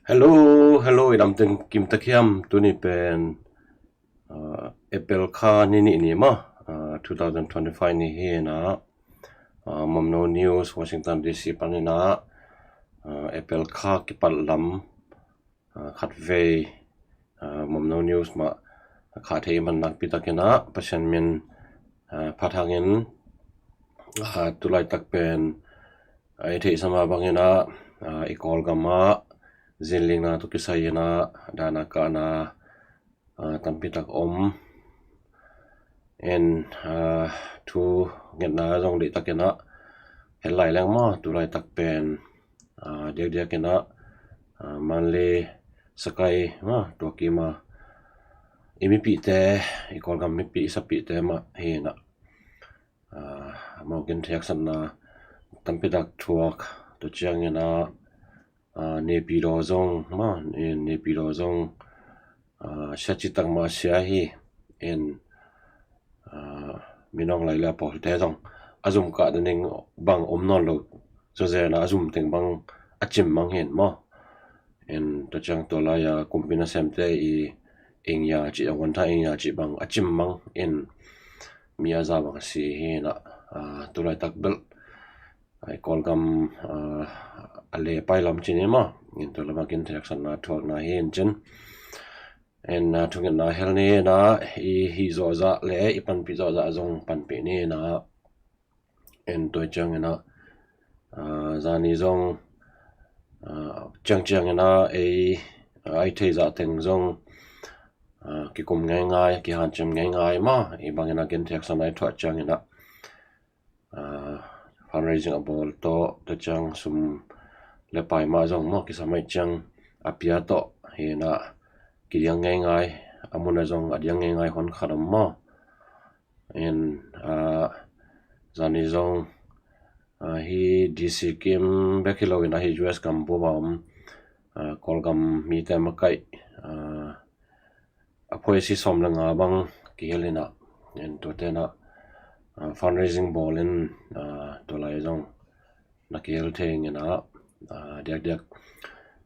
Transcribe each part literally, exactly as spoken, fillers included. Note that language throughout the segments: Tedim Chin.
Hello, hello, i dam teng kim tak hiam? Tuni pen, ah, April kha ni nih ni maw, ah, two thousand twenty-five ni hi na, ah, Mamno News, Washington D C panin ah, ah, April kha kipat lam, ah, khat vei, ah, Mamno News mah khah thei i man nakpi takin ah Pasian min, ah, phat hangin, ah, tulaitak pen, ah, i theihsa mah bangin ah, ah, i Kawlgam ah zinlingna tawh kisai in ah dahna kahna, ah, tampi tak om. En, ah, thu ngetna zong deih takin ah het lai leng maw, tulaitak pen, ah, diakdiakin ah, ah, Manley, Sakai maw, tua kim ah i mipihte, i Kawlgam mipih, i sapihte mah hi na, ah, amau genthei haksatna tampi tak thuak. Tua ciangin ah, ah, Naypyidaw zong maw, Naypyidaw zong, ah, sia cih tak mah sia hi. En, ah, Min Aung Hlaing le a pawlte zong a zum kah nading bang om nawn lo, zawzen a a zum teng bang a cim mang hi in maw. En, tua ciang tua lai-a kumpi nasemte i Ingya cih, a huantha Ingya cih bang a cim mang in mi a za bang a si hi na, ah, tulaitak bel, ah, i Kawlgam, ah, a le pai lam ci ni maw. En, tua lam ah genthei haksatna thuakna hi in cin. En, ah, thungetna hel ni na, i hih zawhzah le i panpih zawhzah zong panpih ni na. En, tua ciangin ah, ah, zani zong, ah, ciangciangin ah ei, ah, ei theih zah teng zong, ah, kikum ngeingai, kihanciam ngeingai maw. I bangin ah genthei haksatna i thuah ciangin ah, ah, fundraising a bawl tawh, tua ciang sum le pai mah zong maw, kisam ahih ciang a pia tawh hi na, kidiang ngeingai, a mun ah zong a diang ngeingai hon khat om maw. En, ah, zani zong, ah, hi D C kim bek hi lo in ah hi U S gam bup a om, ah, Kawlgam mite makaih, ah, a phuaisi sawm le nga bang kihel in ah, en, tuate in ah, ah, fundraising bawl in, ah, tua lai zong na kihel thei ing in ah, ah, diakdiak,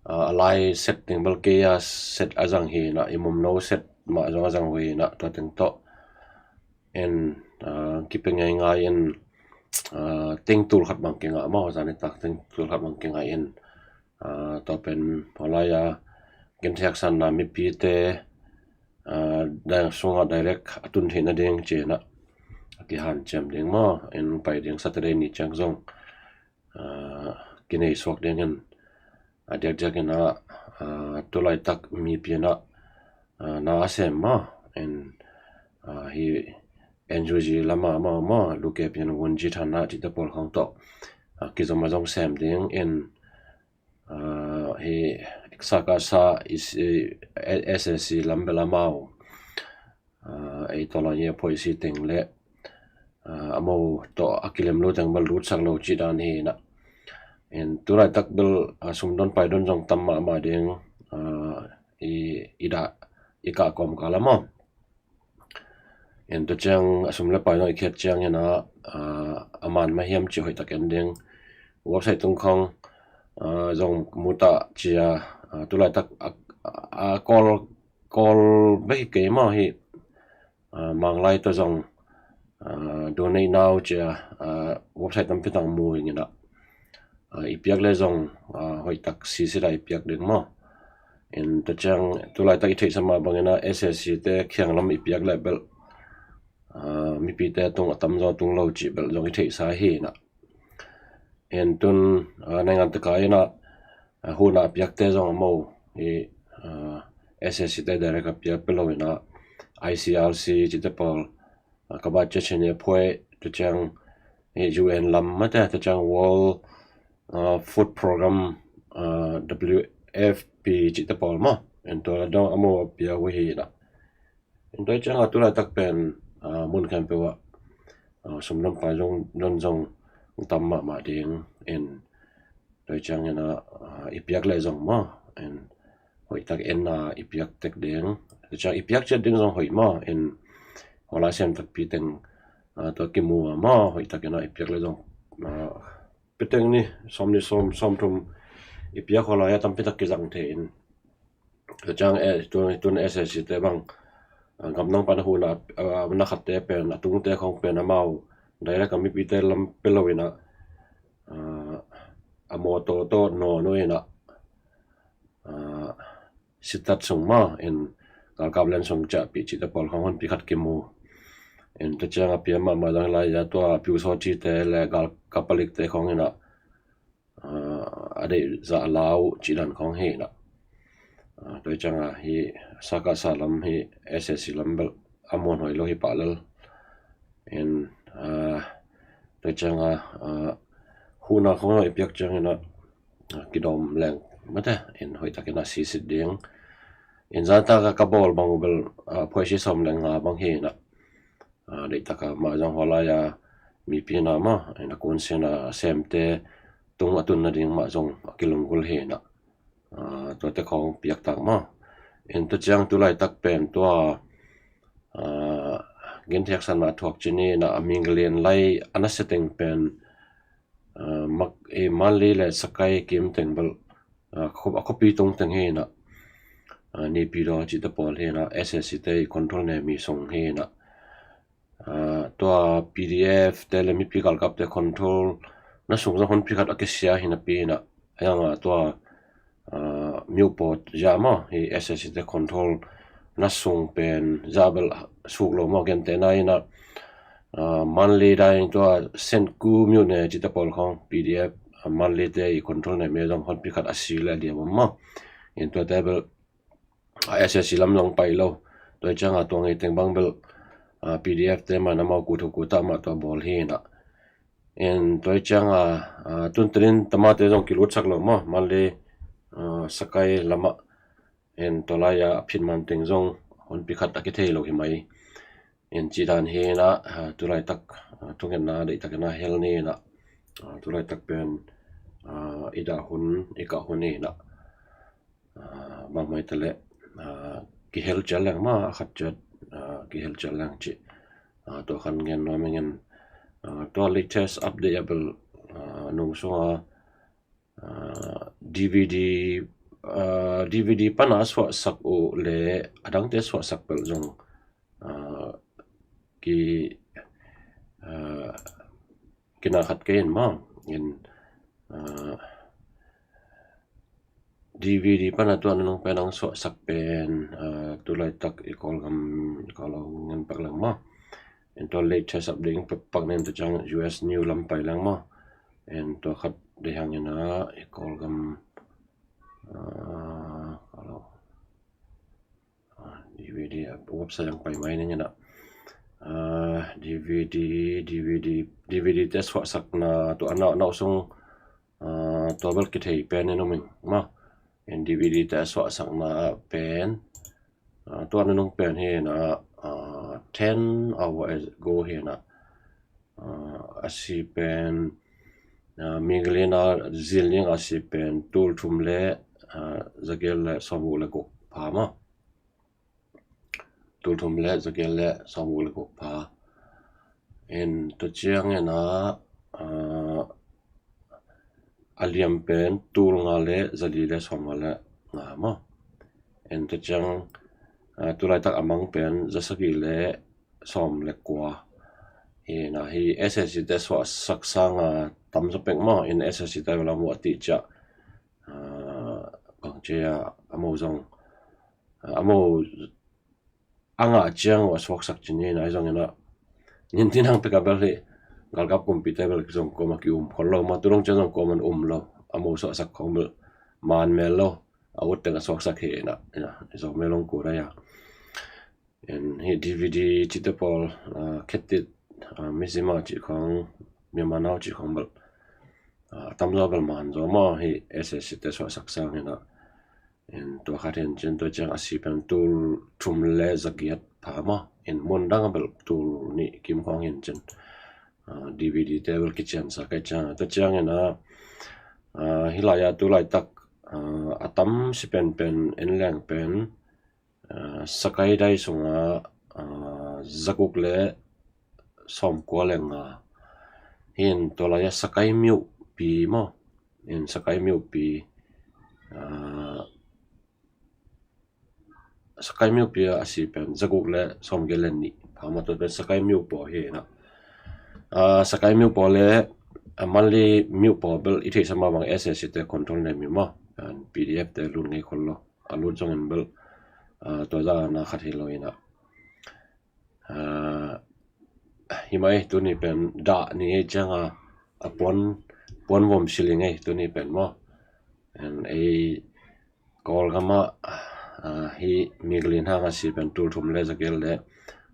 ah, a lai set ding bel kei a set a zang hi na, i Mamno set mah zong a zang uh hi na, tua teng tawh en, ah, kipia ngeingai in, ah, teng tul khat bang kingah maw, zanitak teng tul khat bang kingah in, ah, tua pen hawlai-a genthei haksatna mipite, ah, dang sungah direct a tun theih nading ci-in ah a kihanciam ding maw, en, pai ding Saturday ni ciang zong, ah, kinei suak dingin, ah, diakdiakin ah, ah, tulaitak mipi in ah, ah, na a sem maw, en, ah, hi N U G lam ah maw, maw, Luke Pian Wun Ji Than ah cihte pawl khawng tawh, ah, kizom a zong sem ding in, ah, hi Sakasa is, eh, S A C lam bel amau, ah, ei tawh lai a phuaisi teng le, ah, amau tawh a kilem lo teng bel lutsak lo cih dan hi na. En, tulaitak bel, ah, sumdon paidon zong tam mahmah ding, ah, i, i dah, i kah kawmkal ah maw. En, tua ciang a sum le pai zong i khiat ciangin ah, ah, a man mah hiam cih hoih tak en ding. Website tung khawng, ah, zong mu ta ci a, ah, tulaitak a, a, a Kawl, Kawl bek hi kei maw hi, ah, Manglai tawh zong, ah, donate now ci a, ah, website tampi tak mu ing in ah, ah, i piak le zong, ah, hoih tak sisit a i piak ding maw. En, tua ciang tulaitak i theihsa mah bangin ah S A C te kiang lam i piak le bel, ah, mipite tung a tamzaw tung lo cih bel zong i theihsa hi na. En, tun, ah, naingan taka in ah, ah, hun a piakte zong amau i, ah, S A C te direct a piak peuh lo in ah, I C R C cihte pawl, ah, ka bat cia chin e phuai, tua ciang, eh, U N lam mate, tua ciang World, ah, Food Program, ah, W F P cihte pawl maw. En, tua la dong amau a pia uh hi na. En, tua ciang a tulaitak pen, ah, mun khempeuh ah, ah, sum dong pai zong, dong zong tam mahmah ding. En, tua ciangin ah, ah, i piak le zong maw, en, hoih tak en a i piak tek ding. Tua ciang i piak ciat ding zong hoih maw, en, hawlai sem takpi teng, ah, tua kimu a maw, hoih tak en a i piak le zong, ah, pi teng ni, sawm ni sawm, sawm thum, i piak khawh lai-ah tampi tak kizang thei in. Tua ciang, eh, tu, tun S A C te bang, ah, gamdang pan a huhna, ah, na khatte pen, a tungte khawng pen amau direct a mipite lam pia lo in ah, ah, a mawtaw tawh nawn uh in ah, ah, sitat sung mah in galkap len sung ciahpih cihte pawl khawng honpi khat kimu. In tua ciang a piang mahmah zang lai-ah tua Pyusawhchite le galkap palikte khawng in ah, ah, a deih zah lau cih dan khawng hi in ah. Ah, tua ciang a hi Sakasa lam hi S A C lam bel a muanhuai lo hi pah lel. In, ah, tua ciang a, ah, huhna khawng i piak ciang in ah, ah, kidawm leng mate in hoihtak in ah sisit ding. In zan tak a ka bawl bang uh bel, ah, phuaisi sawm le nga bang hi in ah, ah, deihtak a mah zong hua lai-a mipi na mah in a kunsin a semte tung a tun nading mah zong a kilunggulh hi in ah, ah, tuate khawng piak tak mah. In tua ciang tu laitak pen tua, ah, gentheihsakna thuak ci ni in ah, a minglian lai a nasia teng pen, ah, mak, eh, Mandalay le Sagaing kim teng bel, ah, khup, a khuapi tung teng hi in ah, ah, Naypyidaw cihte pawl hi in ah, S A C te i control ne mi sung hi in ah, ah, tua P D F te le mipi galkapte control na sung zong honpi khat a kisia hi napi in ah, a yang a tua, ah, Myopawt zia maw hi S A C te control na sung pen zia bel suk lo maw, gentehna in ah, ah, Mandalay dan in tua Senku myone cihte pawl khawng P D F, ah, Mandalay te i control ne mi zong honpi khat a si le a diam om maw. In tuate bel a S A C lam zong pai lo. Tua ciang a tua ngei teng bang bel, ah, P D F te mah in amau kut uh kut ah mah tua bawl hi in ah. In tua ciang a, ah, tun tel in tamate zong kilutsak lo maw, Mandalay, ah, Sagaing lam ah. In tua lai-a a phin man teng zong honpi khat a kithei lo hi mai. In cih dan hi in ah, ah, tu laitak, ah, thungetna deihtak in ah hel ni in ah, ah, tu laitak pen, ah, i dah hun, i kah hun hi in ah, ah, bang mai ta leh, ah, kihel ciat leng mah, a khat ciat, ah, kihel ciat leng cih, ah, tua khan ngen nuam ing in, ah, tua latest update a bel, ah, nung sung a, ah, D V D, ah, D V D pan a suahsak uh le a dangte suahsak bel zong, ah, ki, ah, kina khat kei in maw. In, ah, D V D pan a tua nunung pen ang suahsak pen, ah, tu laitak i Kawlgam, i Kawlgam ngen pak leng maw. In tua latest update pak ning tua ciang U S New lam pai leng maw. In tua khat deih hang in ah i Kawlgam, ah, Kawlgam, ah, D V D, ah, website ang pai mai ning in ah, ah, D V D, D V D, D V D te suahsakna tua a nau, nau sung, ah, tua bel kithei pen in um ing maw. In D V D te suahsakna pen, ah, tua nunung pen hi in ah, ah, ten hours ago hi in ah, ah, a si pen, ah, minglian a zil ding a si pen tul thum le, ah, zagiat le sawmguk le guk pha maw. Tul thum le zagiat le sawmguk le guk pha. In tua ciang in ah, ah, a liam pen tul nga le zali le sawmnga le nga maw. In tua ciang, ah, tu laitak a mang pen zasagih le sawm le kua. Hi in ah hi S A C te suahsak sang a tam zaw pek maw. In S A C te bel a mu a tih ciah, ah, bang ci a, a mu zong, ah, a mu a ngah ciang uh a suaksak ci ni in ah, ahi zongin ah, nin tin hang pek a bel hi galkap kumpite bel zong kuamah ki-um khol lo maw, tu dong ciang zong kuamah um lo, a mu suahsak khawng bel man mel lo, a ut teng a suaksak hi in ah, in ah, i Zomi long kul ah. In hi D V D cihte pawl, ah, khetit, ah, mizima cih khawng, Myanmar Now cih khawng bel, ah, tam zaw bel man zaw maw, hi S A C te suahsak sang hi in ah. In tua khat hi in cin, tua ciang a si pen tul thum le zagiat pha maw. In mun dang a bel tul nih kim khawng hi in cin, ah, D V D te bel kiciansa kai ciang, tua ciang in ah, ah, hi lai-a tu laitak, ah, a tam si penpen en leng pen, ah, Sagaing dai sungah, ah, zaguk le sawmkua le nga. Hi in tua lai-a Sagaing myopui maw. In Sagaing myopui, Sakai myo pi a si pen zaguk le sawmgiat le nih pha mah, tua pen Sakai myo paw hi na. Sakai myo paw le Mandalay myo paw bel i theihsa mah bang S A C te control ne mi maw. P D F te lut ngei khol lo, a lut zongin bel tua zah na khat hi lo hi na. Hi mai, tuni pen dah ni ei cianga a puan, puan vom siling ei tuni pen maw. Ei Kawlgam ah hi mi galin hang a si pen tul thum le zagiat le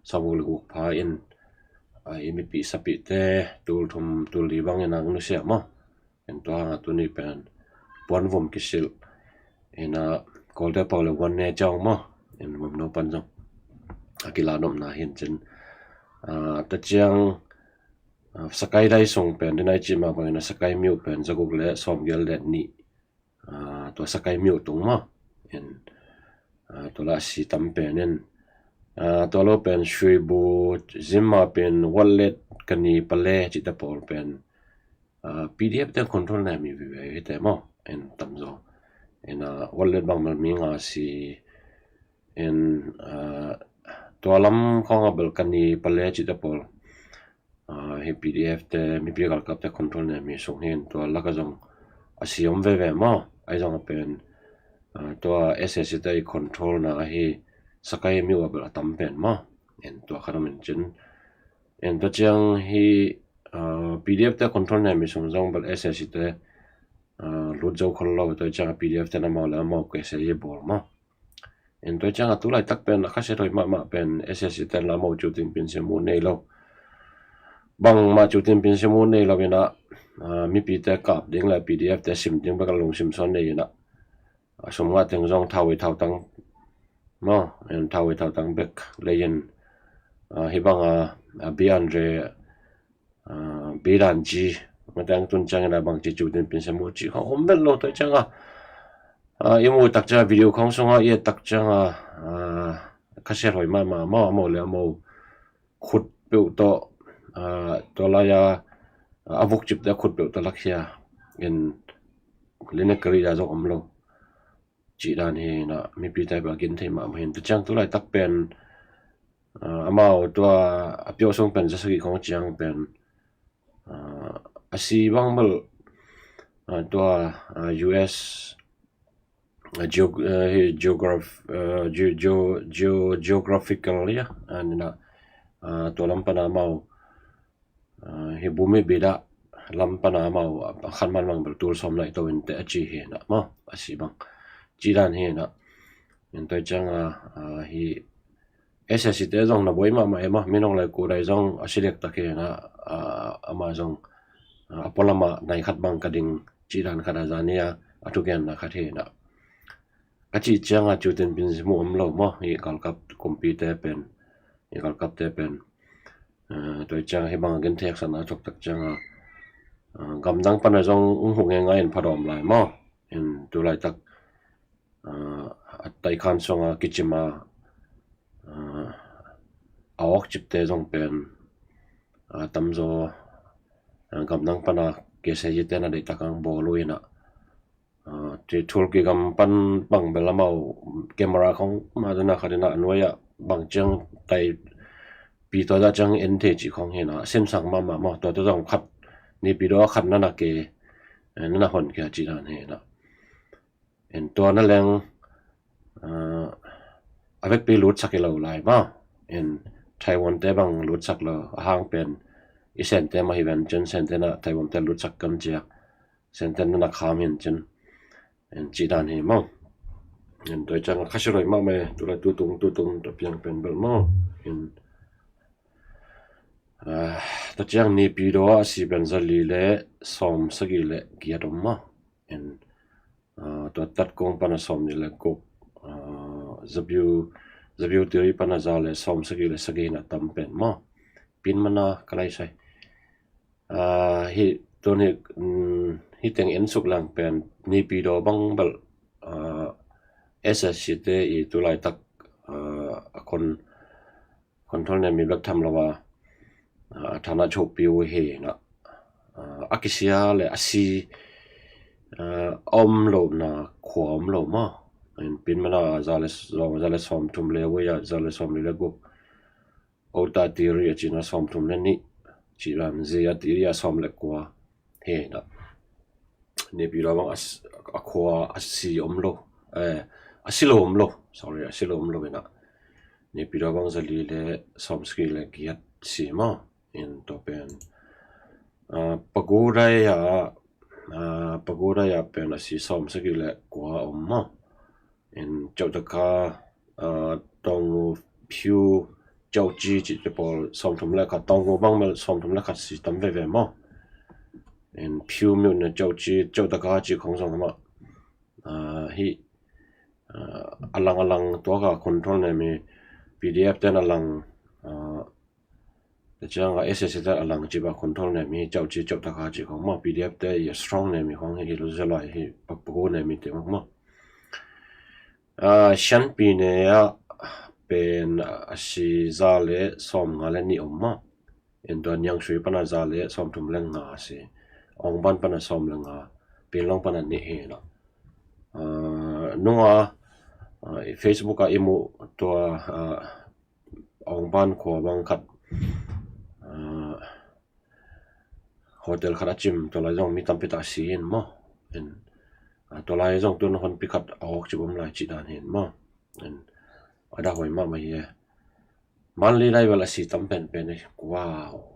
sawmguk le guk pha in, ei mipi sapite tul thum tul li bangin ang nusia maw. En tua hanga tuni pen puan vom kisilh ina, Kawlte pau le vuan ne ciang maw. En vom no pan zong a kila nopna hin cin. Tua ciang Sakai dai sung pen dinai cih mah bangin a Sakai myo pen zaguk le sawmgiat le nih, tua Sakai myo tung maw. En tua la si tam pen in, tua lo pen Suibu, Zimma pen Watlet, Kani, Pale cihte pawl pen P D F te control ne mi vive hi te maw. En tamzaw ina Watlet bang mal mi nga si. En tua lam khawng a bel Kani, Pale cihte pawl hi P D F te mipi galkapte control ne mi sung hin tua laka zong a si om veve maw. Ai zong a pen tua S A C te i control na ahi Sakai myo a bel a tam pen maw. En tua khat om in cin. En tua ciang hi P D F te control ne mi sung zong bel S A C te lut zo khol lo, tua ciang a P D F te na mau le a mau kese hi bawl maw. En tua ciang a tulaitak pen a khasia thoi mahmah pen S A C te na mau cutin pinsimu nei lo. Bangmah cutin pinsimu nei lo ina, mipite kap ding le P D F te sim ding bek a lungsim sawn nei ina, a sum ngah teng zong thau i thautang maw. En thau i thautang bek leiin hi banga bian re bidan ci mateng tun ciangin a bang ci cutin pinsimu ci khawng om bel lo. Tua cianga i mu tak cianga video khawng sunga i et tak cianga khasia thoi mahmah maw, a mau le a mau khut peuh tawh tua laia a vukcipte a khut peuh tawh lakhia in linek kari da zong om lo. Cih dan hi na, mipi taipa gin thei mahmah hin. Tua ciang tulaitak pen amau tua a piau sung pen zasagi khawng ciang pen a si bang bel tua U S geograph, geographical ia, tua lam pana amau hi bumi bida lam pana amau a khan man bang bel tul sawm naih to in te a ci hi na maw, a si bang. Cih dan hi na. En tua cianga hi S A C te zong na buai mahmah e maw, minong lai kudai zong a si lektak hi na, ama zong a pualama nai khat bang ka ding cih dan khat a zania a thugenna khat hi na. Ka cih cianga cutin pinsimu om lo maw, hi galkap kumpite pen, hi galkapte pen. Tua cianga hi banga gin thei haksatna a thuaktak cianga gamdang pana zong ung huh ngeingai in phadawm lai maw. En tulaitak a taikhan sunga kicima a awkcipte zong pen tamzaw gamdang pana kese hi tena deihtak ang bawl uh ina. Thulki gam pan bang bel amau camera khawng ma dana khat ina a nuai ah bang ciang tai pi tua dah ciang en thei cih khawng hi na, simsang mahmah maw. Tua tua zong khat nipi daw a khat nana ke nana hon kia cih dan hi na. En tua na leng a vekpi lutsak hi lo lai maw. En Taiwan te bang lutsak lo, a hang pen i Sente mah hi ven cin, Sente na Taiwan te lutsak kan cia, Sente na na kham hin cin. En cih dan hi maw. En tua ciang khasia roi mahmah e, tulai tutung tutung tua piang pen bel maw. En tua ciang nipi daw a si pen zali le sawm sagih le giat om maw. En tua tat kong pana sawm nih le guk, zabiu, zabiu tiri pana za le sawm sagih le sagih na tam pen maw. Pin mana ka lai sai. Hi tun hi, hi teng en suk lang pen nipi daw bang bel S S C te i tulaitak a kon control ne mi bek tham lo a, a thana chopi uh hi na, a kisia le a si a om lo na khua om lo maw. In Pinmana ah za le, za le sawmthum le, Wei ah za le sawmli le guk, Ota Tiri a cina sawmthum le nih, ci dan Zia Tiri a sawm le kua hi na. Naypyidaw bang a s-, a khua a si om lo, eh, a si lo om lo, sorry, a si lo om lo hi na. Naypyidaw bang zali le sawmsagih le giat si maw. In tua pen, ah, Pagoda ah, ah, Pagoda ah pen a si sawmsagih le kua om maw. In Chautaka, ah, Taungu, Phyu, Chauchi cihte pawl sawmthum le khat, Taungu bang bel sawmthum le khat si tam veve maw. In Phyu myo na Chauchi, Chautaka cih khong zong maw. Ah, hi, ah, a lang a lang tua ka control ne mi P D F ten a lang, ah, te ciang a S A C te a lang ci ba control ne mi Chauchi Chautaka ci khong maw, P D F te i a strong ne mi khong hi lo zia lai hi Pago ne mi te maw. Ah, Shanpi ne ah pen a si za le sawmnga le nih om maw. In tua Nyangshui pana za le sawmthum le nga si. Ongban pana sawm le nga, Pinlong pana nih hi na. Ah, nunga, ah, Facebook ah i muh tua, ah, Ongban khua bang khat, ah, hotel khat a cim, tua lai zong mi tampi tak si in maw. In, ah, tua lai zong tun honpi khat a awk ci bom lai ci dan hi in maw. In, a da hoi mahmah hi e. Manlidai bel a si tam penpen e. Wow.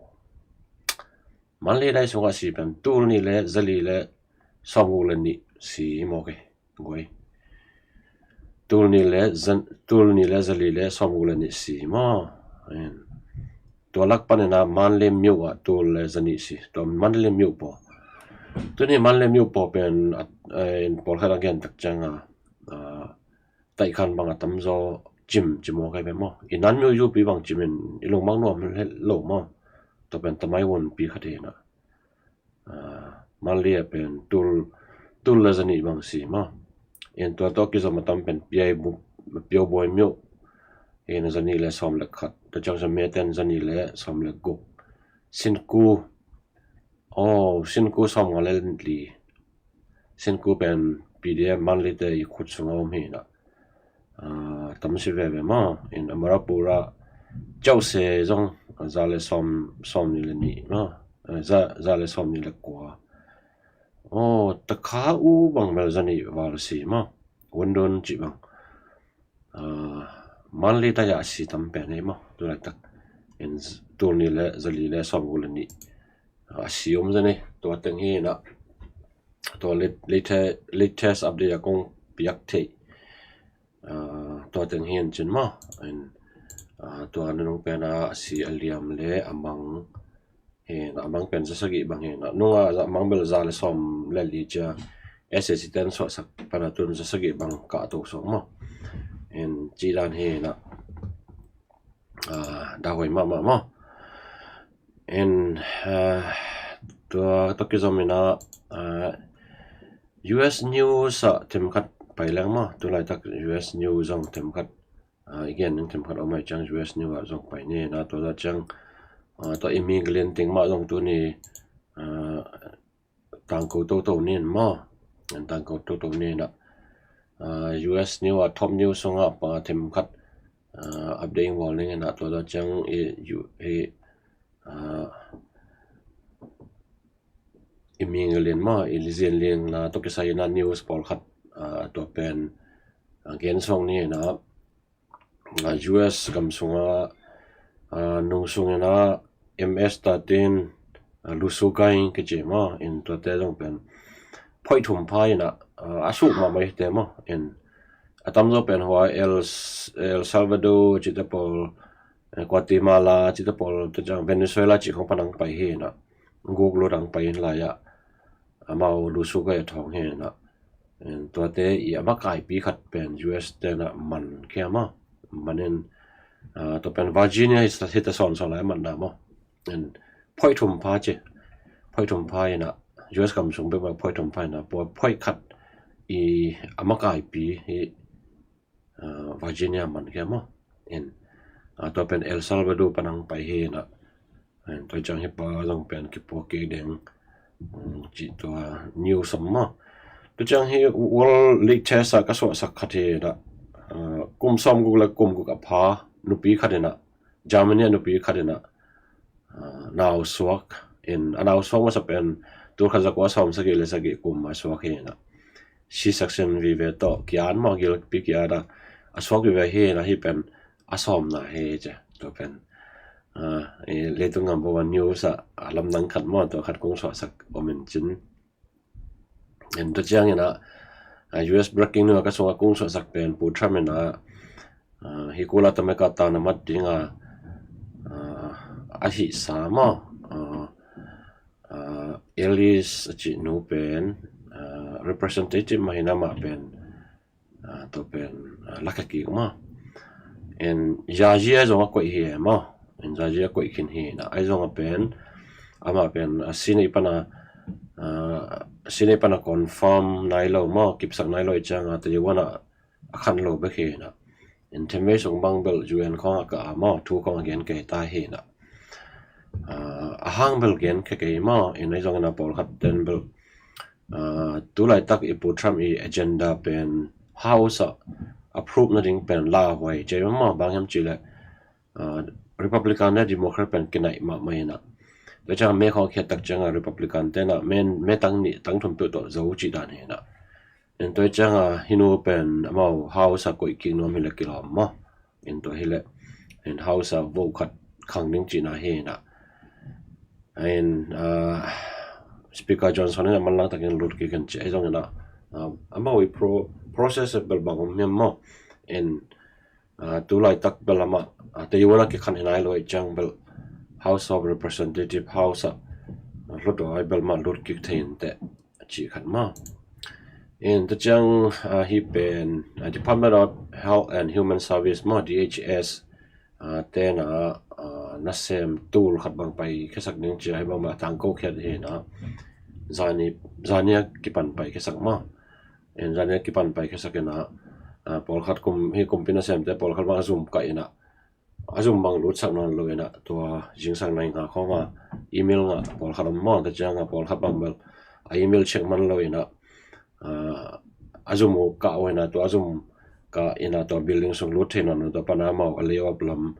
Manlidai sungah si pen tul nih le zali le sawmguk le nih si maw ke. Guai. Tul nih le zan-, tul nih le zali le sawmguk le nih si maw. In. Tua lak panin a Manli myo ah tul le zanih si. Tua Manli myo paw. Tuni Manli myo paw pen, ah, in pawlkhat a gen tak ciang a, ah, taikhan bang a tamzaw cim, cim maw kai pen maw. I nan myo yupi bang cimin i lungmang nuam lo maw. Tua pen tamai wonpi khat hi na. Ah, Manli ah pen tul, tul le zanih bang si maw. In tua tawh kizom a tam pen Piai bu-, Piau Buai myo. In zanih le sawm le khat. Tua ciang sa meten zanih le sawm le guk. Sinku. Oh, Sinku sawmnga le li. Sinku pen P D F Manli te i khut sunga om hi na. Ah, tam si veve maw. In Amarapura Chause zong za le sawm, sawmnih le nih maw. Eh, za, za le sawmnih le kua. Oh, Takha U bang bel zanih val si maw. Wundun ci bang. Ah, Manli ta ya si tam pen hi maw. Tu laitak. In tul nih le zali le sawmguk le nih. Ah, a si om zani. Tua teng hi na. Tua late-, late-, latest update a kong piak thei. Ah, tua teng hi an cin maw. In, ah, tua nunung pen a si a liam le a mang. Hi na, a mang pen zasagih bang hi na. Nunga za-, mang bel za le sawm le li cia. S S ten suahsak pana tun zasagih bang ka to sawng maw. In ci dan hi na. Ah, da hoi mahmah maw. In, ah, tua tawh kizom in a, ah, U S news ah themkhat pai leng maw. Tu laitak U S news zong themkhat, ah, i gen ning themkhat om ai ciang U S news ah zong pai ni na. Tua ciang, ah, tua i mi glen ting mah zong tuni, ah, tangko toto nin maw. An tangko toto nin ah, ah, U S news ah top news sungah pa themkhat, ah, update ing bawl ning in ah tua ciang i, i, ah, i ming lian maw, i lian lian na tawh kisai in ah news pawlkhat, ah, tua pen, ah, gen sawng ni in ah, ah, U S gam sungah, ah, nung sungin ah M S thirteen, ah, Lusukai kici maw, in tuate zong pen phoih thum pha in ah, ah, a suk mahmah hi te maw, in a tamzaw pen hua El, El Salvador cihte pawl, eh, Guatemala cihte pawl, tua ciang Venezuela cih khong pan ang pai hi in ah, guk lut ang pai in lai ah, amau Lusukai a thawng hi in ah, in tuate i a makaipi khat pen U S te in ah man khia maw, man in, ah, tua pen Virginia hi sa, hi ta sawn sawn lai a man na maw. In phoih thum pha ci, phoih thum pha in ah, U S gam sung bek mah phoih thum pha in ah, phoih, phoih khat i a makaipi hi, ah, Virginia man khia maw. In, ah, tua pen El Salvador pan ang pai hi in ah. In tua ciang hi pa zong pen kipuak kik ding, um, cih tua news om maw. Tua ciang hi World League Chess ah ka suahsak khat hi na, kum sawm guk le kum guk a pha nupi khat hi na, Germany a nupi khat hi na, nau suak in, a nau suak masa pen tul khat za kua sawm sagih le sagih kum a suak hi na, sisak sin vive tawh kian maw, gilpi kian a, a suak vive hi na, hi pen a sawmna hi ci. Tua pen leitung ngam bawa news ah a lamdang khat maw, tua khat kong suahsak om in cin. En tua ciang ina, U S breaking news ka sunga kong suahsak pen Pu Trump ina, hi kula tameka tana mat dinga a hihsa maw, Elise a cih nu pen representative mah hina mah pen, tua pen laka kik maw. En Georgia zong a koih hi e maw. En Georgia koih khin hi na, ai zong a pen ama pen a sinei pana, sinei pana confirm nai lo maw, kipsak nai lo i cianga tajuana a khan lo bek hi na. En themvei sung bang bel U N khong a ka a maw, thu khong a gen kei ta hi na. A hang bel gen kei kei maw, en ai zong ina pawlkhat ten bel tulaitak i Pu Trump i agenda pen House ah approve nading pen lauhuai cei maw, bang hiam cih leh Republican le Democrat pen kinaih mahmah hi na. Tua ciang me khawng khiat tak cianga Republican tena me tang nih tang thum peuh tawh zo cih dan hi na. En tua cianga hinu pen amau House ah koih kik nuam hi le kilawm maw. En tua hi le en House ah vote khat khang ding cihna hi na. En Speaker Johnson in a manlang takin lut kik en ci ai zong ina, amau i process bel bang om hiam maw. En tulaitak bel amah tajuana kikhan hi nai lo i ciang bel House of Representative, House ah hlawt aw ai bel mah lut kik thei in teh a cih khat maw. En tua ciang hi pen Department of Health and Human Service maw, D H S tena nasem tool khat bang pai khiasak ding cia hi bang mah a tangko khiat hi na. Zani, zania kipan pai khiasak maw. En zania kipan pai khiasak ina, pawlkhat kum hi kumpi nasemte pawlkhat bang a zum kah ina, a zum bang lutsak nawn lo ina, tua zingsang nai nga khawnga email nga pawlkhat om maw, tua cianga pawlkhat bang bel a email check man lo ina, a zum uh kah uh ina, tua a zum kah ina tua building sung lut thei nawn lo, tua pana mau a lay off lam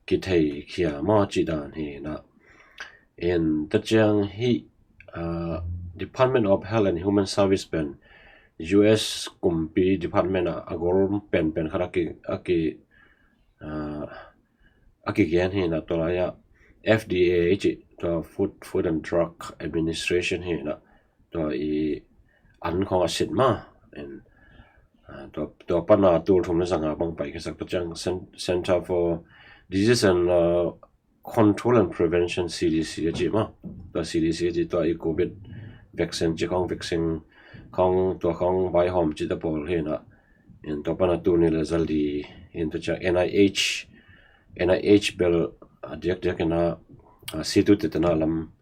kithei khia maw cih dan hi na. En tua ciang hi Department of Health and Human Service pen U S kumpi department ah a gol penpen khat a ki, a ki a kigen hi na, tua lai-ah F D A cih tua Food, Food and Drug Administration hi na, tua i an khong a sit ma. En tua pana tul thum le zanga bang pai khiasak, tua ciang Center for Disease and Control and Prevention, C D C a cih ma. Tua C D C a cih tua i Covid vaccine cih khong, vaccine khong, tua khong vaihawm cihte pawl hi na. En tua pana tul nih le zali in tua ciang N I H, N I H bel a diakdiak ina, situ tetena lam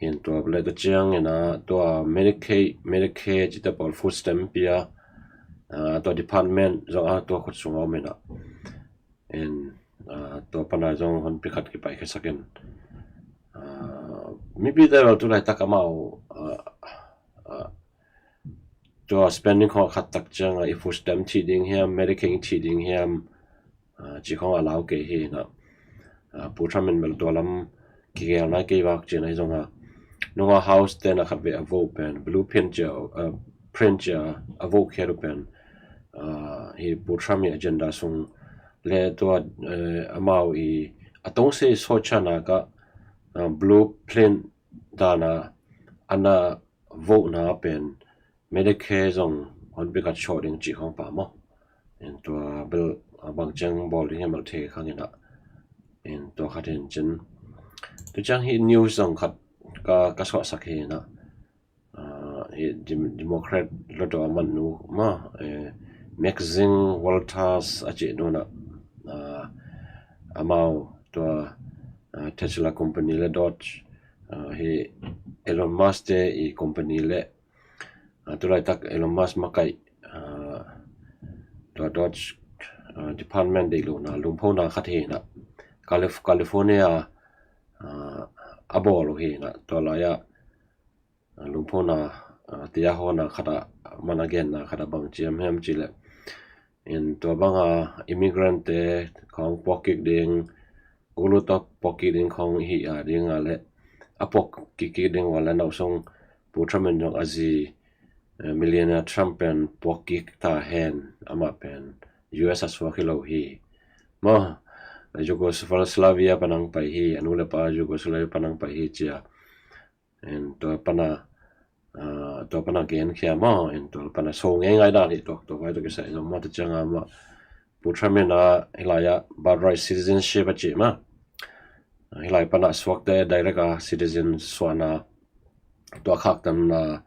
in tua le tua ciang ina tua Medicaid, Medicare cihte pawl, food stamp pia, tua department zong a tua khut sunga om ina. En tua pana zong honpi khat kipai khiasak in, mipite bel tulaitak amau tua spending khong a khat tak cianga i food stamp thih ding hiam, Medicaid thih ding hiam, cih khong a lau kei hi na. Pu Trump in bel tua lam kigel nai kei vak cih nai zonga, nunga House tena khat ve a vote pen, blueprint cia, print cia a vote khiat uh pen hi Pu Trump i agenda sung le tua amau i a tongse sawtchanaka blueprint dana ana vote na pen Medicare zong honpi khat sawh ding cih khong pa maw. En tua bel bang ciang bawl ding hiam bel thei khang ina. En tua khat hin cin. Tua ciang hi news zong khat ka, ka suahsak hi ina. Hi Democrat hlawt aw a man nu maw, Maxine Walters a cih nu na, amau tua Tesla company le Doge, hi Elon Musk te i company le, tulaitak Elon Musk makaih tua Doge department deih lohna lungphona khat hi na, Calif-, California a bawl uh hi na, tua lai-ah lungphona ah, tia hona khat ah, man a genna khat ah bang ciam hiam cih leh, in tua banga immigrant te khawng puak kik ding, gulu tawh puak kik ding khawng hi a ding a leh, a puak kik kik ding uh a leh, nausung Pu Trump in zong a zi, eh, millionaire Trump pen puak kik ta hen, amah pen U S a suak hi lo hi. Maw, Yugoslavia panang pai hi, a nu le pa Yugoslavia panang pai hi cia. In tua pana, ah, tua pana genkhia maw, in tua pana so ngeingai dan hi tua, tua vai tua kisai zong maw, tua cianga maw, Pu Trump in a, hih lai-ah birthright citizenship a ci maw. Ah, hih lai pana suakte direct a citizen suahna, tua khaktanna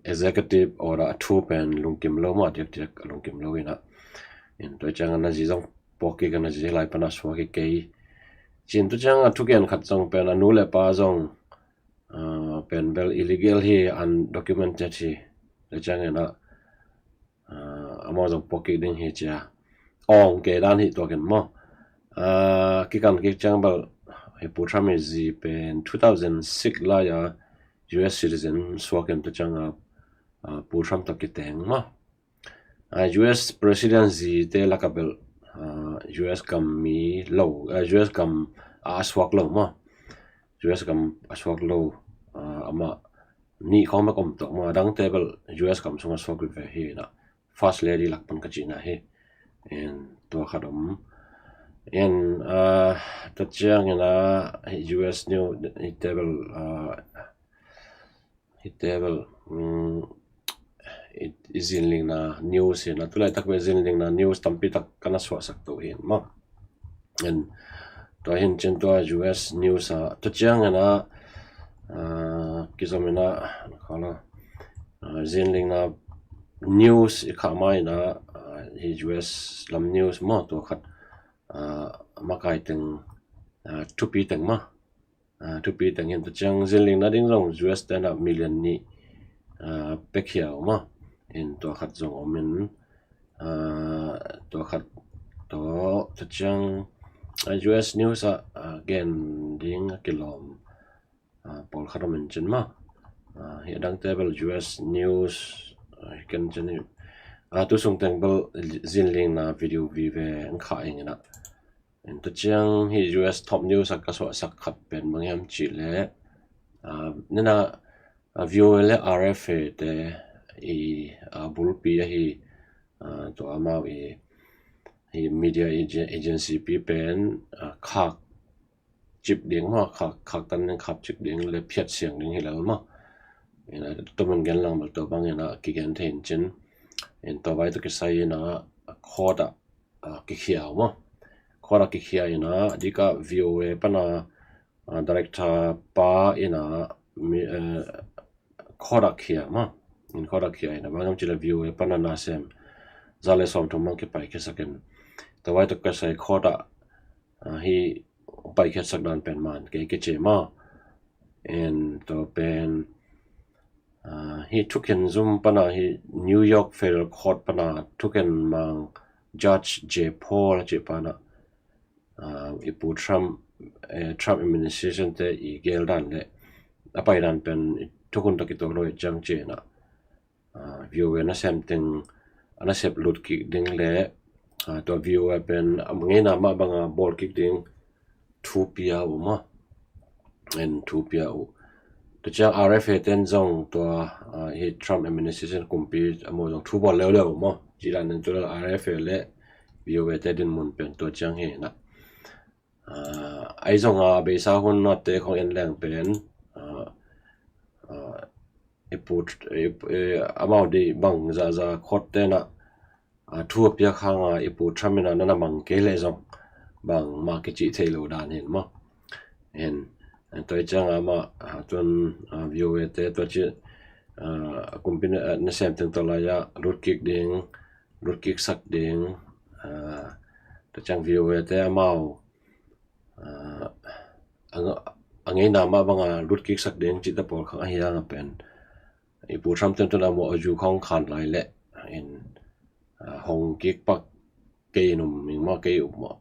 executive order a thu pen lungkim lo maw, diakdiak a lungkim lo in a. In tua cianga na zi zong puak kik a, na zi hih lai pana suak hi kei. Cin tua cianga thugen khat zong pen a nu le pa zong, ah, pen bel illegal hi, undocumented hi. Tua ciangin a, ah, amau zong puak kik ding hi cia. Awng kei dan hi tuakin maw. Ah, kikan kik ciang bel hih Pu Trump i zi pen two thousand six lai-a U S citizen suakin tua cianga, ah, Pu Trump tawh kiteng maw. Ah, U S President zite laka bel, ah, U S gam mi lo, ah, U S gam a suak lo maw. U S gam a suak lo, ah, amah nih khawng bek om tuak maw, a dangte bel U S gam sung a suak veve hi in a, First Lady lak pan ka cihna hi. In tua khat om. In, ah, tua ciangin a, hih U S news, hihte bel, ah, hihte bel, um, i, i zinlingna news hi in a, tu laitak bel zinlingna news tampi tak ka na suahsak to hi in maw. In tua hi in cin tua U S news a, tua ciangin a, ah, kizom in a, kha lo, ah, zinlingna news i khah ma in a, ah, hih U S lam news maw, tua khat, ah, makai teng, ah, thupi teng maw. Ah, thupi teng hi in tua ciang zinlingna ding zong U S te in a million nih, ah, pia khia uh maw. In tua khat zong om in, ah, tua khat tawh tua ciang, ah, U S news ah, ah, gen ding a kilawm, ah, pawlkhat om in cin maw. Ah, hih a dangte bel U S news, ah, hi ken cin hi. Ah, tu sung teng bel zinlingna video vive in khah ing in a. In tua ciang hih U S top news a ka suahsak khat pen bang hiam cih leh, ah, nena, ah, V O A le R F A te i, ah, bulpi ahi, ah, tua amau i, i media agen-, agency pi pen, ah, khak cip ding maw, khak, khaktan ding, khak cip ding le phiat siang ding hi lo maw. In a, tuamin gen lang bel tua bangin a kigen thei in cin. In tua vai tawh kisai in a, court ah, ah, kikhia uh maw. Court ah kikhia in a, a dikah V O A pana, ah, director pa in a, mi, eh, court ah khia maw. In court ah khia in a, bang hiam cih leh V O A pana nasem za le sawmthum bang kipaikhiasak in. Tua vai tawh kisai court ah, ah, hih paikhiatsak dan pen man kei kici maw. In tua pen, ah, hih thukhen zum pana hih New York Federal Court pana thukhen mang Judge Jay Paul a cih pana, ah, i Pu Trump, eh, Trump administration te i gel dan le a pai dan pen i thukhun tawh kituak lo hi ciang ci in a, ah, V O A nasem teng a nasep lut kik ding le, ah, tua V O A pen a ngeina mah banga bawl kik ding thu pia uh maw. En thu pia uh. Tua ciang R F A ten zong tua, ah, hih Trump administration kumpi a maw zong thu bawl leuleu uh maw. Ci dan in tua R F A le V O A te dinmun pen tua ciang hi in a. Ah, ahi zong a beisa hun natte khong en leng pen, ah, ah, i pu, i, i, amau di bang zaza court te in a, ah, thu a piak hanga i Pu Trump in a nana mang kei leh zong bangmah kicih thei lo dan hi in maw. En, en tua hi cianga mah, ah, tuan, ah, V O A te tua ci, ah, kumpi na, ah, nasem teng tua lai-ah lut kik ding, lut kiksak ding, ah, tua ciang V O A te amau, ah, a nga-, a ngeina mah banga lut kiksak ding cihte pawl khang ahi hanga pen i Pu Trump ten tun a maw a zu khong khan lai leh in, ah, hong kik pak kei in um ing maw, kei um maw.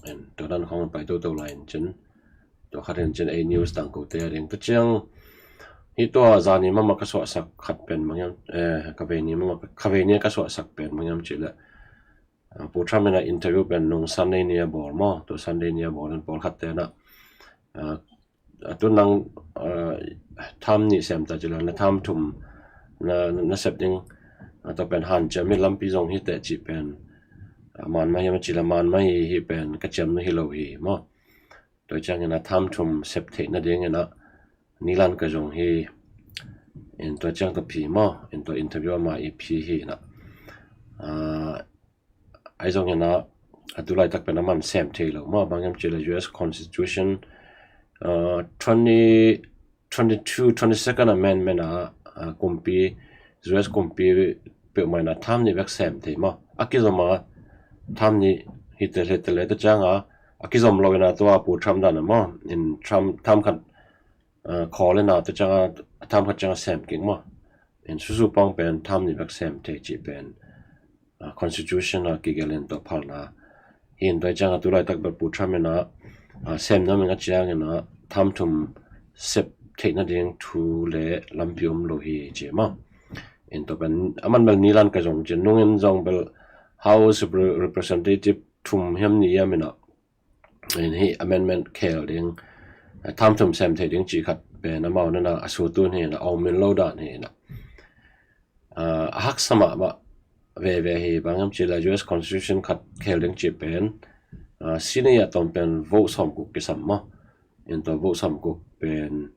En, tua dan khong pai toto lai in cin. Tua khat in cin ei news tangkote a ding. Tua ciang, Hih tua zani mahmah ka suahsak khat pen bang hiam, eh, ka vei ni mahmah, ka vei ni ka suahsak pen bang hiam cih leh, ah, Pu Trump in a interview pen nung Sunday ni a bawl maw, tua Sunday ni a bawl in pawlkhat te na, ah, a tu nang, ah, term nih sem ta cih leh na term thum na, na sep ding, ah, tua pen hanciam hi, lampi zong hi teh cih pen, ah, man mah hiam a cih leh man mah hi, hih pen ka ciamnuih hi lo hi maw. Tua ciangin a term thum sep theih nadingin a nilan ka zong hi. In tua ciang tua phi maw, in tua interview ama i phi hi na. Ah, ahi zongin a, a tu laitak pen a man sem thei lo maw, bang hiam cih leh U S Constitution, ah, twenty, twenty-two, twenty-second Amendment a, ah, kumpi, U S kumpi peuhmah in a term nih bek sem thei maw. A kizom a term nih hi teh, hi teh leh tua ciang a, a kizom lo in a tua Pu Trump dan a maw, in Trump term khat, ah, khawl in a tua ciang a, term khat ciang a sem kik maw. In susu pawng pen term nih bek sem thei cih pen, ah, Constitution a kigelh in tua phalna hi. In tua ciang a tu laitak bel Pu Trump in a, ah, sem nuam ing a ciangin a term thum sep theih nading thu leh lampi om lo hi ci maw. In tua pen a man bel nilan ka zong ci, nungin zong bel House of Representative thum hiam nih hiam in a, in hih amendment khel ding, ah, term thum sem thei ding cih khat pen amau nana a sutun hi na, a om in lo dan hi na. Ah, a haksa mahmah veve hi, bang hiam cih leh U S Constitution khat khel ding cih pen, ah, Senate a tawn pen vote sawmguk kisam maw. In tua vote sawmguk pen,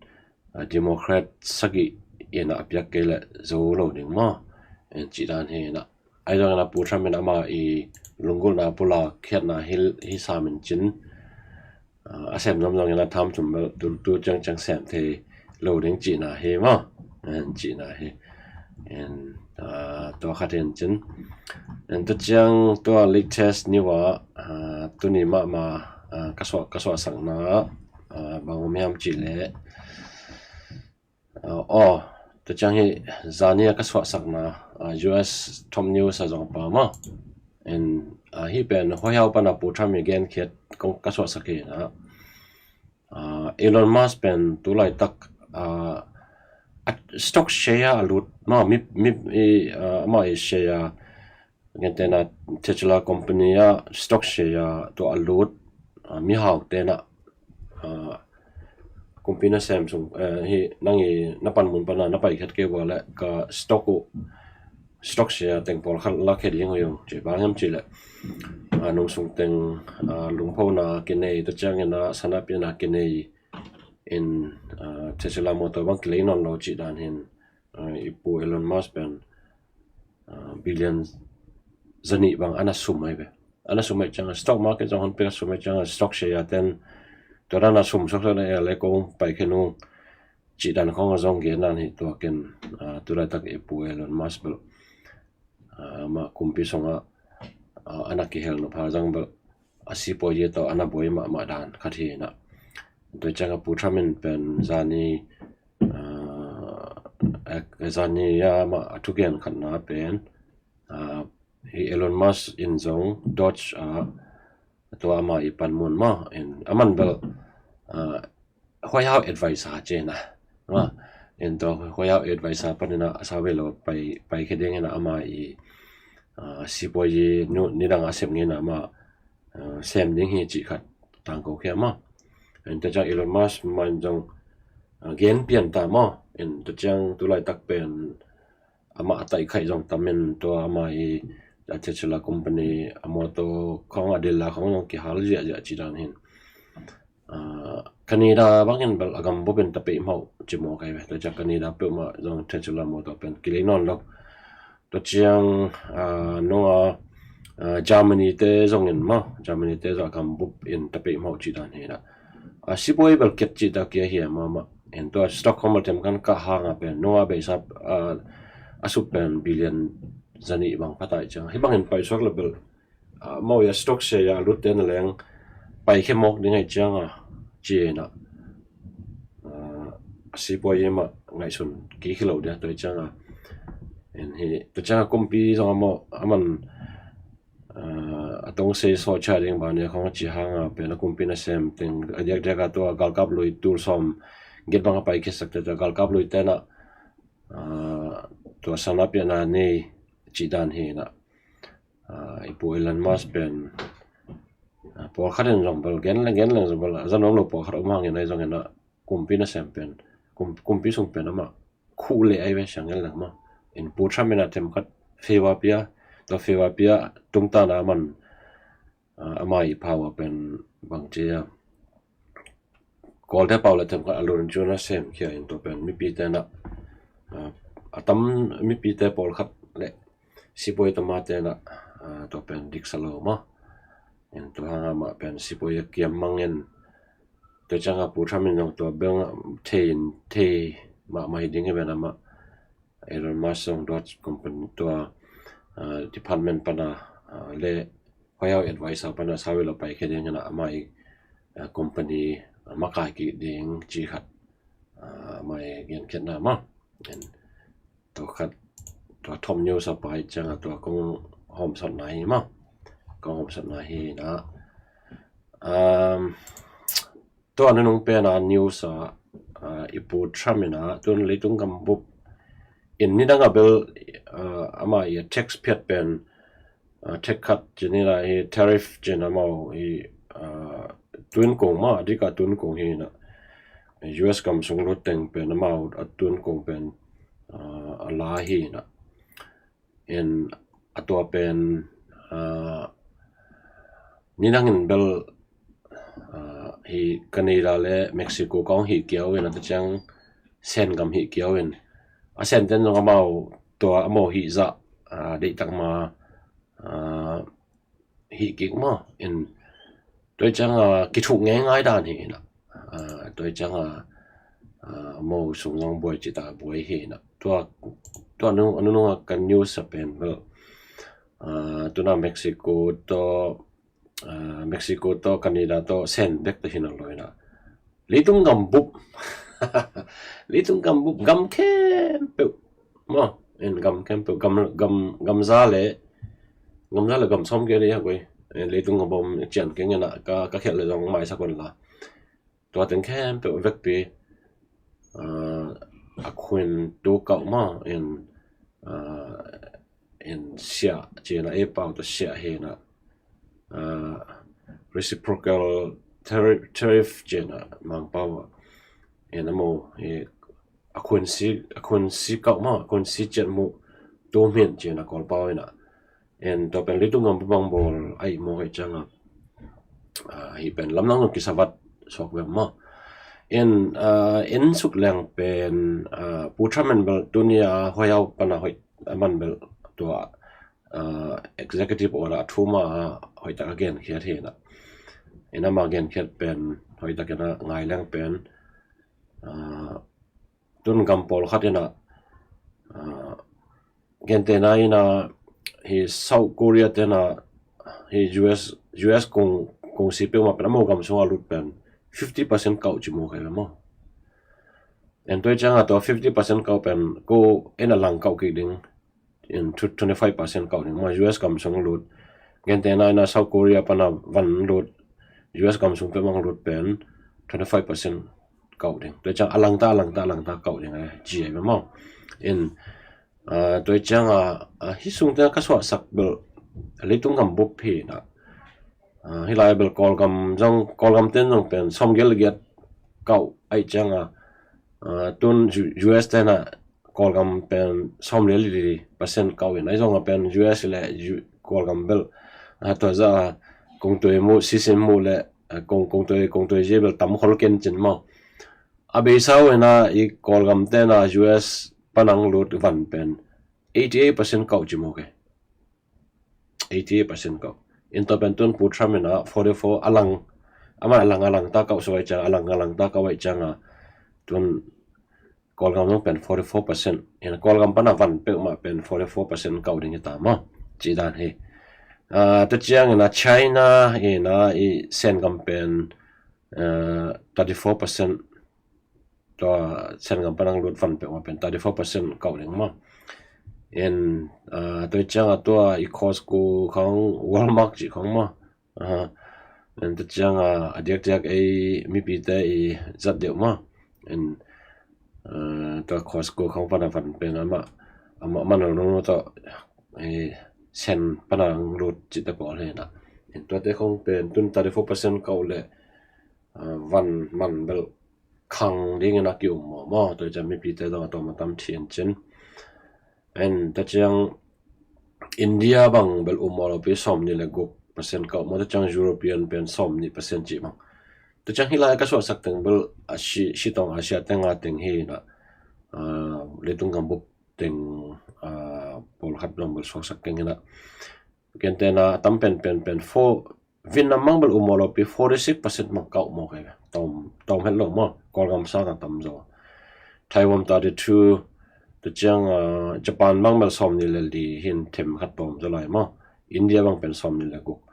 ah, Democrat sagih in a piak kei leh zo lo ding maw. In cih dan hi na. Ahi zongin a Pu Trump in ama i lunggulhna pulak khiatna hi, hi sam in cin, ah, a sem nuam zongin a term thum bel tu, tu ciangciang sem thei lo ding cihna hi maw. In cihna hi. In, ah, tua khat hi in cin. In tua ciang tua latest news a, ah, tuni mahmah, ah, ka suah, ka suahsakna, ah, bang om hiam cih leh, ah, aw, tua ciang hih zani a ka suahsakna, ah, U S top news a zong pa maw. In, ah, hih pen White House pan a Pu Trump i genkhiat kong ka suahsak hi na. Ah, Elon Musk pen tu laitak, ah, a stock share a lut maw, mi, mi, i, ah, ama i share, gentehna Tesla company a stock share tua a lut, ah, mihau te na, ah, kumpi na sem sung, eh, hi nang i na panmun pan a na paikhiat kei ua leh ka stock uh, stock share teng pawlkhat lakhia ding uh hi ung ci, bang hiam cih leh, ah, nungsung teng, ah, lungphona kinei, tua ciangin a sana piana kinei in, ah, Tesla motor bang kilei nawn lo cih dan hi in, ah, i pu Elon Musk pen, ah, billion zanih bang ana sum ahi ve. Ana sum ahi ciang a stock market zong hon pek a sum ahi ciang a stock share a ten tua dan a sum suaksuak na el e kong paikhia nung cih dan khong a zong gen dan hi. Tua ken, ah, tu laitak i pu Elon Musk bel, ah, amah kumpi sungah, ah, ana kihel nop ha zang bel a sipuazi tawh ana buai mahmah dan khat hi na. Tua ciang a Pu Trump in pen zani, ah, eh, zani a amah a thugen khatna pen, ah, hi Elon Musk in zong Doge, ah, tua ama i panmun maw, in aman bel, ah, White House advisor ci na, maw, in tua White House advisor panin a sau ve lo pai, paikhia dingin a ama i, ah, sipuazi nu, nidang a sem ngei na ama, ah, sem ding hi cih khat tangko khia maw. In tua ciang Elon Musk mah in zong, ah, gen pian ta maw. In tua ciang tu laitak pen amah a taikhaih zong tam in tua ama i, a Tesla company a motor khong a dealer khong zong kihal ziahziah cih dan hi in. Ah, Canada bangin bel a gambup in tapeih mawk ci mawk ahi ve. Tua ciang Canada peuhmah zong Tesla motor pen kilei nawn lo. Tua ciang, ah, nunga, ah, Germany te zongin maw, Germany te zong a gambup in tapeih mawk cih dan hi na. Ah, sipuazi bel kiat cih ta kia hi a mahmah. In tua stock khong bel tem kan kah hang a pen nunga beisa, ah, a sum pen billion zanih bang pha ta hi ciang. Hih bangin paisuak leh bel, ah, amau i a stock share a lut te na leng paikhia mawk ding ahi ciang a ci na. Ah, a sipuazi mah ngaihsun kik hi lo dia tua hi ciang a. In hi, tua ciang a kumpi zong a maw, aman, ah, a tong sei sawh cia ding bang nia khong a ci hang a pen a kumpi nasem teng a diakdiak a tua galkap lui tul sawm Gate bang a pai khiatsakte tua galkap luite na, ah, tua sana piana nei cih dan hi na, ah, i pu Elon Musk pen, ah, pawlkhat in zong bel gen leng gen leng zong bel a za nuam lo pawlkhat om hangin ahi zongin a kumpi nasem pen, kum, kumpi sung pen amah khuh leh ahi ve siang gen leng maw. In Pu Trump in a themkhat favor pia, tua favor pia tungtana man, ah, ama i pau a pen bang ci a, Kawlte pau le themkhat a lun cu na sem khia in tua pen mipite na, ah, a tam mipite pawlkhat le sipuai tamate na, ah, tua pen diksa lo maw. In tua hang amah pen sipuai a kiam mang in tua ciang a Pu Trump in zong tua beng thei in thei mahmah hi ding hi ven amah Elon Musk zong Doge company tua, ah, department pana, ah, le huaihau advisor pana sawi lo pai khia ding in a amah i, ah, company, ah, makai kik ding ci khat, ah, amah i genkhiatna maw. In tua khat tua thom news a pai ciang a tua kong hawmsatna hi maw. Kong hawmsatna hi na. Um, tua nunung pen a news a, ah, i Pu Trump in a tun leitung gambup in nidang a bel, ah, ama i tax phiat pen, ah, tax cut ci ni la hi tariff ci na mau hi, ah, tun kong ma, a dik a tun kong hi na. U S gam sung lut teng pen amau a tun kong pen, ah, a la hi na. In a tua pen, ah, nidang in bel, ah, hi Canada le Mexico kong hi kiau in a ta ciang Sen gam hi kiau in a Sen ten zong amau tua amau hi zah, ah, deih tak ma, ah, hi kik maw. In tua ciang a kithuk ngei ngai dan hi na. Ah, tua ciang a, ah, amau sung zong buai ci ta buai hi na. Tua, tua nu, anu nung a kan news a pen bel, ah, tuna Mexico to, ah, Mexico to Canada to Sen bek ta hi na loi na. Leitung gambup. Leitung gambup, gam khempeuh maw. In gam khempeuh, gam, gam, gam za le, gam za le gam sawm ke le ya goi. In leitung gambup cian keng in a ka, ka khial le zong mai sa kon la. Tua teng khempeuh vekpi, ah, a khuin tu kauh maw. In, ah, in siah ci na, ei pau ta siah hi na, ah, reciprocal tariff, tariff ci na Mangpau a. In amau hi a khun si, a khun si kauh maw, a khun si ciat mu tu hmin ci na Kawlpau in a. In tua pen leitung gambup bang bawl a i mawk a i ciang a, ah, hi pen lamdang zong kisavat suak ve maw. In, ah, in suk leng pen, ah, Pu Trump in bel tuni a huaihau pana hoih a man bel tua, ah, executive order a thu ma a hoih tak a genkhiat hi na. In ama genkhiat pen hoih tak in a ngai leng pen, ah, tun gam pawlkhat in a, ah, gentehna in a hi South Korea ten a hi U S, U S kong, kong si peuhmah pen amau gam sung a lut pen fifty percent kauh ci mu kei ve maw. En tua i ciang a tua fifty percent kauh pen ko en a lang kauh kik ding. In twenty five percent kauh ding maw, U S gam sung lut. Gentehna in a South Korea pana van lut, U S gam sung peuhmah lut pen twenty five percent kauh ding. Tua i ciang a langta, a langta, a langta kauh ding a ci ai ve maw. In, ah, tua i ciang a, ah, hi sung te ka suahsak bel leitung gambup hi na. Ah, hi lai bel Kawlgam zong, Kawlgam ten zong pen sawm gel giat kauh a i ciang a, ah, tun U-, U S ten a Kawlgam pen sawm le li percent kauh in a i zong a pen U S le U-, Kawlgam bel, ah, tua za a kong tui mu, sisin mu le, ah, kong, kong tui, kong tui zi bel tam khol ken cin maw. A beisa uh in a i Kawlgam ten a U S panang lut van pen eighty eight percent kauh ci mu kei. Eighty eight percent kauh. In tua pen tun Pu Trump in a forty four a lang, ama a lang a langta kauh so a i ciang, a lang a langta kauh a i ciang a tun Kawlgam zong pen forty four percent. In Kawlgam pana van peuhmah pen forty four percent kauh ding hi ta maw. Ci dan hi. Ah, tua ciang in a China in a i Sen gam pen, ah, thirty four percent. Tua Sen gam panang lut van peuhmah pen thirty four percent kauh ding maw. In, ah, tua i ciang a tua i Costco khong, Walmart ci khong maw. Ah, en tua ciang a, a diakdiak ei mipite i zat deuh maw. In, uh, tua Costco khong pana van pen amah amah man lo nung tawh, eh, Sen pana ang lut cihte pawl hi na. In tuate khong pen tun thirty four percent kauh le, uh, van man bel khang dingin a ki-um maw maw, tua ciang mipite dong a tawm a tam thian cin. En ta ciang India bang bel um maw lo pi sawm ni le guk percent kauh maw, ta ciang European pen sawm ni percent cih bang. Ta ciang hi lai ka suahsak teng bel a si, si tawng Asia teng a teng hi na, ah, leitung gambup teng, ah, pawlkhat bang bel suaksak teng hi na. Kentena a tam pen pen pen four Vietnam mang bel um maw lo pi forty six percent mang kauh maw kei. Tawm, tawm het lo maw. Kawlgam sang a tam zaw. Taiwan thirty two, ta ciang, ah, Japan mang bel sawm ni le li hin them khat tawm zaw lai maw. India bang pen sawm ni le guk.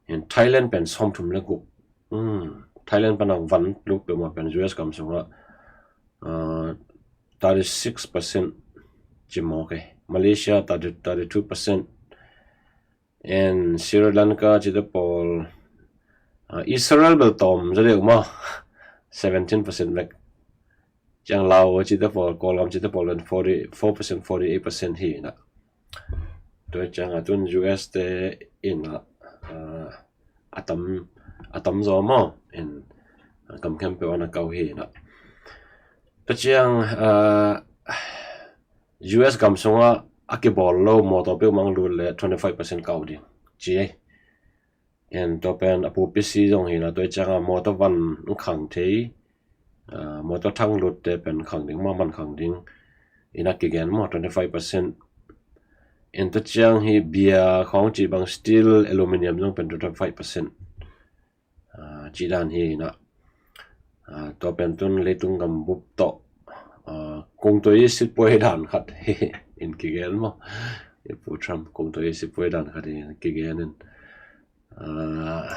Hin Thailand pen sawm thum le guk. Hmm. Thailand pan a van luk pe maw pen U S gam sungah, ah, thirty six percent ci maw kei. Malaysia thirty, thirty two percent. And Sri Lanka cihte pawl, ah, Israel bel tawm zaw deuh maw. Seventeen percent mek. Ciang Lao cihte pawl, Kawlgam cihte pawl pen forty four percent, forty eight percent hi na. Tua ciang a tun U S te in a, ah, a tam, a tam zaw maw. In, ah, kam khempeuh ana kauh hi na. Ta ciang, ah, U S gam sungah a kibawl lo mawtaw peuh mang lut le twenty five percent kauh ding ci ei. En tua pen a pupi si zong hi na, tua ciang a mawtaw van khang thei, ah, mawtaw thang lutte pen khang ding maw, man khang ding in a kigen maw, twenty five percent. En ta ciang hi bia khong cih bang steel, aluminium zong pen twenty five percent. Ah, cih dan hi na. Ah, tua pen tun leitung gambup tawh, ah, kungtui sitpuai dan khat hi in kigen maw. I Pu Trump kungtui sitpuai dan khat hi in kigen in. Ah,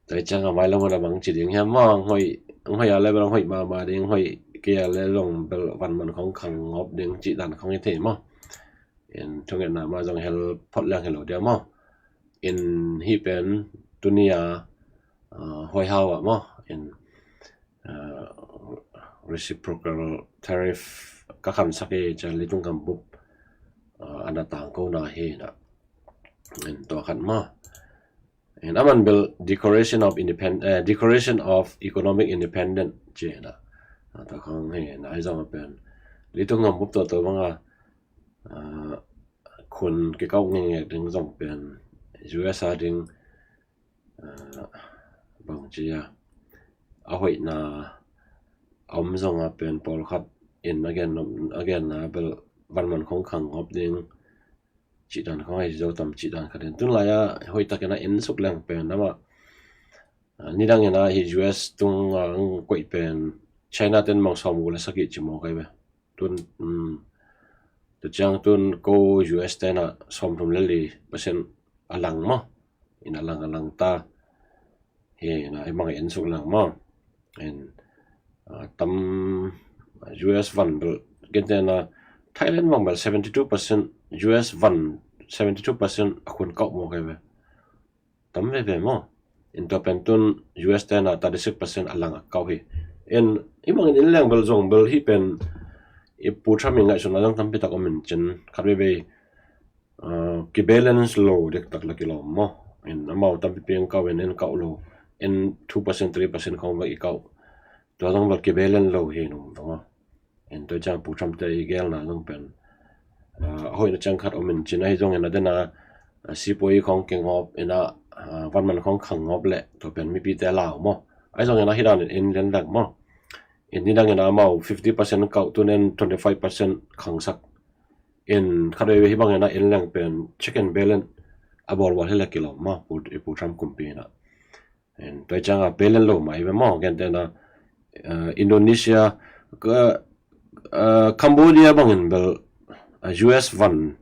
tua ciang a mai lam a bang ci ding hiam maw, ang hoih, ang hoih a le bel ang hoih mahmah ding, ang hoih kei a le zong bel van man khong khang ngawp ding cih dan khong hi thei maw. In thungetna mah zong hel phot leng hi lo dia maw. In hih pen tuni a, ah, huaihau ah maw. In, ah, reciprocal tariff ka khansak hi ciang leitung gambup, ah, ana tangkona hi na. In tua khat maw. In aman bel declaration of independ-, eh, declaration of economic independent ci na. Ah, tua khong hi na, ahi zong a pen leitung gambup tawh tawh bang a, ah, khun kikauh ngengek ding zong pen U S a ding, ah, bang ci a, a hoihna a om zong a pen pawlkhat in a gen, a genna bel van man khong khang ngawp ding cih dan khong ahi zo tam cih dan khat in. Tun lai a hoih takin a en suk leng pen amah, ah, nidang in a hi U S tung a ang koih pen China ten mang sawm guk le sagih ci maw kei ve. Tun, um, tua ciang tun ko U S ten a sawm thum le li percent a lang maw. In a lang a lang ta. Hi na, i mang en suk lang maw. In, ah, tam U S van bel, kentena Thailand bang bel seventy two percent, U S van seventy two percent a khun kauh maw kei ve. Tam veve maw. In tua pen tun U S ten a thirty six percent a lang a kauh hi. In, i mang in en leng bel zong bel hih pen i Pu Trump i ngaihsutna zong tampi tak om in cin khat veve, ah, kibalance lo dektak la kilawm maw. In amau tampi piang kauh in en kauh lo. En two percent, three percent khong va i kauh. Tua zong bel kibalance lo hi nung zong a. In tua ciang Pu Trump te i gelna zong pen, ah, a hoihna ciang khat om in cin ahi zong in a den a, ah, sitpuai khong kingawp in a, ah, van man khong khang ngawp le tua pen mipite lau maw. Ahi zong in a hi dan in en lian lak maw. In nidang in a amau fifty percent kauh tun en twenty five percent khangsak. In khat veve hi bang in a en leng pen check and balance a bawl bawl hi la kilawm maw, Pu, i Pu Trump kumpi in a. In tua ciang a balance lo mah hi ve maw, kentena, ah, Indonesia, ka, ah, Cambodia bang in bel, ah, U S van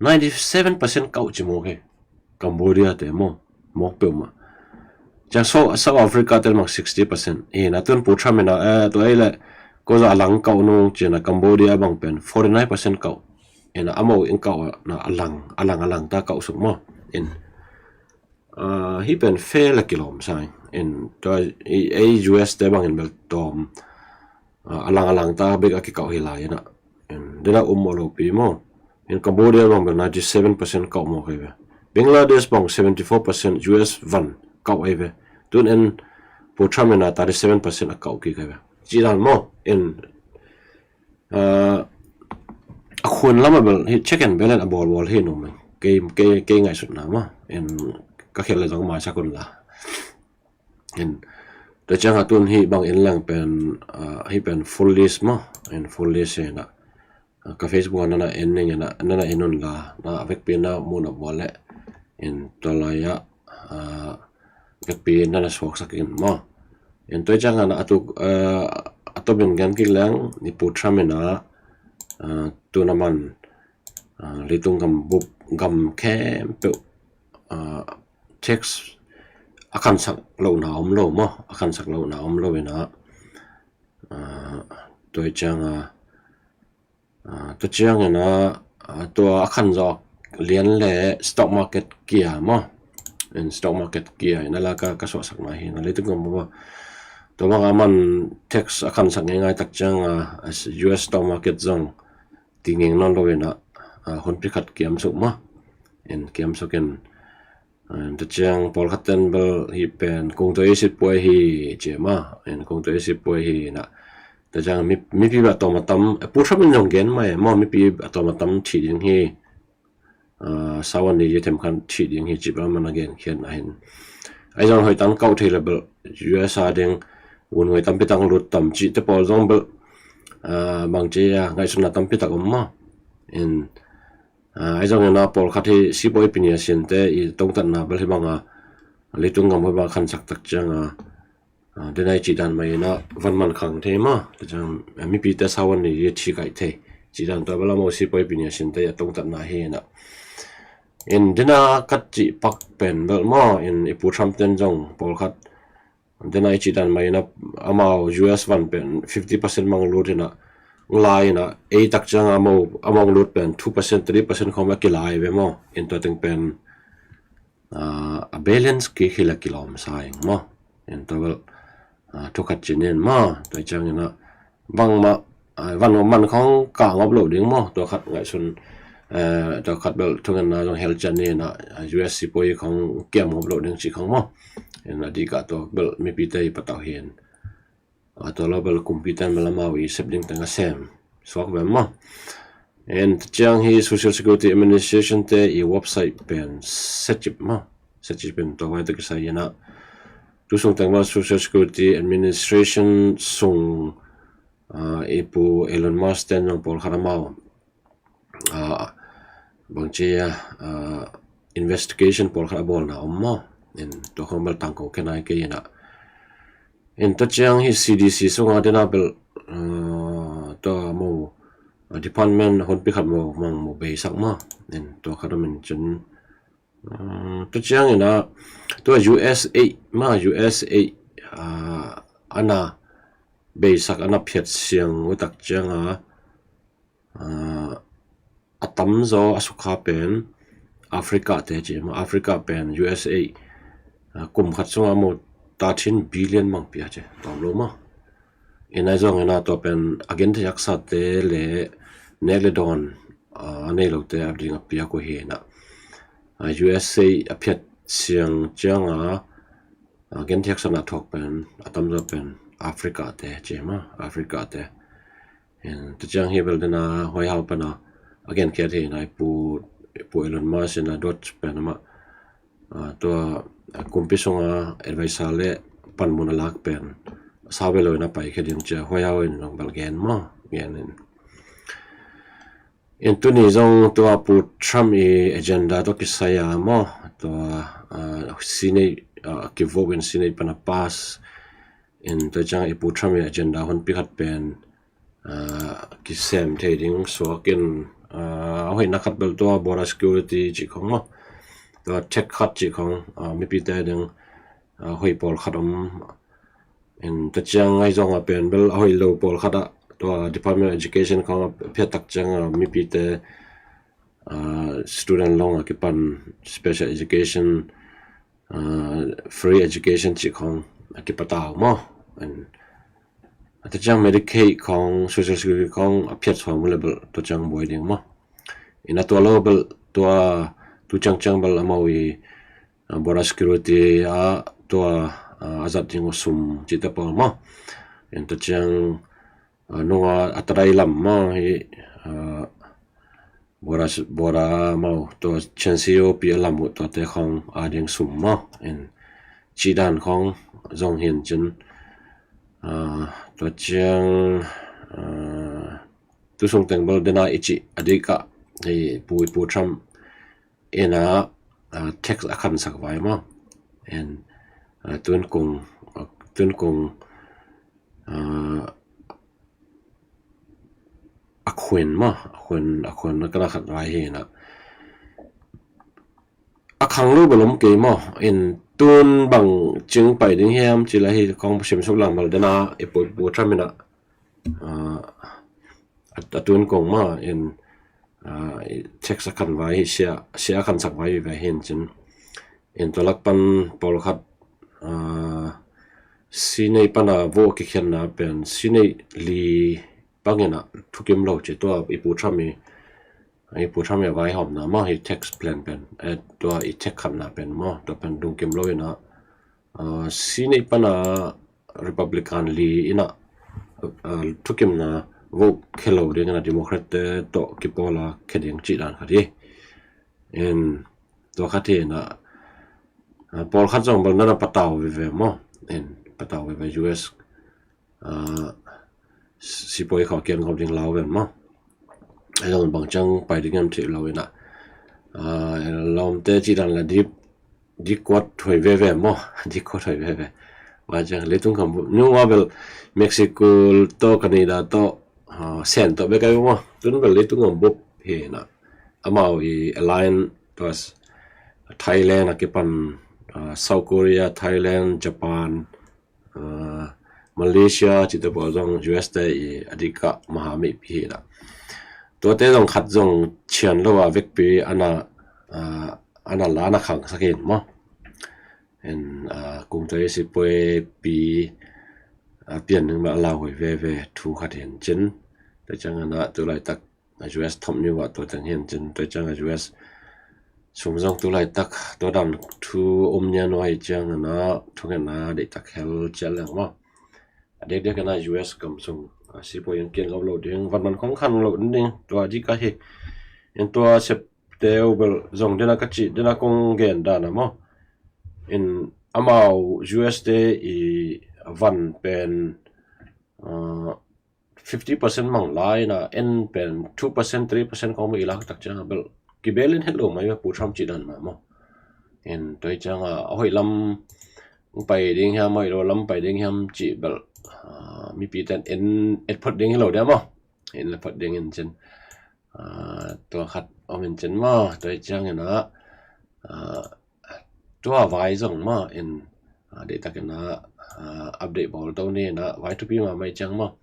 ninety seven percent kauh ci maw kei. Cambodia te maw, mawk peuhmah. Ciang South, South Africa te mang sixty percent. Hi na tun Pu Trump in a, eh, tua ei le, ko zah a lang kauh nung ci na Cambodia bang pen forty nine percent kauh. Hi na amau in kauh na a lang, a lang, a lang ta kauh suk maw. In, Hih pen fair a kilawm sa in, tua ei U S te bangin bel tawm a lang a lang ta bek a kikauh hi lai inah, dena um a lopi maw. In Cambodia bang bel ninety seven percent kauh maw kai ve. Bangladesh bang seventy four percent U S van kauh ai ve. Tun en Pu Trump ina thirty seven percent a kauh kik ai ve. Ci dan maw. In a khun lama bel hi check and balance a bawlbawl hi num. Kei ngaihsutna maw. In ka khel le zong maisak un la. In tua cianga tun hih bang in leng pen hih pen full list maw. In full list hi na ka Facebook ah nana en ning ina nana en un la na a vekpi na muh nop vua leh in tua lai-ah vekpi nana suaksak in maw. In tua cianga na a tuk a tawpin gen kik leng i Pu Trump ina tuna man leitung gam bup gam khempeuh tax a khansak lohna om lo maw, a khansak lohna om lo ina tua cianga tua ciangina tua a khan zawk lian le stock market kia maw. In stock market kia ina la ka suahsakna hi na leitung gam bup a tua banga man tax a khansak ngeingai tak cianga U S stock market zong tingeng nawn lo ina hunpi khat kiamsuk maw. In kiamsuk in tua ciang pawlkhat ten bel hih pen kungto ei sitpuai hi ci maw. In kungto ei sitpuai hi na tua ciang mipi a tawm a tam Pu Trump in zong gen mai maw, mipi a tawm a tam thih ding hi. Sawan ni themkhat thih ding hi ci bel man a gen khiat na hin ai zong hoih tan kauh thei le bel U S a ding vun huai tampi tak lut tam cihte pawl zong bel bangci a ngaihsutna tampi tak om maw. In ai zong ina pawlkhat hi sipuai pinia sinte i tongtatna bel hi banga leitung gam huai bang khansak tak cianga dena i cih dan mai ina van man khang thei maw. Tua ciang mipite sawan ni i thikaih thei cih dan tua bel a maw sipuai pinia sinte i a tongtatna hi ina. In dena kat cih pak pen bel maw in i Pu Trump ten zong pawlkhat dena i cih dan mai ina amau U S van pen fifty percent mang lut ina lai ina ei tak cianga amau lut pen two percent three percent khawng a kilai ve maw. In tua teng pen a balance kik hi la kilawm sa ing maw. In tua bel thukhat cinin maw tua ciangina bangmah van man khawng kah ngop loh ding maw. Tua khat ngaihsun tua khat bel thungenna zong hel cian ni ina U S sipuai khawng kiam ngop loh ding cih khawng maw. In a dikah tua bel mipite i patauh hin tua lo bel kumpi ten bel amau i sep ding teng a sem suak ve maw. In tua ciang hi Social Security Administration te i website pen secip maw, secip in tua vai tawh kisai ina tu sung teng bel Social Security Administration sung i Pu Elon Musk ten zong pawlkhat amau bangci a investigation pawlkhat a bawlna om maw. In tua khawng bel tangko khe nai kei ina. In tua ciang hi C D C sunga dena bel tua maw department hunpi khat maw mang maw beisak maw. In tua khat om in cin tua ciang ina tua U S A maw, U S A ana beisak ana phiat siang utak cianga a tamzaw a sukha pen Africa te ci maw. Africa pen U S A kum khat sunga maw thirteen billion mang pia ci tawm lo maw. In ai zong ina tua pen a genthei haksate le nek le dawn a nei lote a ding a piak uh hi ina. U S A a phiat siang cianga a genthei haksatna thuak pen a tamzaw pen Africa te ci maw, Africa te. Tua ciang hi bel dena White House pana a genkhiat hi na i Pu Elon Musk ina Doge pen amah tua kumpi sunga advisor le panmun a lak pen sau ve lo ina paikhia ding cia White House in zong bel gen maw, gen in. In tuni zong tua Pu Trump i agenda tawh kisai a maw, tua Senate kivote in Senate pana pass in tua ciang i Pu Trump i agenda hunpi khat pen kisem thei ding suak in a hoihna khat bel tua border security cih khong maw, tua tech khat cih khong mipite ding hoih pawlkhat om. In tua ciang ai zong a pen bel a hoih lo pawlkhat ah tua Department of Education khong a phiat tak ciang mipite student loan a kipan special education free education cih khawng a kipatau maw. Tua ciang Medicaid khawng, Social Security khawng a phiat suam uh leh bel tua ciang buai ding maw. In a tua lo bel tua tu ciangciang bel amau i border security ah tua a zat ding uh sum cihte pawl maw. In tua ciang nunga a tadai lam maw hi, border border maw, tua Chin C O P a lam uh tuate khawng a ding sum maw. In cih dan khawng zong hi in cin, tua ciang tu sung teng bel dena i cih a dik ah hi pu i pu Trump in a tax a khansak vai maw. In tun kong tun kong a khuin maw, a khuin a khuin na kana khat vai hi na a khang lo bel om kei maw. In tun bang cing pai ding hiam ci la hi khawng sim suk lang bel dena i pu i pu Trump in a a tun kong maw in tax a khan vai hi sia sia a khansak vai hi ve hi in cin. In tua lak pan pawlkhat sinei pana vote kikhianna pen sinei li bangin a thukim lo ci tua i pu Trump i i pu Trump i vaihawmna maw hi tax plan pen tua i tax khatna pen maw tua pen dungkim lo in a sinei pana Republican li in a thukimna vote khia lo ding in a Democrat te tawh kipawl a khia ding cih dan khat hi. In tua khat hi in a pawlkhat zong bel nana patau veve maw. In patau veve U S sipuai khawh kian ngop ding lau ven maw. Ei zong bang ciang pai ding hiam cih lo in a lawmte cih dan la dip dikuat huai veve maw. Dikuat huai veve. Wa ciang leitung kam bup nung wa bel Mexico tawh Canada tawh Sen tawh bek ai maw. Tun bel leitung kam bup hi na amau i align tua Thailand a kipan South Korea, Thailand, Japan, Malaysia cihte pawl zong U S te i a dikah maha mihpi hi na. Tuate zong khat zong cian lo a vekpi ana ana la ana khangsak in maw. En kungtai sipuai pi a pian ning ma a lauhuai veve thu khat hin cin. Tua ciang ana tu laitak U S thawm ni wah tua teng hin cin. Tua ciang U S sung zong tu laitak tua dan thu um nia nuai ciang ana thungetna deihtak hel ciat leng maw. A dekdek ina U S gam sung sipuai in kian gam lo ding van man khong khan lo ding tua dikah hi. En tua sep teu bel zong dena ka cih dena kong gen dan a maw. In amau U S te i van pen fifty percent mang lai na en pen two percent three percent kong mu i lak tak ciang a bel kibelin het lo mai pu Trump cih dan ma maw. In tua ciang a hoih lam pai ding hiam hoih lo lam pai ding hiam cih bel mipi ten en et phot ding hi lo dia maw. En et phot ding in cin. Tua khat om in cin maw. Tua ciang ina tua vai zong maw in deihtak ina update bawl to ni ina vai thupi ma mai ciang maw.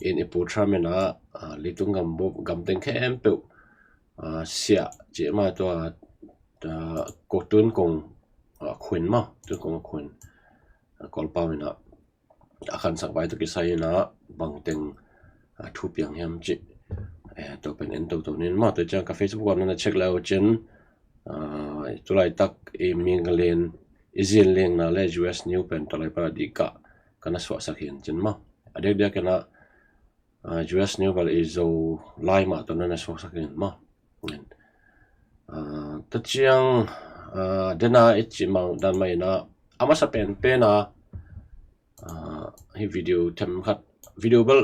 In i pu Trump ina leitung gam bup gam teng khempeuh siah cih ma tua ko tun kong khuin maw tun kong khuin Kawlpau ina a khansak vai tawh kisai ina bangteng thu piang hiam cih tua pen en toto nin maw. Tua ciang ka Facebook ah nana check le uh cin. Tulaitak i minglen i zin lengna le U S new pen tulai pala dikah kana suahsak hin cin maw. A dekdek ina U S new bal i zo lai mah tawh nana suaksak in maw. Tua ciang dena i cih mang dan mah ina a masa penpen a hi video them khat video bel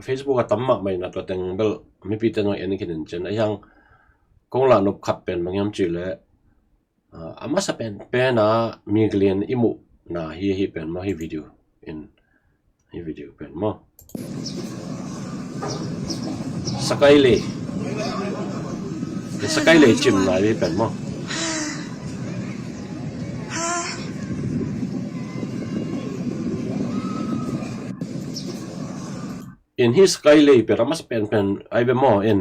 Facebook a tam mahmah ina tua teng bel mipi ten en khin in cin a hiang kong lah nop khat pen bang hiam cih leh a masa penpen a miglen i muhna hi hi pen maw hi video in hi video pen maw. Sakai lei sakai lei cimna hi pen maw. In hi sakai lei pen a masa penpen ai be maw in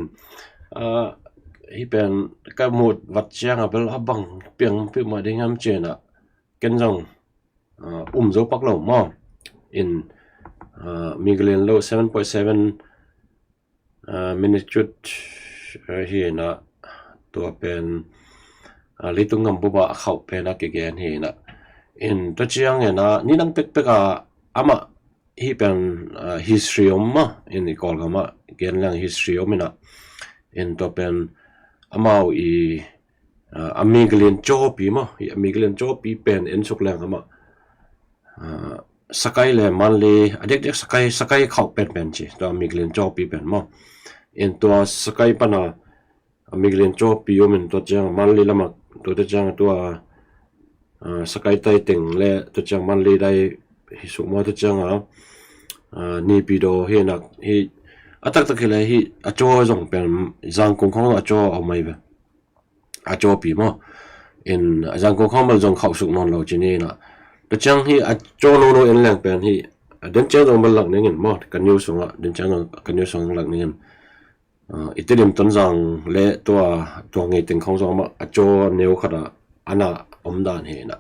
hi pen ka mut vat ciang a bel a bang piang piu mah ding hiam cin a ken zong, ah, um zo pak lo maw. In, ah, Miguel in lo seven point seven, ah, magnitude, ah, hi na, tua pen, ah, leitung gam bup ah a khauh pen a kigen hi na. In tua ciang hi na, ni dang pekpek a amah hih pen, ah, history om maw, in i Kawlgam ah gen leng history om hi na. In tua pen amau i, ah, a Miguel in cawpi maw, i a Miguel in cawpi pen en suk leng amah, ah, Sakai le Manli, a diakdiak Sakai, Sakai khauh penpen ci, tua Miguel in cawpi pen maw. In tua Sakai pana a Miguel in cawpi om in tua ciang Manli lama, tua te ciang tua, ah, Sakai tai teng le tua ciang Manli dai hi suk maw, tua ciang a, ah, Naypyidaw hi na, hi a taktak hi le hi a caw zong pen Zangkong khawng a caw a om mai ve. A cawpi maw. In a Zangkong khawng bel zong khauh suk nawn lo ci ni na. Tua ciang hi a caw nono en leng pen hi, a den ciang zong bel lak ning in maw, ka news sungah, den ciang zong ka news sungah lak ning in. Ah, i Tedim Tonzang le tua, tua ngei teng khawng zong amah a caw neu khat ah ana om dan hi na.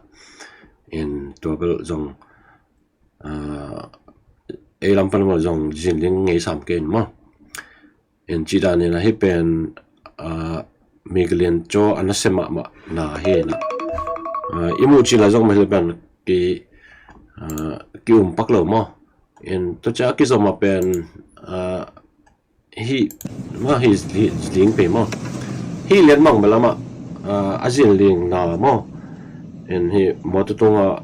In tua bel zong, ah, ei lam pan bel zong zinling ngei sam kei in maw. In ci dan hi na, hih pen, ah, Miguel in caw a nasia mahmah na hi na. Ah, i muh ci la zong mah hih pen ki, ah, ki um pak lo maw. In tua ciang a kizom a pen, ah, hi, ma hi, hi ding pei maw. Hi lian mang bel amah, ah, a zinling na maw. In hi mawtaw tungah,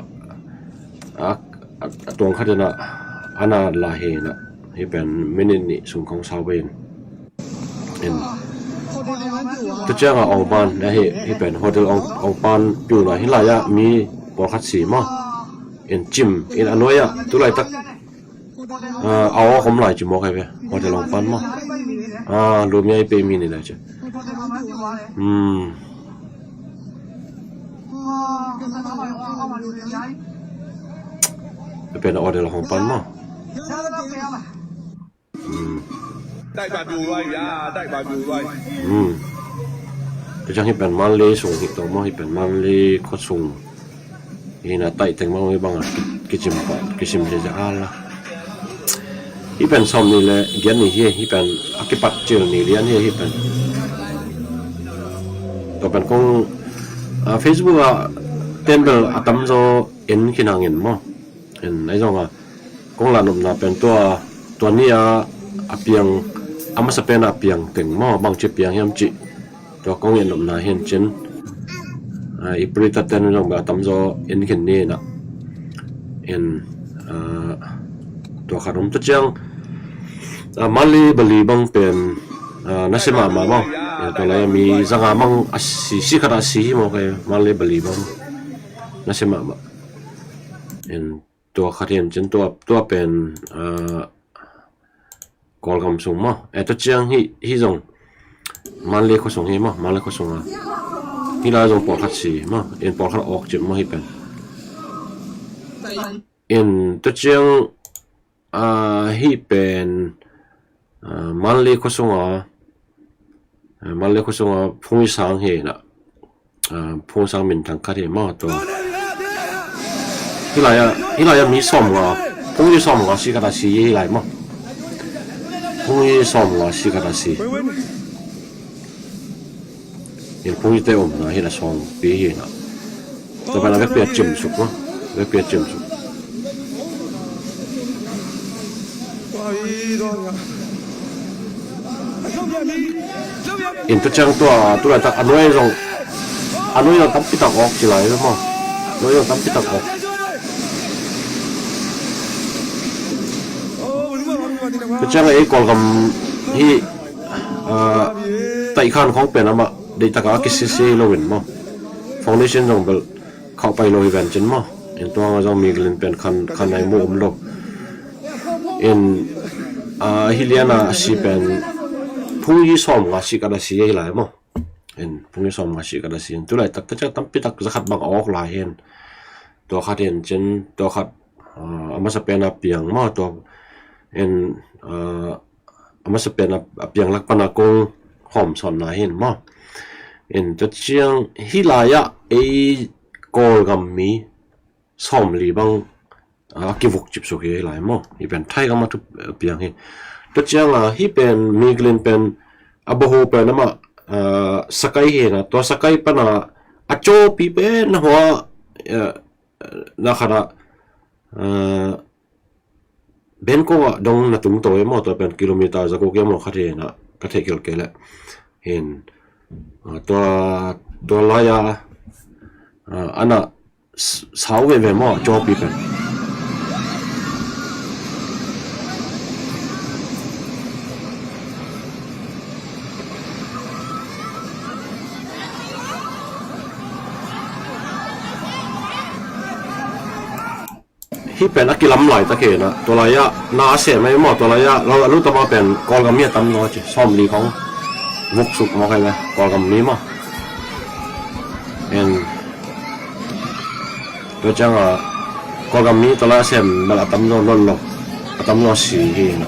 a, a, a tuang khat in a, ana la hi na. Hi pen minute nih sung khawng sau ve in. In tua ciang a ong pan, na hi, hi pen hotel ong, ong pan piu na hi lai ah mi pawlkhat si maw. In cim, in a nuai ah, tu laitak, ah, a awk om lai ci mawk hi ve. Hotel ong pan maw. Ah, lu mi ai pei mi ni lai ci. Hmm. Pen a hotel ong pan maw. Hmm. Tua ciang hi pen Manli sung hi tawh maw, hi pen Manli khua sung. Hi na taih teng bang hi bang a ki, kicim pa, kicim zia zia a la. Hi pen sawm ni le giat ni hi, hi pen a kipat cil ni lian hi, hi pen. Tua pen kong, ah, Facebook ah ten bel a tamzaw en khin hang in maw. En ai zong a kong la nopna pen tua, tua ni a, a piang, a masa pen a piang teng maw, bangci piang hiam cih. Tua kong en nopna hi in cin, ah, i purita ten zong bel a tamzaw en khin ni na. En, ah, tua khat om tua ciang, ah, Manli Bali bang pen, ah, nasia mahmah maw. En tua lai a mi zanga mang a si, si khat a si hi maw kei, Manli Bali bang nasia mahmah. En tua khat hi in cin tua, tua pen, ah, Kawlgam sung maw. Eh, tua ciang hi, hi zong Manli khua sung hi maw, Manli khua sung a. Hi lai zong pawlkhat si maw, in pawlkhat awk cip maw hi pen. In tua ciang, ah, hi pen, ah, Manli khua sung a, ah, Manli khua sung a Phung Yi Sang hi na. Ah, Phung Sang minthang khat hi maw tua. Hi lai a, hi lai a mi sawm nga, Phung Yi sawm nga si khat a si hi lai maw. Phung Yi sawm nga si khat a si. In Phung Yi te om na hi na sawm pi hi na. Tua pen a vekpi a cim suk maw. Vekpi a cim suk. In tua ciang tua, tu laitak a nuai zong, a nuai zong tampi tak awk ci lai ve maw. A nuai zong tampi tak awk. Tua ciang ei Kawlgam hi, ah, taihkhan khawng pen amah deihtak a kisisi lo in maw. Foundation zong bel khauh pai lo hi ven cin maw. In tua nga zong mi galin pen khan, khan nai mu um lo. In, ah, hi lian a si pen Phung Yi sawm nga si khat a si hi lai maw. In Phung Yi sawm nga si khat a si in tu laitak ta ciang tampi tak za khat bang a awk lai hi in. Tua khat hi in cin, tua khat, ah, a masa pen a piang maw tua. In, ah, a masa pen a, a piang lak pan a kong hawm sawn na hi in maw. In tua ciang hi lai ah ei Kawlgam mi sawmli bang a kivuk cipsuk hi lai maw. Hi pen Thai gam a thupiang hi. Tua ciang a hi pen Miglin pen a bahu pen amah sakai hi na, tua sakai pan a a cawpi pen na hua na khat a Bangkok ah dong na tung to e maw, tua pen kilometer za ko kia maw khat hi na ka theih khelh kei leh hin tua tua lai a ana sau veve maw cawpi pen. Hi pen a kilam laitak hi na, tua lai ah na a sem mai maw, tua lai ah lo a lu tama pen Kawlgam mi a tam lo ci, sawmli khong vuk suk maw khai ve Kawlgam mi maw. En tua ciang a Kawlgam mi tua lai a sem bel a tam lo lon lo, a tam lo si hi na.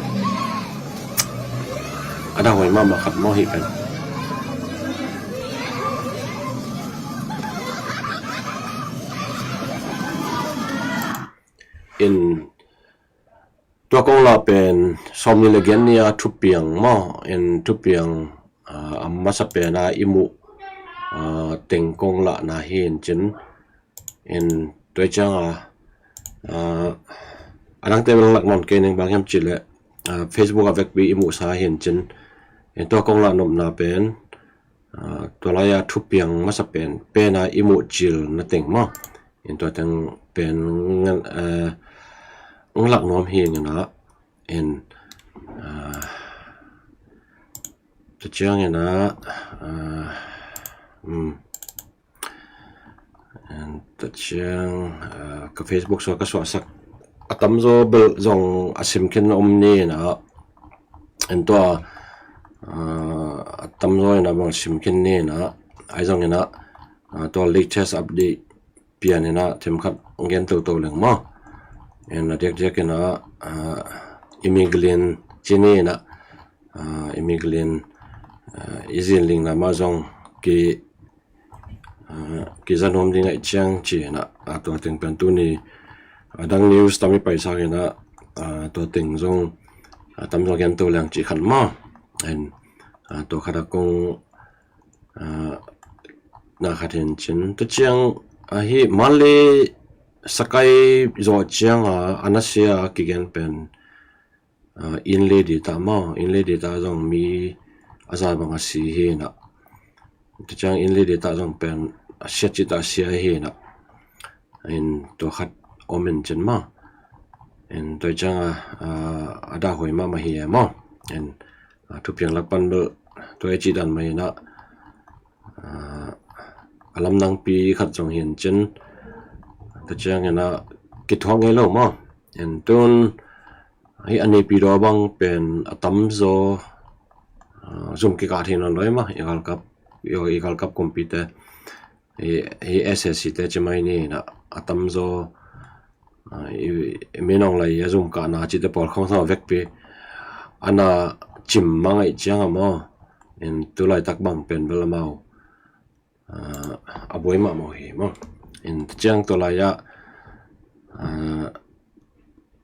A da hoi mahmah khat maw hi pen. In tua kong la pen sawmli le giat ni a thupiang maw, in thupiang a masa pen a i muh teng kong la na hi in cin. In tua ciang a a dangte bel lak nawn kei ning bang hiam ci leh Facebook a vekpi i muhsa hi in cin. In tua kong la nopna pen tua lai a thupiang masa pen pen a i muh cil na teng maw. In tua teng pen ngan lak nuam hi ngan a. In tua ciang in a um Tua ciang ka Facebook sua ka suahsak a tamzaw bel zong a simkhin om ni na. En tua a tamzaw in a bang simkhin ni na. Ai zong in a tua latest update pian in a themkhat gen toto leng maw. En a diakdiak in a i Miglin ci ni na. I Miglin i zinling na mah zong ki kiza nuam ding aih ciang ci na. Tua teng pen tuni a dang news tam i paisang in a tua teng zong a tamzaw gen to leng ci khat maw. En tua khat a kong na khat hin cin tua ciang a hi Malay sakai zaw ciang a a nasia kigen pen inn le dita maw, inn le dita zong mi a za bang a si hi na. Tua ciang inn le dita zong pen a sia cita a sia hi na. In tua khat om in cin maw. In tua ciang a a da hoi mahmah hi e maw. In thupiang lak pan bel tua e ci dan mah hi na. A lamdangpi khat zong hi in cin. Tua ciang in a kithuak ngei lo maw. In tun hi a neipi daw bang pen a tamzaw zum kikah thei nawn lo hi mah i galkap i galkap kumpite hi S S C te ci mai ni na a tamzaw i minong lai a zum kahna cite pawl khong sa vekpi ana cim mang aih ciang a maw. In tulaitak bang pen bel amau a buai mahmah hi maw. In tua ciang tua lai ah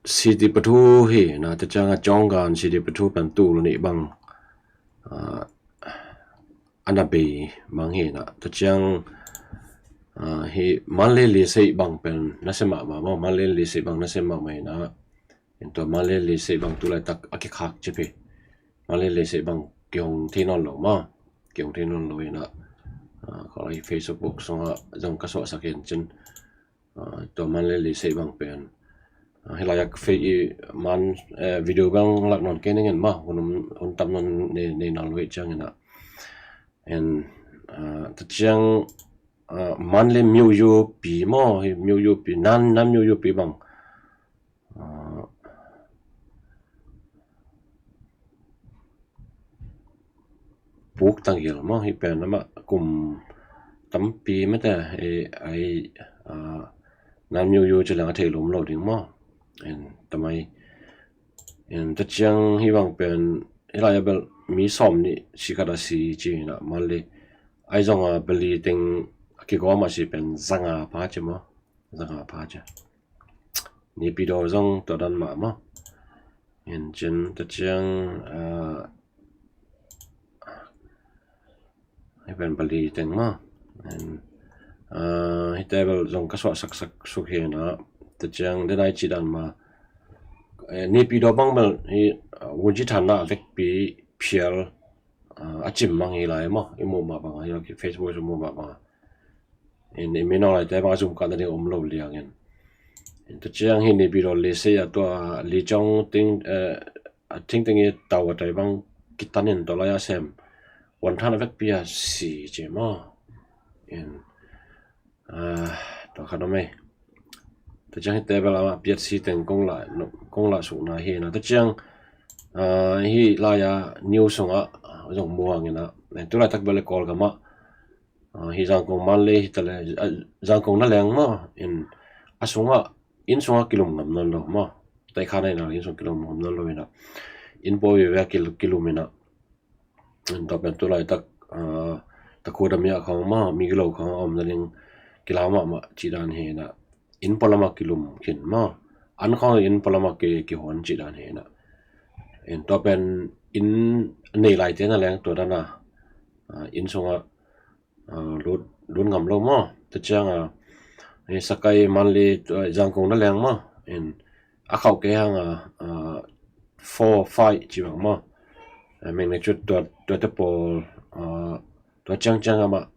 city pathu hi na, tua ciang a Cawngan city pathu pen tul nih bang ana bei mang hi na. Tua ciang hi Manleli sei bang pen nasia mahmah maw, Manleli sei bang nasia mahmah hi na. In tua Manleli sei bang tulaitak a kikhak cip hi. Manleli sei bang kihong thei nawn lo maw, kihong thei nawn lo hi na. Kholai Facebook sungah zong ka suahsak hi in cin. Tua Manleli sei bang pen hi lai a fei i man video bang lak nawn kei ning in maw, hun tam nawn nei nawn lo hi ciang in a. En tua ciang Manleli myuyu pi maw, hi myuyu pi nan nan myuyu pi bang Puk Tangil maw, hi pen amah kum tampi mete ei ai nan myuyu ci leng a thei lum lo ding maw. En tamai en tua ciang hi bang pen hi lai a bel mi sawm nih si khat a si ci hi na. Manleli ai zong a beli teng a kigawm a si pen zanga pha ci maw. Zanga pha cia. Naypyidaw zong tua dan mah maw. In cin ta ciang, ah, hi pen pali teng maw. In, ah, hite bel zong ka suah saksak suk hi na. Ta ciang denai ci dan mah. Eh, Naypyidaw bang bel hi, ah, wunci than na vekpi phial, ah, a cim mang hi lai maw. I muh mah bang, hi Facebook i muh mah bang. In, i minong laite bang a zum kah na ding om lo liang in. In ta ciang hi Naypyidaw le se a tua li ciang ting, eh, a ting ting i tau a tai bang kitan in tua lai a sem. Wan than a vekpi a si ci maw. In, ah, tua khat om ei. Ta ciang hite bel ama piat si teng kong la, kong la suk na hi na. Ta ciang, ah, hi lai a news sungah, ah, zong muang in a. Tu laitak bel i Kawlgam ah, ah, hi Zangkong Mandalay hi ta le, ah, Zangkong na leng maw. In a sungah, inn sungah kilum ngam nawn lo maw. Tai kha na in a inn sung kilum ngam nawn lo in a. Inn pawi ve a kil-, kilum in a. In tua pen tu laitak, ah, takhuda mi a khawng maw, mi gilo khawng a om na ding kilau mahmah ci dan hi na. Inn pualam a kilum khin maw. An khawng inn pualam a ki, kihuan ci dan hi na. In tua pen inn nei laite na leng tua dan a, ah, inn sungah, ah, lut, lut ngam lo maw. Ta ciang a, eh, Sagaing, Mandalay, tua Zangkong na leng maw. In a khauh kei hang a, ah, four, five ci bang maw. Eh, magnitude tua, tua te pawl, ah, tua ciang ciang amah,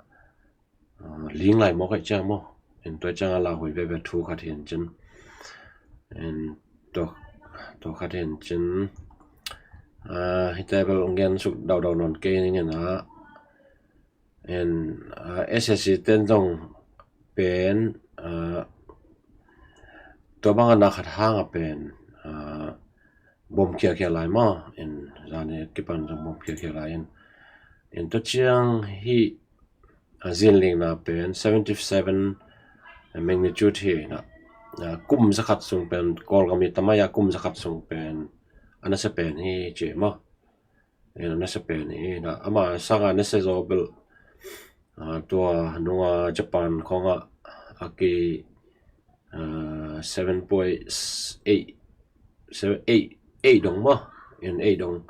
ah, ling lai maw kaih ciang maw. In tua ciang a la hui veve thu khat hi in cin. In tua, tua khat hi in cin. Ah, hite bel ong gen suk daudau nawn kei ning in a. In, ah, S A C ten zong pen, ah, tua bang a na khat hang a pen, ah, bom khiakhia lai maw. In zani kipan zong bom khiakhia lai in. In tua ciang hi, ah, zinling na pen seventy seven magnitude hi na. Ah, kum zakhat sung pen, Kawlgam i tamai a kum zakhat sung pen a nasia pen hi ci maw. Ina nasia pen hi na, ama sanga nasia zaw bel, ah, tua nunga Japan khawngah a ki, ah, seven point eight, seven, eight, eight dong maw. In eight dong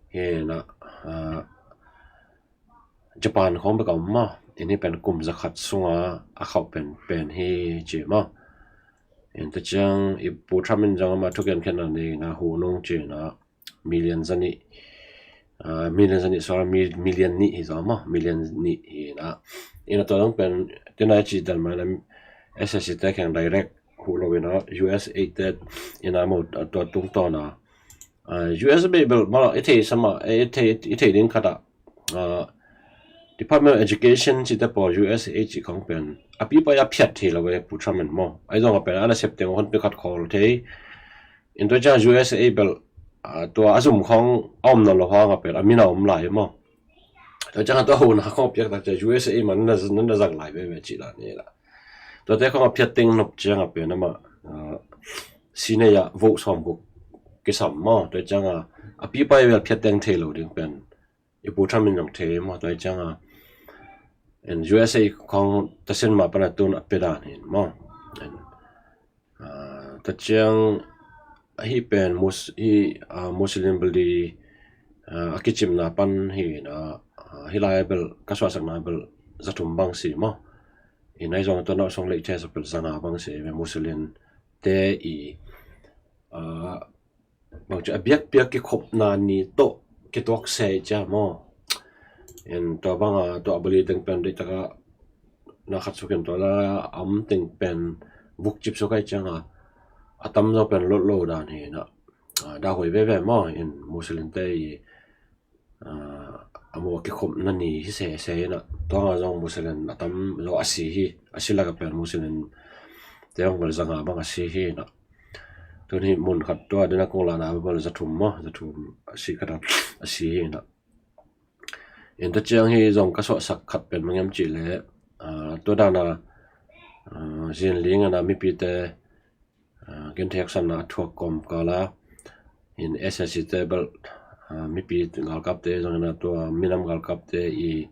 hi na, ah, Japan khawng bek a om maw. In hi pen kum zakhat sunga a khauh pen, pen hi ci maw. In ta ciang i Pu Trump in zong ama thugen khen na ni na hu nung ci na, million zanih, ah, million zanih, sorry, mi-, million nih hi zaw maw, million nih hi na. Ina tua dong pen, tina i ci dan mai na, S A C te kheng direct hu lo ina, U S A te ina mo, ah, tua tungtawn a. Ah, U S a bei bel, mala, i thei sama, eh, i thei, i thei ding khat a, ah, Department of Education ci te pawl U S A ci khong pen a pipai a phiat thei lo e Pu Trump in maw. Ai zong a pen ana sep teng hon pe khat khawl thei. In tua ciang U S A bel, ah, tua a zum khong a om nawn lo hang a pen a min a om lai maw. Tua ciang a tua hona khong a piak tak ciang U S A man na, na, na zang lai veve ci la ni la. Tuate khong a phiat teng nop ciang a pen ama, ah, sinei a vote sawm guk kisam maw. Tua ciang a, a pipai bel phiat teng thei lo ding pen i Pu Trump in zong thei maw. Tua ciang a, in U S A khong tasin mah pan a tun a pia dan hin maw. In, ah, ta ciang ahi pen Mus-, hi, ah, Muslim bel di, ah, a kicimna pan hi na, ah, hi lai bel ka suahsakna bel za thum bang si maw. In ai zong tua na song lei thei sa bel za nga bang si ve Muslim te i, ah, bang ci a biakpiak kikhopna ni tawh kituak se cia maw. In tua bang a tua a bali teng pen deih taka na khat sukin tua la am teng pen vuk cip suk ai ciang a, a tam zo pen lot lo dan hi na. Ah, da hoi veve maw in Muslim te i, ah, a mu a kikhopna ni hi sese hi na. Tua nga zong Muslim a tam zo a si hi, a si lak a pen Muslim te bang bel za nga bang a si hi na. Tun hi mun khat tua dena kong lana bel za thum maw, za thum a si khat a, a si hi na. In ta ciang hi zong ka suahsak khat pen mangiam cih le, ah, tua dana, ah, zinling ana mipite, ah, genthei haksatna a thuak kawm kala in S A C te bel, ah, mipi galkapte zong ina tua minam galkapte i,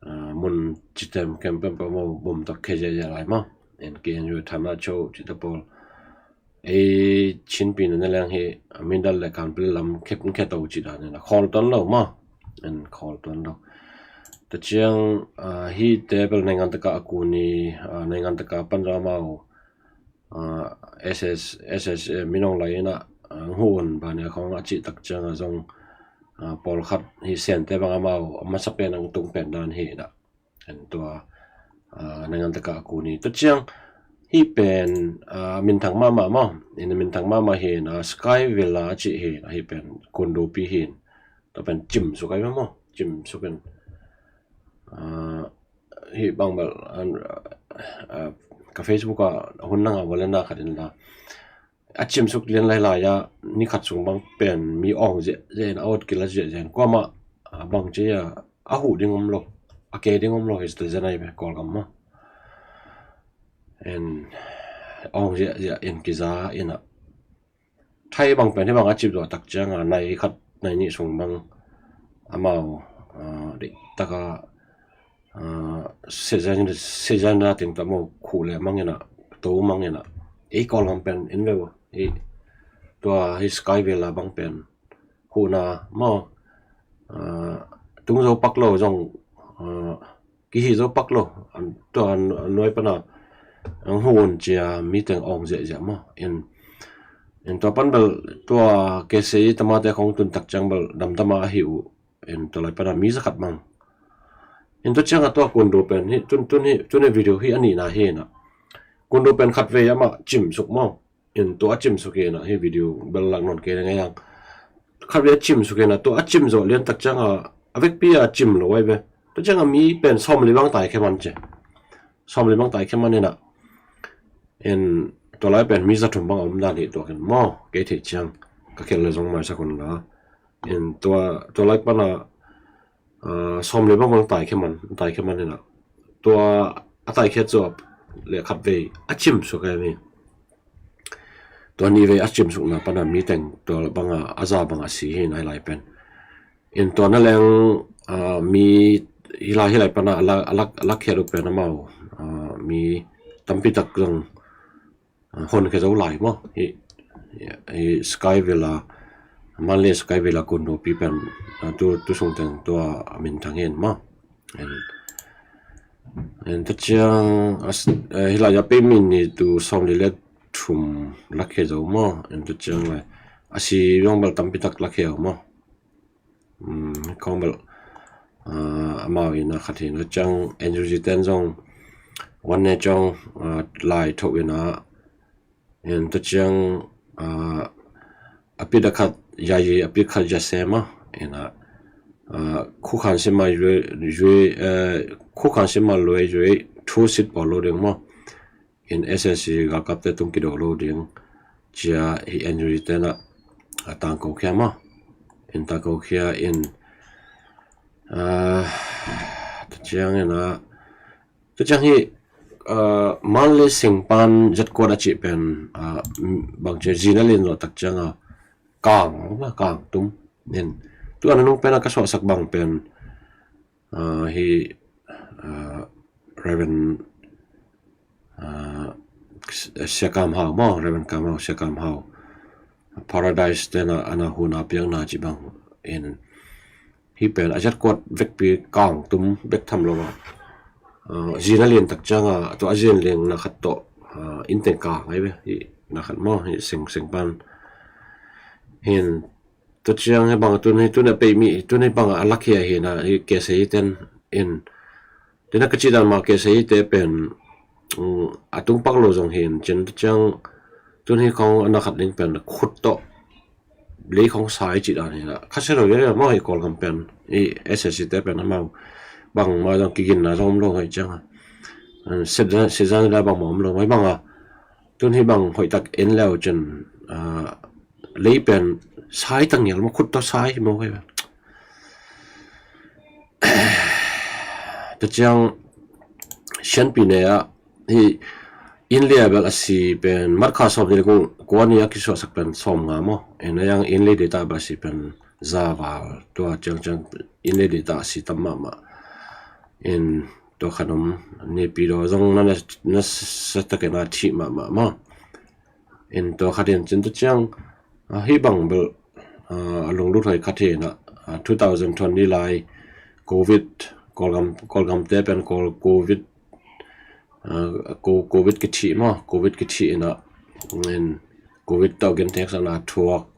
ah, mun citem kem pempem bom tak khei ziahziah lai maw. En K N U Thanlahcho cih te pawl. Ei Chin pi na leng hi, a, Mindat le Kanpetlet lam khep khe to cih dan in a khawl tuan lo maw. En khawl tuan lo. Tua ciang, a, hihte bel naingan taka a kun hi, a, naingan taka pan zong amau, a, S S, S S, eh, minong lai in a, a, hong hu un ba ne khong a cih tak ciang a zong, a, pawlkhat hi Sente bang amau a masa pen a hong tung pen dan hi in a. En tua, a, naingan taka a kun hi. Tua ciang hih pen, a, minthang mahmah maw. In a minthang mahmah hi in a Sky Villa a cih hi in a hih pen kundupi hi in. Tua pen cimsuk ahi maw. Cimsuk in. A, hih bang bel, a, a, ka Facebook a hun nang a wale na khat in la. A cimsuk lian lailai a ni khat sung bang pen mi awng ziahziah in a awt kila ziahziah in kuamah, a, bang ci a, a huh ding om lo, a ke ding om lo hi sta zen ahi ve Kawlgam maw. En awng ziahziah in kiza in a Thai bang pen hih bang a cip zawh tak ciang a nai khat nai nih sung bang amau, a, dik taka, a, sezen sezen na ting ta mo khu le mang in a to mang in a ei Kawlgam pen in ve uh. Ei tua hi Sky Villa bang pen huhna maw, a, tung zo pak lo zong, a, kihi zo pak lo, an, tua an, an nuai pana ang hu un cia mi teng awng ziahziah maw. In, in tua pan bel tua K C I tamate khong tun tak ciang bel damdama ahi uh. In tua lai pana mi zakhat mang. In tua ciang a tua kundu pen hi, tun, tun hi, tun hi video hi a nihna hi na. Kundu pen khat vei amah cimsuk maw. In tua a cimsuk hi na hi video bel lak non kei na ngai hang. Khat vei a cimsuk hi na tua a cim zawh lian tak ciang a, a vekpi a cim lo ai ve. Tua ciang a mi pen sawm li bang tai khe man ce. Sawm li bang tai khe man hi na. In tua lai pen mi za thum bang a om dan hi tua ken maw. Kei thei ciang ka khel le zong mai sa kun la. In tua, tua lai pana, a, sawm le bang bang tai khe man, tai khe man hi na. Tua a tai khe cu le khat vei a cimsuk ai mi. Tua ni vei a cimsukna pana mi teng tua banga a za banga si hi nai lai pen. In tua na leng, a, mi hi lai hi lai pana a lak, a lak, a lak khia lu pen amau, a, mi tampi tak zong, a, hon khia zo lai maw. Hi, hi Sky Villa, Manle Sky Villa kundupi pen, a, tu, tu sung teng tua a minthang hi in maw. En, en ta ciang, a, hi lai a pei min ni tu sawm li le thum lak khia zo maw. En ta ciang lai a si zong bel tampi tak lak khia maw. Um, khong bel, a, amau in a khat hi na ciang N U G ten zong wan ne ciang, a, lai tho in a, en ta ciang, a, a pi da khat ya yi, a pi khat ya se ma, in a, a, khu khan si ma yue, yue, a, khu khan si ma lue yue, thu sit pawl lo ding maw. In S S C galkapte tung kido lo ding cia hi N U G te na a tangko khia ma. In tangko khia in, a, ta ciang in a, ta ciang hi, a, Manle singpan zatkuat a cih pen, a, bang cia zina lin lo tak ciang a kang ma kang tum. In tu an nung pen a ka suahsak bang pen, a, hi, a, Reverend, a, Sia Kam Hau maw, Reverend Kam Hau, Sia Kam Hau. Paradise te na ana huna piang na ci bang in hi pen a zatkuat vekpi kang tum bek tham lo a. A, zina lian tak ciang a, tua a zin liang na khat to, a, in teng kang ai ve, hi na khat maw, hi sing, singpan. Hin, tua ciang hi bang tun hi, tun a pei mi, tun hi bang a lak hi a hi na, hi K C I ten in. Tina ka ci dan ma K C I te pen, um, a tung pak lo zong hin, cin tua ciang tun hi khong a na khat ding pen khut to. Lei khong sai ci dan hi na. Kha se lo ya ma hi Kawlgam pen, i S S C te pen amau. Bang ma zong kigin na zong om lo ngai ciang a. Sezan, sezan da bang ma om lo ngai bang a. Tun hi bang hoih tak en leu cin, a, lei pen sai tang ngial ma khut to sai hi mo kai ba. Ta ciang sianpi ne a hi in lia bel a si pen mat kha sawm ni le kung kua ni a kisuahsak pen sawm nga maw. En a yang in le data bel a si pen za val tua ciang ciang in le data a si tam mahmah. In Tua khat om, Naypyidaw zong na, na, na sa takin a thih mahmah maw. In tua khat in cin tua ciang, ah, hih bang bel, ah, a lunglut hoih khat hi na, ah, two thousand twenty lai Covid, Kawlgam, Kawlgamte pen Kawl Covid, ah, ko-, Covid kithih maw, Covid kithih ina, in Covid tawh genthengsakna thuak.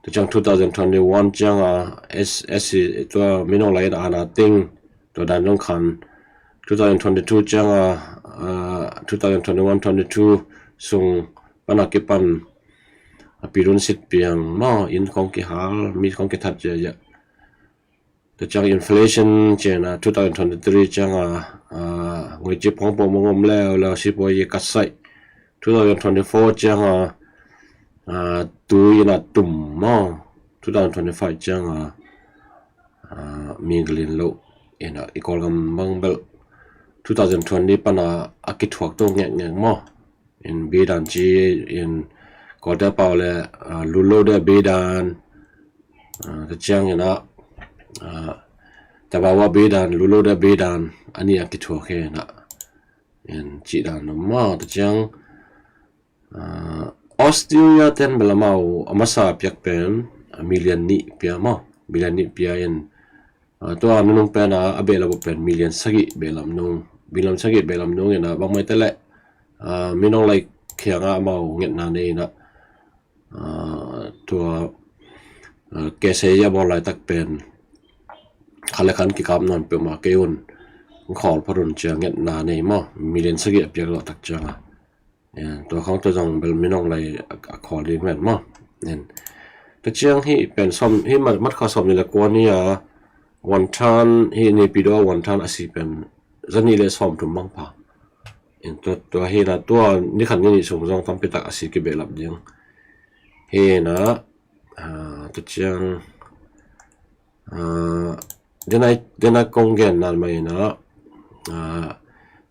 Tua ciang two thousand twenty-one ciang a, S, S C tua minung lai ina ana ting, tua dan zong khan. Two thousand twenty-two ciang a, ah, two thousand twenty-one twenty-two sung pana kipan a pilun sit piang maw, inn kong kihal, mi kong kithat ziahziah. Tua ciang inflation ciang a, two thousand twenty-three ciang a, ah, ngoici pongpong mong om leuleu, sipuai i katsaih. Two thousand twenty-four ciang a, ah, tui ina tum maw. Two thousand twenty-five ciang a, ah, mi galin lo ina i Kawlgam bang bel two thousand twenty pana a kithuak to ngekngek maw. In bidan ci in Kawlte pau le, ah, lullo de bidan, ah, tua ciang ina, ah, tabawa bidan, lullo de bidan, ani a kithuak hi ina. In cih dan om maw, tua ciang, ah, Australia ten bel amau a masa piak pen, ah, million nih pia maw, million nih pia in, ah, tua minung pen a, a behlap uh pen million sagih behlap nung, million sagih behlap nung ina bangmai te le, ah, minung lai khiang a amau ngetna nei ina, ah, tua, ah, K S A a bawl laitak pen khat le khat kikap nawn peuhmah kei un, khawl phot un ciang ngetna nei maw, million sagih a piak lawh tak ciang a. Eh, tua khong tua zong bel minung lai a, a khawl ding ven maw. En. Tua ciang hih pen sawm, hih mat, mat kha sawm nih le kua ni a, wonton, hih Naypyidaw wonton a si pen za nih le sawm thum bang pha. En, tua, tua hi na, tua ni khat ni nih sung zong tampi tak a si kibehlap ding. Hi na, ah, tua ciang, ah, dena, dena kong gen nan mai na, ah,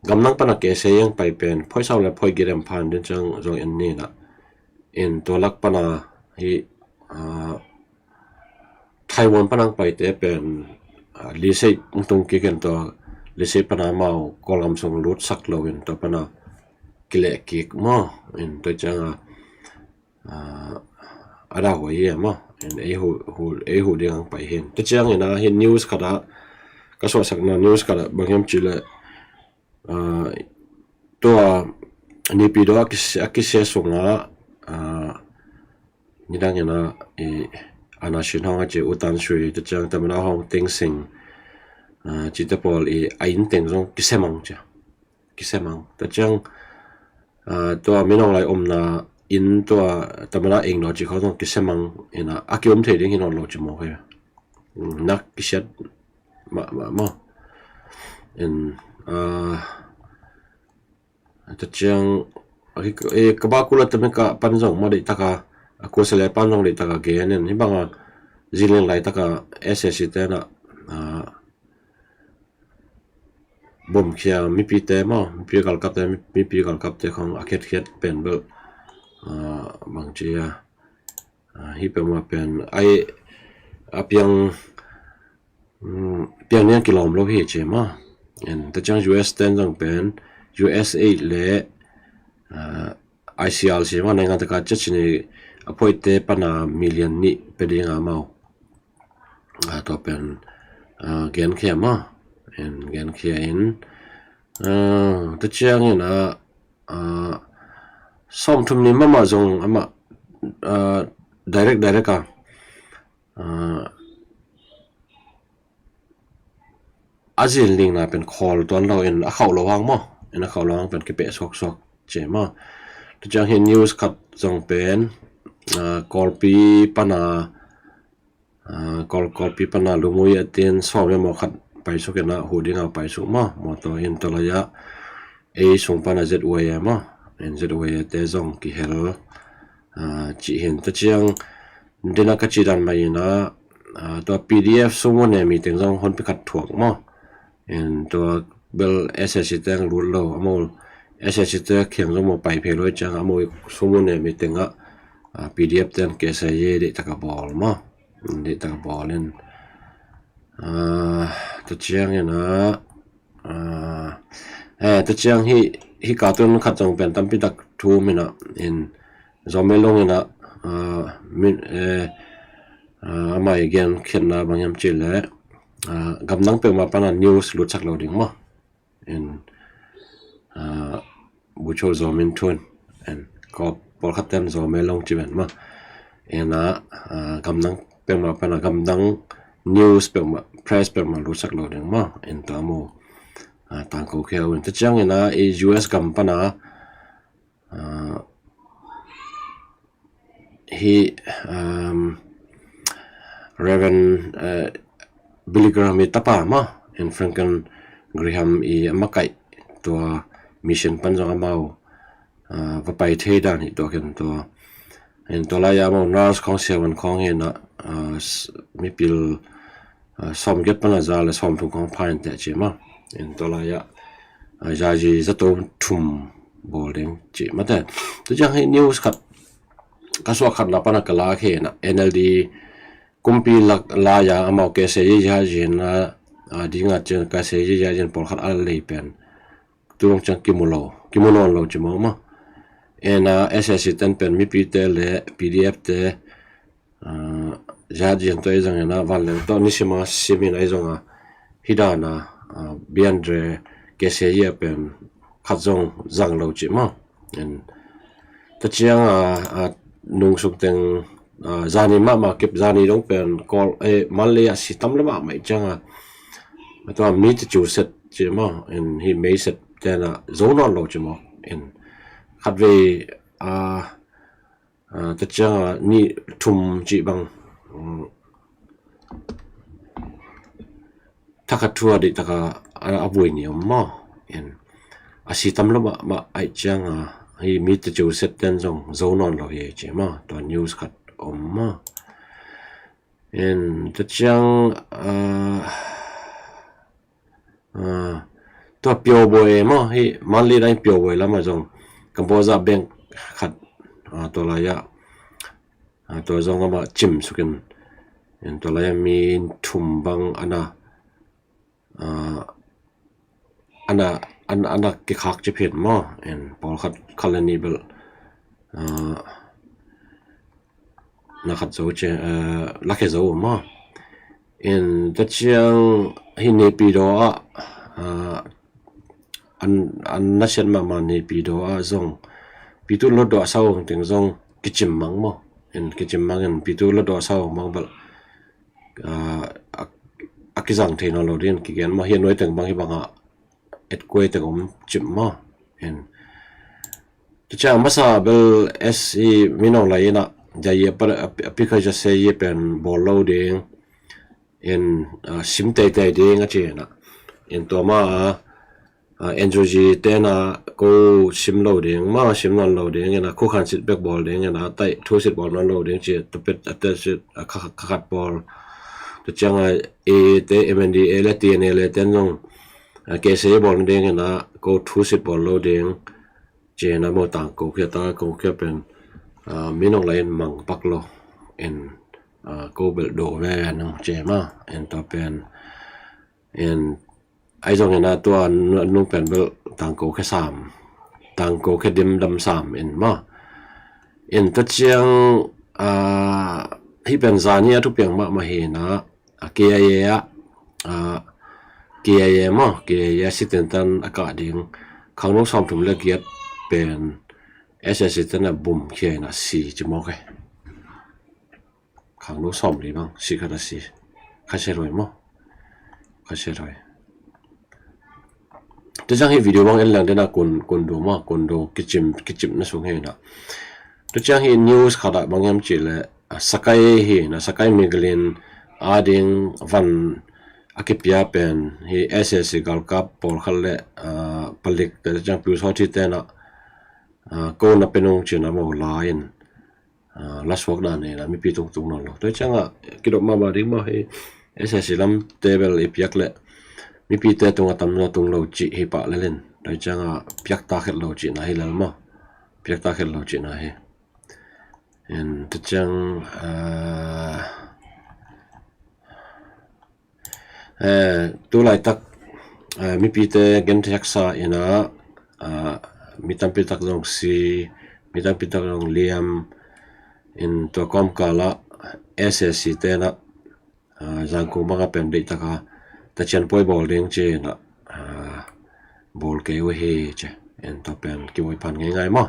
gamnang pana K S A a pai pen, phoih sawm le phoih giat em phan den ciang zong en ni na. In tua lak pana hi, ah, Taiwan pana paite pen, ah, lisei tung kik in tua lisei pana amau Kawlgam sung lut sak lo in tua pana kileh kik maw. In tua ciang a, ah, a dah huai hi maw. In ei hu, hu, ei hu ding ang pai hin. Tua ciang ina hi news khat a, ka suahsakna news khat a bang hiam ci le, ah, tua Naypyidaw a kisia, a kisia sung a, ah, nidang ina i ana sin hong a ci U Tan Swe, tua ciang tamana hong Thein Sein, ah, cite pawl i a inn teng zong kisemang cia. Kisemang. Tua ciang, ah, tua minung lai omna inn tua tamana eng lo ci khong zong kisemang ina a kiom thei ding hi nawn lo ci maw kei. Nak kisiat mah, mah, maw. In, ah, tua ciang, eh, ka bakula tamika pan zong maw deih taka, a kuasale pan zong deih taka gen in, hi banga ziling lai taka S S C tena, ah, bomkhia mipite maw, mipi galkapte, mi-, mipi galkapte khong a khiatkhiat pen bel, ah, bang ci a, ah, hi pen ma pen, ai, a piang, mm, piang niang kilawm lo hi ci maw. En, tua ciang U S ten zong pen, U S aid le, ah, I C R C maw, naingan taka ciat cini a phoihte pana million nih pe ding a maw. Ah, tua pen, ah, genkhia maw. En, genkhia in, ah, tua ciang in a, ah, sawmthum ni mahmah zong amah, ah, direct, direct a, ah, a zin lingna pen khawl tuan lo in a khauh lo hang maw. In a khauh lo hang pen kipeh suaksuak ci maw. Tua ciang hi news khat zong pen, ah, Kawlpi pana, ah, Kawl, Kawlpi pana Lumui a tin sawm le maw khat paisuk in a hu ding a paisuk maw. Mawtaw in tua lai a ei sung pana Z Y A maw. In Z Y A te zong kihel, ah, ci hin. Tua ciang dena ka ci dan mai in a, ah, tua P D F sumu ne mi teng zong honpi khat thuak maw. In tua bel S S C teng lut lo, a maw S S C te khiang zong maw pai phei lo ciang a maw sumu ne mi teng a, ah, P D F ten K S A ye deih taka bawl maw. Deih taka bawl in, ah, tua ciang in a, Ah, eh, tua ciang hih, hih cartoon khat zong pen tampi tak thu om in ah, in Zomi Lung in ah, ah, min, eh, ah, amah i gen khiatna bang hiam cih leh, ah, gamdang peuhmah pan ah news lutsak lo ding maw. In, ah, bucho Zomi Thun, in, ko pawlkhat ten Zomi Lung ci ven maw. In ah, ah, gamdang peuhmah pan ah gamdang news peuhmah, press peuhmah lutsak lo ding maw. In tua mu, ah, tangko khia uh in. Tua ciang in ah i U S gam pan ah, ah, hih, um, Reverend, uh, Billy Graham i tapa maw, in Franklin Graham i a makaih tua mission pan zong amau, uh, va pai thei dan hi tua khen tua. In tua lai-ah amau nurse khawng siavuan khawng hi in ah, uh, s-, mipil, ah, sawmgiat pan a za le sawmthum khawng pha in teh ci maw. In tua lai-ah, ah, zazi zato thum bawl ding ci maw te. Tua ciang hih news khat ka suah khatna pan a ka la khe in ah N L D kumpi lak lai-ah amau K C J zazi in ah, ah, ding ah cian K C J zazi in pawlkhat a lei pen tu dong ciang kimu lo, kimu nawn lo ci maw maw. In ah S A C ten pen mipite le P D F te, ah, zazi in tua i zang in ah van leng tawh nisim a sim in ah i zong ah hih dan ah, ah, biandre K C J a pen khat zong zang lo ci maw. In tua ciang ah, ah, nung sung teng, ah, zani mahmah kip, zani dong pen Kawl, eh, Mandalay ah si tam lo mahmah i ciang ah, tua mi te cu set ci maw, in hih mei set ten ah zo nawn lo ci maw. In khatvei, ah, ah, tua ciang ah nih thum cih bang, um, thakhat thu a deih tak a, a, a vui ni om maw. In a si tam lo mahmah ahih ciang ah, hih mi te cu set ten zong zo nawn lo hi ci maw. Tua news khat om maw. In tua ciang, ah, ah, tua Pyo Boy maw, hih Mandalay dang Pyo Boy lam ah zong Cambodia bank khat, ah, tua lai-ah, ah, tua zong amah cim suk in, in tua lai-ah mi thum bang a na, ah, a na, a na, a na kikhak ci phin maw. In pawlkhat khat le nih bel, ah, na khat zo ci, ah, lakhia zo maw. In tua ciang hih Naypyidaw ah, ah, an, an na siat mahmah Naypyidaw ah zong pitu lotdawh sau teng zong kicim mang maw. In kicim mang in pitu lotdawh sau mang bel, ah, a, a kizang thei nawn lo ding kigen maw. Hih a nuai teng bang hih bang ah earthquake teng om cim maw. In tua ciang a masa bel S C Min Aung Hlaing in ah, Jaye a pa, a, a pika Jaye pen bawl lo ding, in, ah, sim teitei ding a ci in ah. In tua ma a, ah, N U G ten ah ko sim lo ding, ma sim nawn lo ding, in ah khu khan sit bek bawl ding, in ah tai thu sit bawl nawn lo ding ci, tua pet a te sit, ah, kha, kha khat bawl. Tua ciang ah A te, M N D A le T N L A ten zong, ah, K C A bawl ding, in ah ko thu sit bawl lo ding. Ci in ah maw tangko khia ta, ko khia pen, ah, Min Aung Hlaing in mang pak lo. In, ah, ko bel do ve nung ci maw. In tua pen, in ai zong in ah tua nu, nu pen bel tangko khia sam, tangko khia dim dam sam in maw. In tua ciang, ah, hih pen zani a thupiang mahmah hi in ah, ah, K I A ah, ah, K I A maw, K I A a si ten tan a kah ding khangno sawmthum le giat pen S A C ten a bum khia in a si ci mawk e. Khangno sawmli bang si khat a si. Kha se roi maw. Kha se roi. Tua ciang hih video bang en leng den a kun, kun do maw, kun do kicim, kicim na sung hi na. Tua ciang hih news khat ah bang hiam cih leh, ah, Sagaing hi na, Sagaing Migalin a ding van a kipia pen hih S A C galkap pawlkhat le, ah, palik te ciang piu sawt hi te na, ah, ko na pe nung cin a maw la in, ah, la suak dan nei la mipi tungtung nawn lo. Tua ciang ah kidop mahmah ding maw hi, S A C lam te bel i piak leh mipi te tung a tam zaw tung lo cih hi pah lel in. Tua ciang ah piak ta khet lo cih na hi lel maw. Piak ta khet lo cih na hi. En, tua ciang, ah, eh, tu laitak mipite genthei haksa in ah, mi tampi tak zong si, mi tampi tak zong liam in, tua kawmkal ah S A C te in ah, Zangkong bang a pen deihtak a tachian puai bawl ding ci in ah, bawl kei uh hi ci. In tua pen kiwai phan ngeingai maw?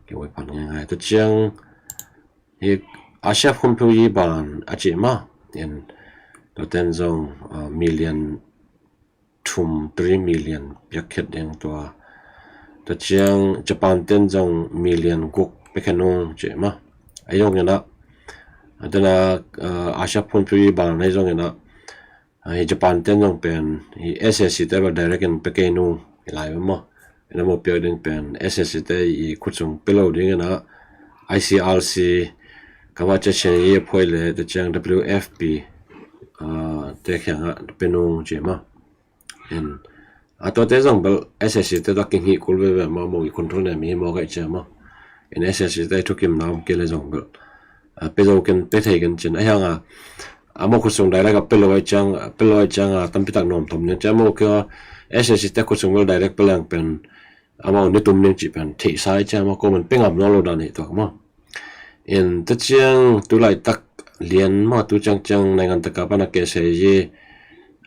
Kiwai phan ngeingai. Tachiang hi Asia Phunphiu Yi Ban a ci maw? In tua ten zong million thum, three million piak khiat ding tua. Tachiang Japan ten zong million guk piak khiat nung ci maw? A zong in ah, a ten a, Asia Phunphiu Yi Ban a zong in ah, hi Japan ten zong pen hi S A C te bel direct in pia kei nung hi lai maw? In a maw piak ding pen S A C te i khutsung pia lo ding in ah, I C R C, kama che chen i phuai le tachiang W F P te khiang ah pia nung ci maw? In a tuate zong bel S A C te tua kihih kul veve maw, maw i control ne mi maw kai ci maw? In S A C te thukim na om kei le zong bel pia zo ken, pia thei ken cin a hiang a, a maw khutsung direct a pia lo ai ciang, pia lo ai ciang a tampi tak nuam tom ning ci a maw kei a, S A C te khutsung bel direct pia leng pen a maw ni tum ning ci pen theihsa ai ciang maw, ko man pia ngam nawn lo dan hi tuak maw? In tachiang tu laitak lian maw, tu ciangciang naingan taka pan a kei sei hi,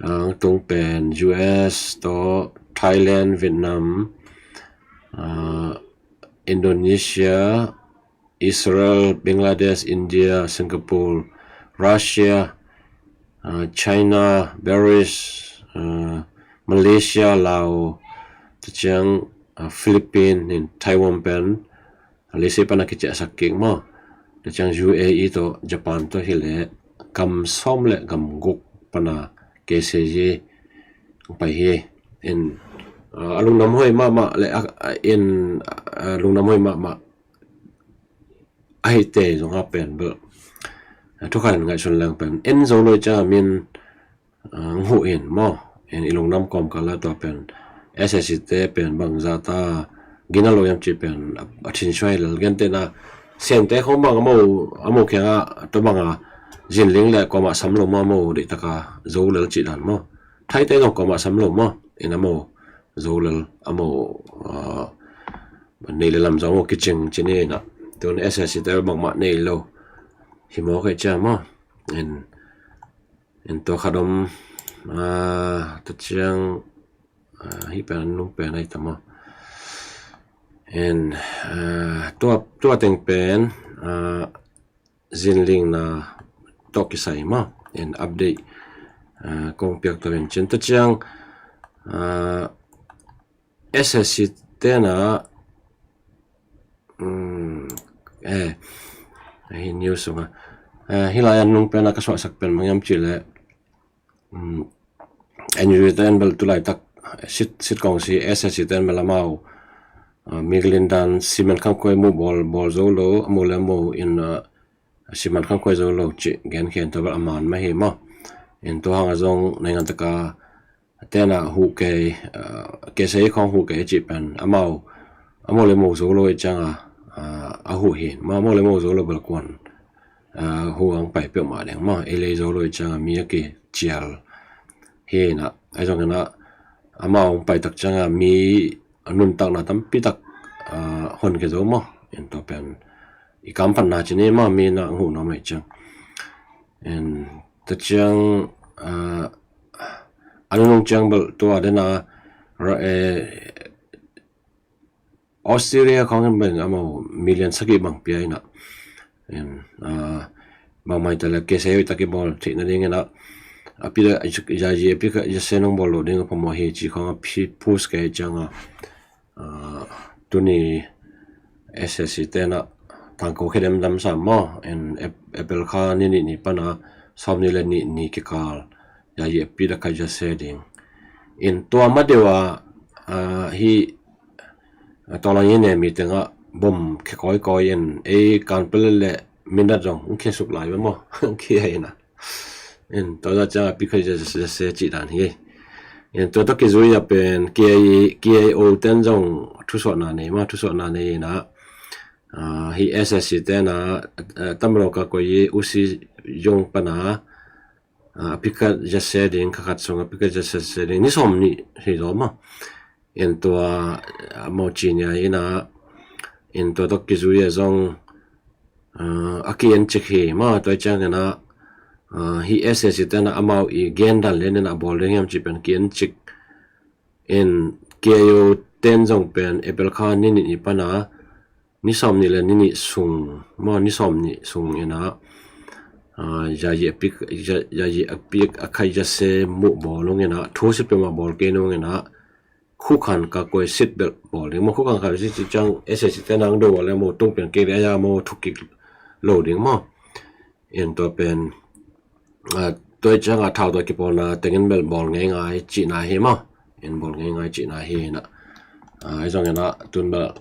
ang tung pen U S tawh, Thailand, Vietnam, Indonesia, Israel, Bangladesh, India, Singapore, Russia, China, Belarus, Malaysia, Laos, tachiang Philippines in Taiwan pen leisei pan a kiciahsak kik maw? Tachiang U A E tawh Japan tawh hi le gam sawm le gam guk pan a kei sei hi pai hi. In a lungnam hoi mahmah le in a lungnam hoi mahmah a hite zong a pen bel thukhan ngaihsun leng pen en zo lo i ciang a min nghuh in maw? In i lungnam kawmkal a tua pen S A C te pen bangzah ta gina lo iam ci pen a thin suai lel. Gentehna Sente khawng bang a maw, a maw khiang a tua bang a zinling le kawmah sam lo maw, a maw deihtak a zo lel ci dan maw? Thaite zong kawmah sam lo maw? In a maw zo lel, a maw nei le lam zong a maw kicing ci ni in ah, tun S A C te bangmah nei lo hi maw kai cia maw? In, in tua khat om, tachiang hi pen nung pen ai ta maw? In tua, tua teng pen zinlingna tawh kisai maw? In update kong piak to in cin tachiang S A C tena hi news sunga hi lai an nung pena ka suahsak pen mangiam ci le N U J ten bel tu laitak sit, sit kong si S A C ten bel amau miglin dan siman khangkuai mu bawl, bawl zo lo, a mu le mu in siman khangkuai zo lo ci gen khen to bel a man mah hi maw? In tua hang a zong naingan taka tena huh kei, kei sei khong huh kei ci pen amau, amau le mu zo lo i ciang a a huh hi maw? Amau le mu zo lo bel kuan hu ang pai peuhmah deng maw? Ei lei zo lo i ciang a mi a kicial hi na, ai zong ina amau ang pai tak ciang a mi a nuntakna tampi tak hon ke zo maw? In tua pen i kamphatna ci ni maw, mi na ang huh nuam ai ciang. In tua ciang a nunung ciang bel tua dena Australia khawng in beng amau million sagih bang pia ina. Bangmah ita le kei sei hoih tak i bawl theih nading ina a pi le yayi a pi kha yase nong bawl lo ding a phamawh hi ci khawng a phi pus kei ciang a tuni S A C tena tangko khe dem dam sam maw? In April kha ni nih ni pana sawm ni le nih ni kikal yayi a pi le kha yase ding. In tua ma deuh a hi tawlang i ne mi tengah bom khe kawikawi in ei kanpel le minat zong ang khe suk lai maw? Ang khe ina. In tua za ciang a pi kha yase ci dan hi. In tua tawh kizui a pen K I, K I O ten zong thusuahna nei maw, thusuahna nei ina hi S A C tena tamlo ka koi i usi zong pana a, a pikat zase ding, kha khat sung a pikat zase ding, ni sawm nih hi zaw maw. In tua, a, mawh ci nia hi na, in tua tawh kizui a zong, a, a ki-en cik hi maw. Tua ciang hi na, a, hi S A C te na amau i gen dan le ni na a bawl ding hiam ci pen ki-en cik. In K I O ten zong pen April kha ni nih i pan a, ni sawm nih le ni nih sung maw, ni sawm nih sung in a, a, zayi a pik, za-, zayi a pik a khai zase muh bawl ung in a, thu sit peuhmah bawl kei nung in a, khukhan ka koi sit belh bawl ding maw. Khukhan ka koi sit ciang S A C te nang do le maw, tung pian kei le a ya maw, thuk kik lo ding maw. In tua pen, a, tua ciang a thau tua kipawlna tengin belh bawl ngeingai cihna hi maw. In bawl ngeingai cihna hi na. A, i zong in a tun belh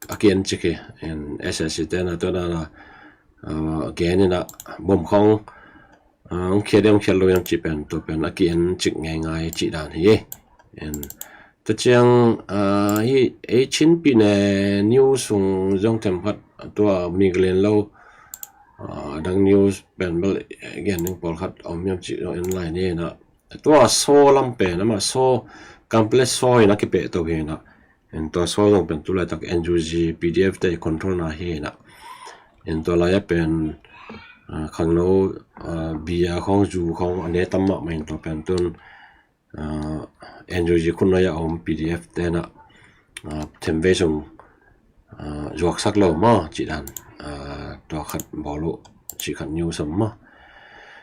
a ki-en cik hi. In S A C te na tua na na, a, gen in a bom khong, a, ong khia ding ong khia lo hiam ci pen, tua pen a ki-en cik ngeingai cih dan hi. In tua ciang, a, hi ei Chin pi ne news sung zong themkhat tua mi ka len lo, a, dang news pen bel gen ding pawlkhat om hiam ci zong en lai ni na. Tua saw lam pen ama saw, complete saw in a kipeh to hi na. In tua saw zong pen tu laitak N U G P D F te control na hi na. In tua lai a pen, a, khangno, a, bia khong zu khong a ne tam mahmah in tua pen tun, a, N U G khun lai a om P D F te na, a, themvei sung, a, zuaksak lo maw cih dan, a, tua khat bawl uh cih khat news om maw.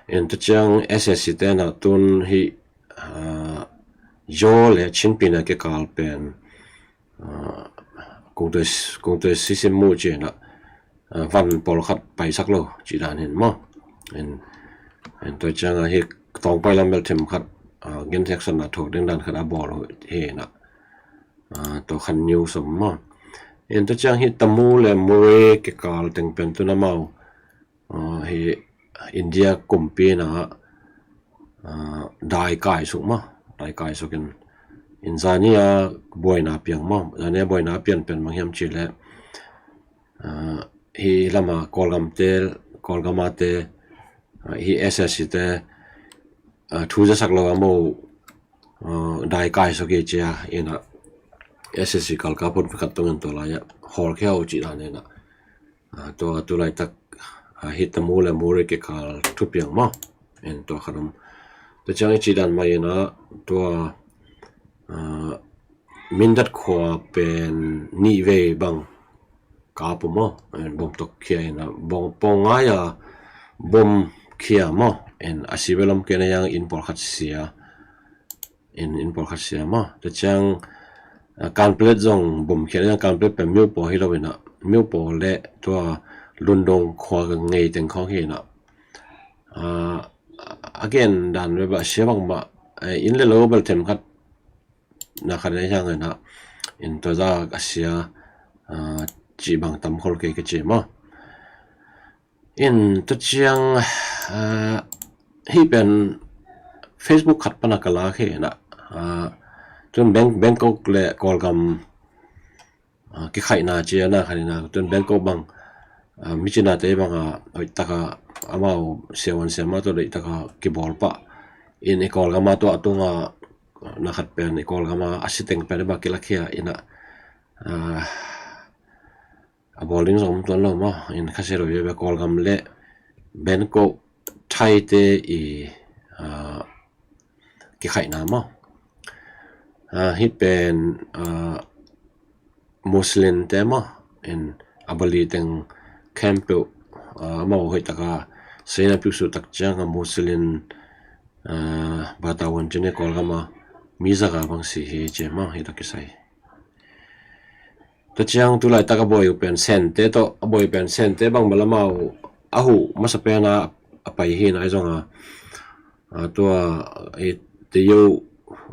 In tua ciang S A C te na tun hi, a, Zo le Chin pi na kikal pen, a, kungtui, kungtui sisim mu ci na, a, van pawlkhat paisak lo cih dan hin maw. In, in tua ciang a hi tawng pai lam bel themkhat, a, gen theksan na thuak ding dan khat a bawl hi na. A, tua khan news om maw. In tua ciang hi Tamu le Murray kikal teng pen tun amau, a, hi India kumpi na, a, dai kai suk maw. Dai kai suk in, in zani a buaina piang maw. Zani a buaina pian pen mang hiam ci le, a, hi lama Kawlgam te, Kawlgam a te, a, hi S A C te, a, thu zasak lo a maw, a, dai kai suk hi cia in a S A C kalka phun pikhat tungin tua lai a hawl khia uh cih dan in a. A, tua tu laitak, a, hi Tamu le Murray kikal thupiang maw. In tua khat om. Tua ciang i cih dan mah in a tua, a, Mindat khua pen nih vei bang kap uh maw. In bom tawh khia in a bom pawng ngai a bom khia maw. In a si bel om kei na yang in pawlkhat sia. In, in pawlkhat sia maw. Tua ciang, a, Kanpetlet zong bom khiat in a Kanpetlet pen Myopawh hi lo in a Myopawh le tua Lundong khua ka ngei teng khawng hi in a. A, a gen dan bel a sia bang mah, a, in le lo bel themkhat na khat a hiang in a. In tua za a sia, a, cih bang tam khol kei ka ci maw. In tua ciang, a, hi pen Facebook khat pana ka lak hi na, a, tun Bang-, Bangkok le Kawlgam, a, kikhaihna ci a na khat hi na, tun Bangkok bang, a, micinate bang a hoih taka amau siavuan siama tawh deih taka kibawl pah. In i Kawlgam a tua a tunga na khat pen i Kawlgam a a siteng pen i bak kilak hi a in a, a, a bawl ding zong om tuan lo maw. In kha sia lo hi ve Kawlgam le Bangkok Thai te i, a, kikhaihna maw. A, hi pen, a, Muslim te maw. In a Bali teng khempeuh, a, amau hoih taka seina piuk suh tak ciang a Muslim, a, bata wan cine Kawlgam a mi zaka bang si hi ci maw hi tak kisai. Tua ciang tu laitak a bawi uh pen Sente tawh, a bawi pen Sente bang bel amau a huh masa pen a, a pai hi na i zong a, a, tua i Teo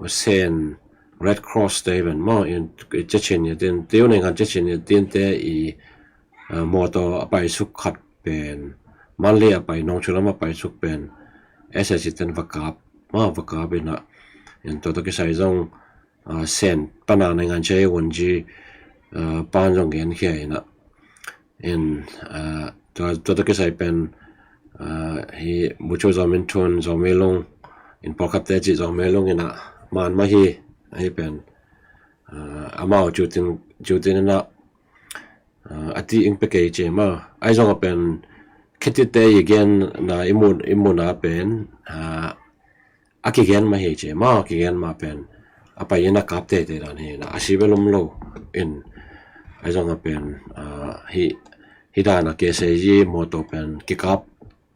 Sen Red Cross te i ven maw in i Chechnya tin, Teo nei ngan Chechnya tin te i, a, mawtaw a pai suk khat pen Mandalay a pai nong chu lam a pai suk pen S A C ten va kap maw, va kap in a, in tua tawh kisai zong, a, Sen pana nei ngan che won ji, a, pan zong gen khia in a. In, a, tua, tua tawh kisai pen Hi Bucho Zomin Thun Zomelung in pawlkhatte cih Zomelung inah man mah hi. Ahi pen amau cutin cutin inah a ti ing pe kei ci maw. Ahi zong a pen khetite i gen na i mun i mun a pen a kigen mah hi ci maw. Kigen mah pen a pai in a kap tete dan hi na a si bel om lo in ahi zong a pen hi hi dan a K C G mawtaw pen kikap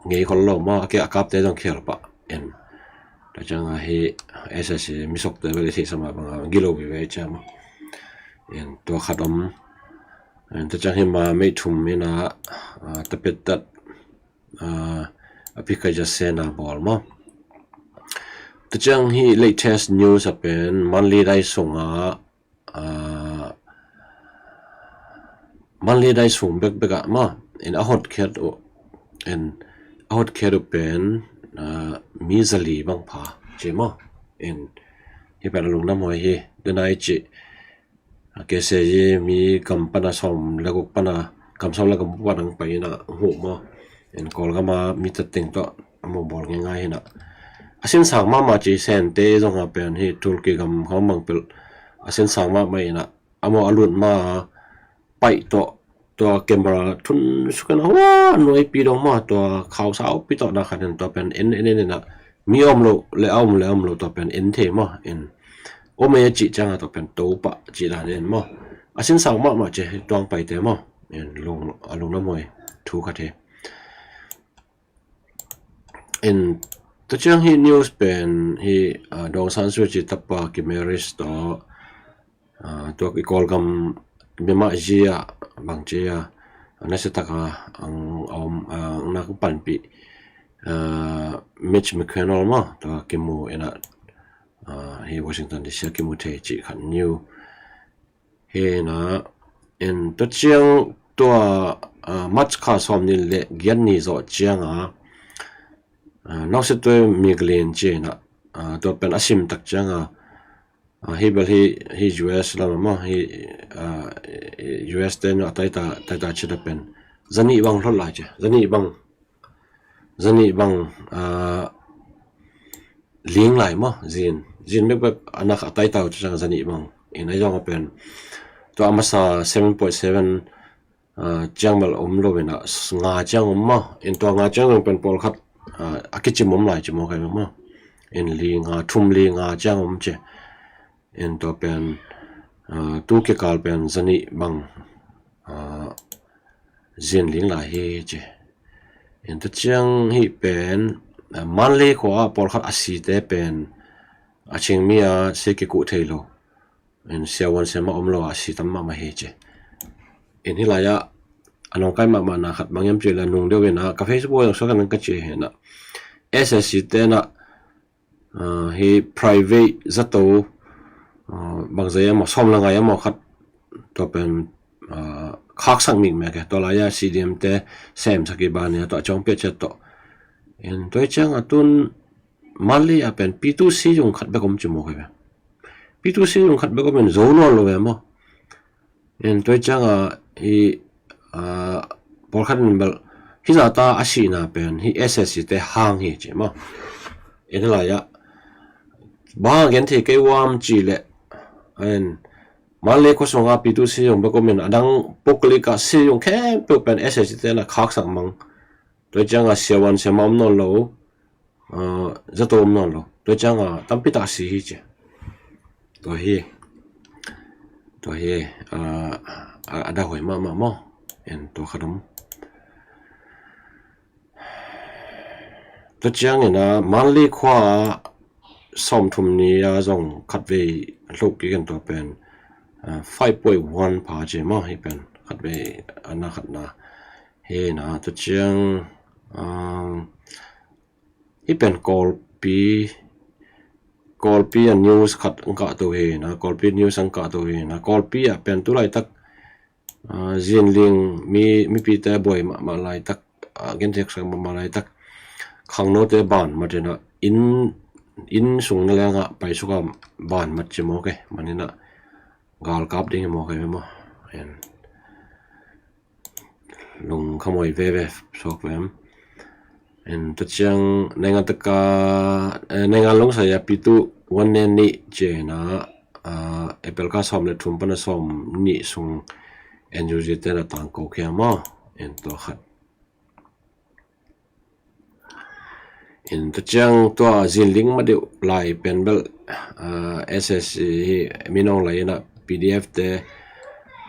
ngei khol lo maw. A ke a kapte zong khial pah in. Tua ciang a hi S S C misokte bel i theihsa mah bang a gilo vive ciang maw. In tua khat om in tua ciang hi ma meithum in a tapet tat a phikha ja sena bawl maw. Tua ciang hi latest news a pen Mandalay sunga Mandalay sung bekbek ah maw in a hotkhiat uh in a hotkhiat uh pen mi zali bang pha ci maw. In hi pen a lungdam huai hi. Denai ci K C G mi kam pana sawm le guk pana kam sawm le guk pana ang pai ina huh maw. In Kawlgama mi tatteng tawh a mu bawl ngai ngai hina a sinsang mahmah ci Sente zong a pen hi Tulki gam khawng mang pel a sinsang mahmah ina a mu a lut ma paih tawh tua camera thun sukin a hua nuaipi dong maw. Tua khau saupi tawh na khat in tua pen en en en ina mi om lo le a om le a om lo tua pen en thei maw. In om ei a cih cianga tua pen to pah cih dan en maw. A sinsang mahmah ci tuang paite maw. In lung a lungdam huai thu khat hi. In tua ciang hi news pen hi Daw Aung San Suu Kyi tapa kimarriage tawh tua i Kawlgam mimah zia bang cia nasiataka ang a om nak panpih Mitch McConnell maw tua kimu ina hi Washington D C a kimu thei cih khat new. Hina in tua ciang tua March kha sawm ni le giat ni zawh cianga Nausiatwe Miglin ci ina tua pen a simtak cianga hi bel hi hi U S lam maw hi U S te na taita taita cita pen zanih bang hlot lai ci zanih bang zanih bang ling lai maw zin zin bekbek a nak a taitau ci ciang zanih bang in a zong a pen tua a masa seven point seven ciang bel om lo ina nga ciang om maw. In tua nga ciang om pen pawlkhat a kicim om lai ci maw kai maw. In li nga thum li nga ciang om ci. In tua pen tu kikal pen zanih bang zin ling lai hi ci. In tua ciang hi pen Mandalay khua ah pawlkhat a site pen a cingmi a si kikuh thei lo. In siavuan siama om lo a si tam mahmah hi ci. In hi lai-ah a nongkai mahmah na khat bang hiam ci le nung deuh ina ka Facebook ah suak in ka ci hi ina S S C te na hi private zato bangzai emaw sawm le ngai emaw khat tua pen khaksak mikmek e tua lai-ah C D M te semsak i ban nia tua cawng pia ciat tawh. In tua hi ciang a tun Mandalay a pen P two C yung khat bek om ci maw kai ve. P two C yung khat bek om in zo nawn lo ve maw. In tua hi cianga hi pawlkhat in bel hi zata a sihna pen hi S S C te hang hi ci maw. In hi lai-ah bang a gen thei kei uam ci le in Mandalay khua sunga P two C yung bek om in a dang puklik a si yung khempeuh pen S S C te na khaksak mang. Tua hi cianga siavuan siama om nawn lo zato om nawn lo. Tua hi cianga tampi tak a si hi ci. Tua hi tua hi a dahuai mahmah maw. En tua khat om. Tua ciang ina Mandalay khua sawmthum ni a zong khatvei hluk kik in tua pen five point one pha ci maw hi pen khatvei a na khatna. Hi na tua ciang hi pen Kawlpi Kawlpi a news khat ang kah to hi na Kawlpi news ang kah to hi na Kawlpi a pen tu laitak zinling mi mipite buai mahmah laitak gentheksak mahmah laitak khangnote ban matina inn inn sung na lenga paisuka ban mat ci mawk e manina galkap ding hi mawk e maw. Lung khamoi veve suak vem. En, tua ciang naingan taka, eh, naingan lungsai a pitu wan ne nih cina, ah, April kha sawm le thum pana sawm nih sung N U G te na tangko khia maw. En, tua khat. En, tua ciang tua zinling ma deuh lai pen bel, ah, S S C hi minong lai ina P D F te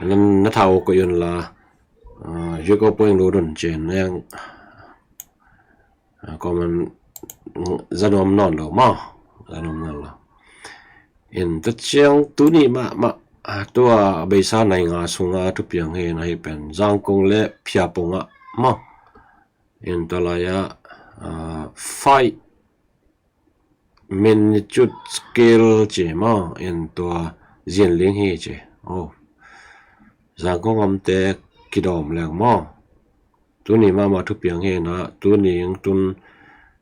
na, na thau ko yun la, ah, yuko poing lo dun cin nang, ah, comment zanom non lo maw, zanom non lo. En, tua ciang tuni mah, mah, ah, tua beisa nai nga sunga thupiang hi na hi pen Zangkong le Phiapong ah maw. En, tua lai ah, ah, five magnitude scale ci maw. En, tua zinling hi ci. Oh. Zangkong amte kidawm leng maw. Tuni mahmah thupiang hi na, tuni tun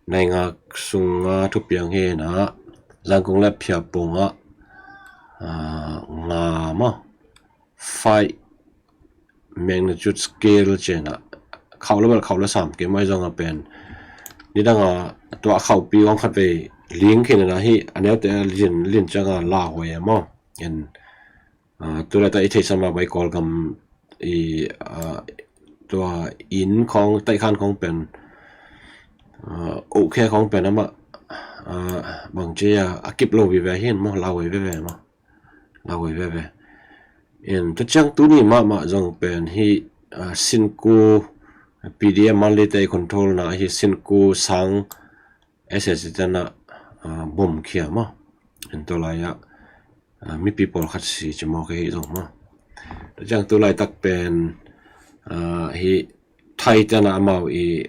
nainga sunga thupiang hi na, Zangkong le Phiapong ah, ah, nga maw. Five magnitude scale cina, khauh le bel khauh le sam kei mai zong a pen. Nidang a tua khauhpi hong khat vei ling khin na hi, a neute lin, lin ciang a la huai a maw. En, ah, tu le ta i theihsa mah bai Kawlgam i, ah, tua inn khong, taikhan khong pen, ah, ukhe khong pen amah, ah, bang ci a, a kip lo vive hin maw, la huai veve maw. La huai veve. En, tua ciang tuni mahmah zong pen hi, ah, Sinku P D M Mandalay te control na hi Sinku sang S S C te na, ah, bom khia maw. En, tua lai ah, ah, mipi pawlkhat si ci maw kei hi zong maw. Tua ciang tu laitak pen, ah, hi Thai te na amau i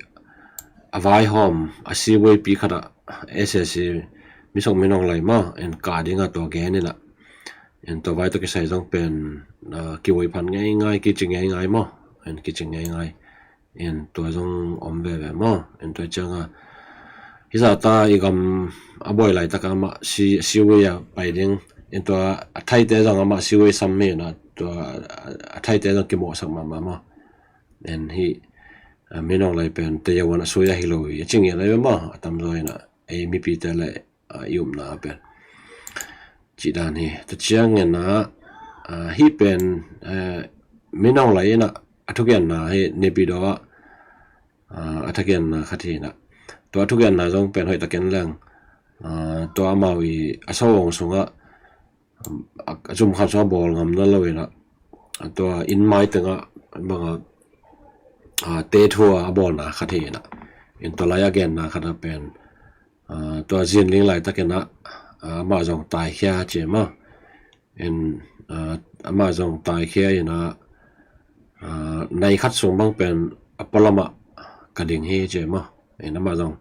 a vaihawm a siwei pi khat ah S S C misong minong lai maw. En, ka ding a tua gen ina. En, tua vai tua kisai zong pen, ah, kiwei phan ngeingai, kici ngeingai maw. En, kici ngeingai. En, tua zong om veve maw. En, tua ciang a hi zata i gam a buai laitak a mah si, siwei a pai ding. En, tua a Thaite zong a mah siwei sam hi na, tua a Thaite zong kimawhsak mahmah maw. En, hi, ah, minong lai pen te yawan a sui a hi lo hi a cing i lai maw. A tamzaw ina ei mipite le, ah, i upna a pen cih dan hi. Tua ciang ina, ah, hi pen, eh, minong lai ina a thugenna hi Naypyidaw ah, ah, a thugenna khat hi na. Tua a thugenna zong pen hoih takin leng, ah, tua amau i a sawng sungah, a, a zum khat sung a bawl ngam na lo ina, a tua inn mai tengah banga, ah, te thua a bawlna khat hi ina. En, tua lai a genna khat a pen, ah, tua zinling laitak ina, ah, amah zong taikhia ci maw. En, ah, amah zong taikhia ina, ah, nai khat sung bang pen a pualamah ka ding hi ci maw. En, amah zong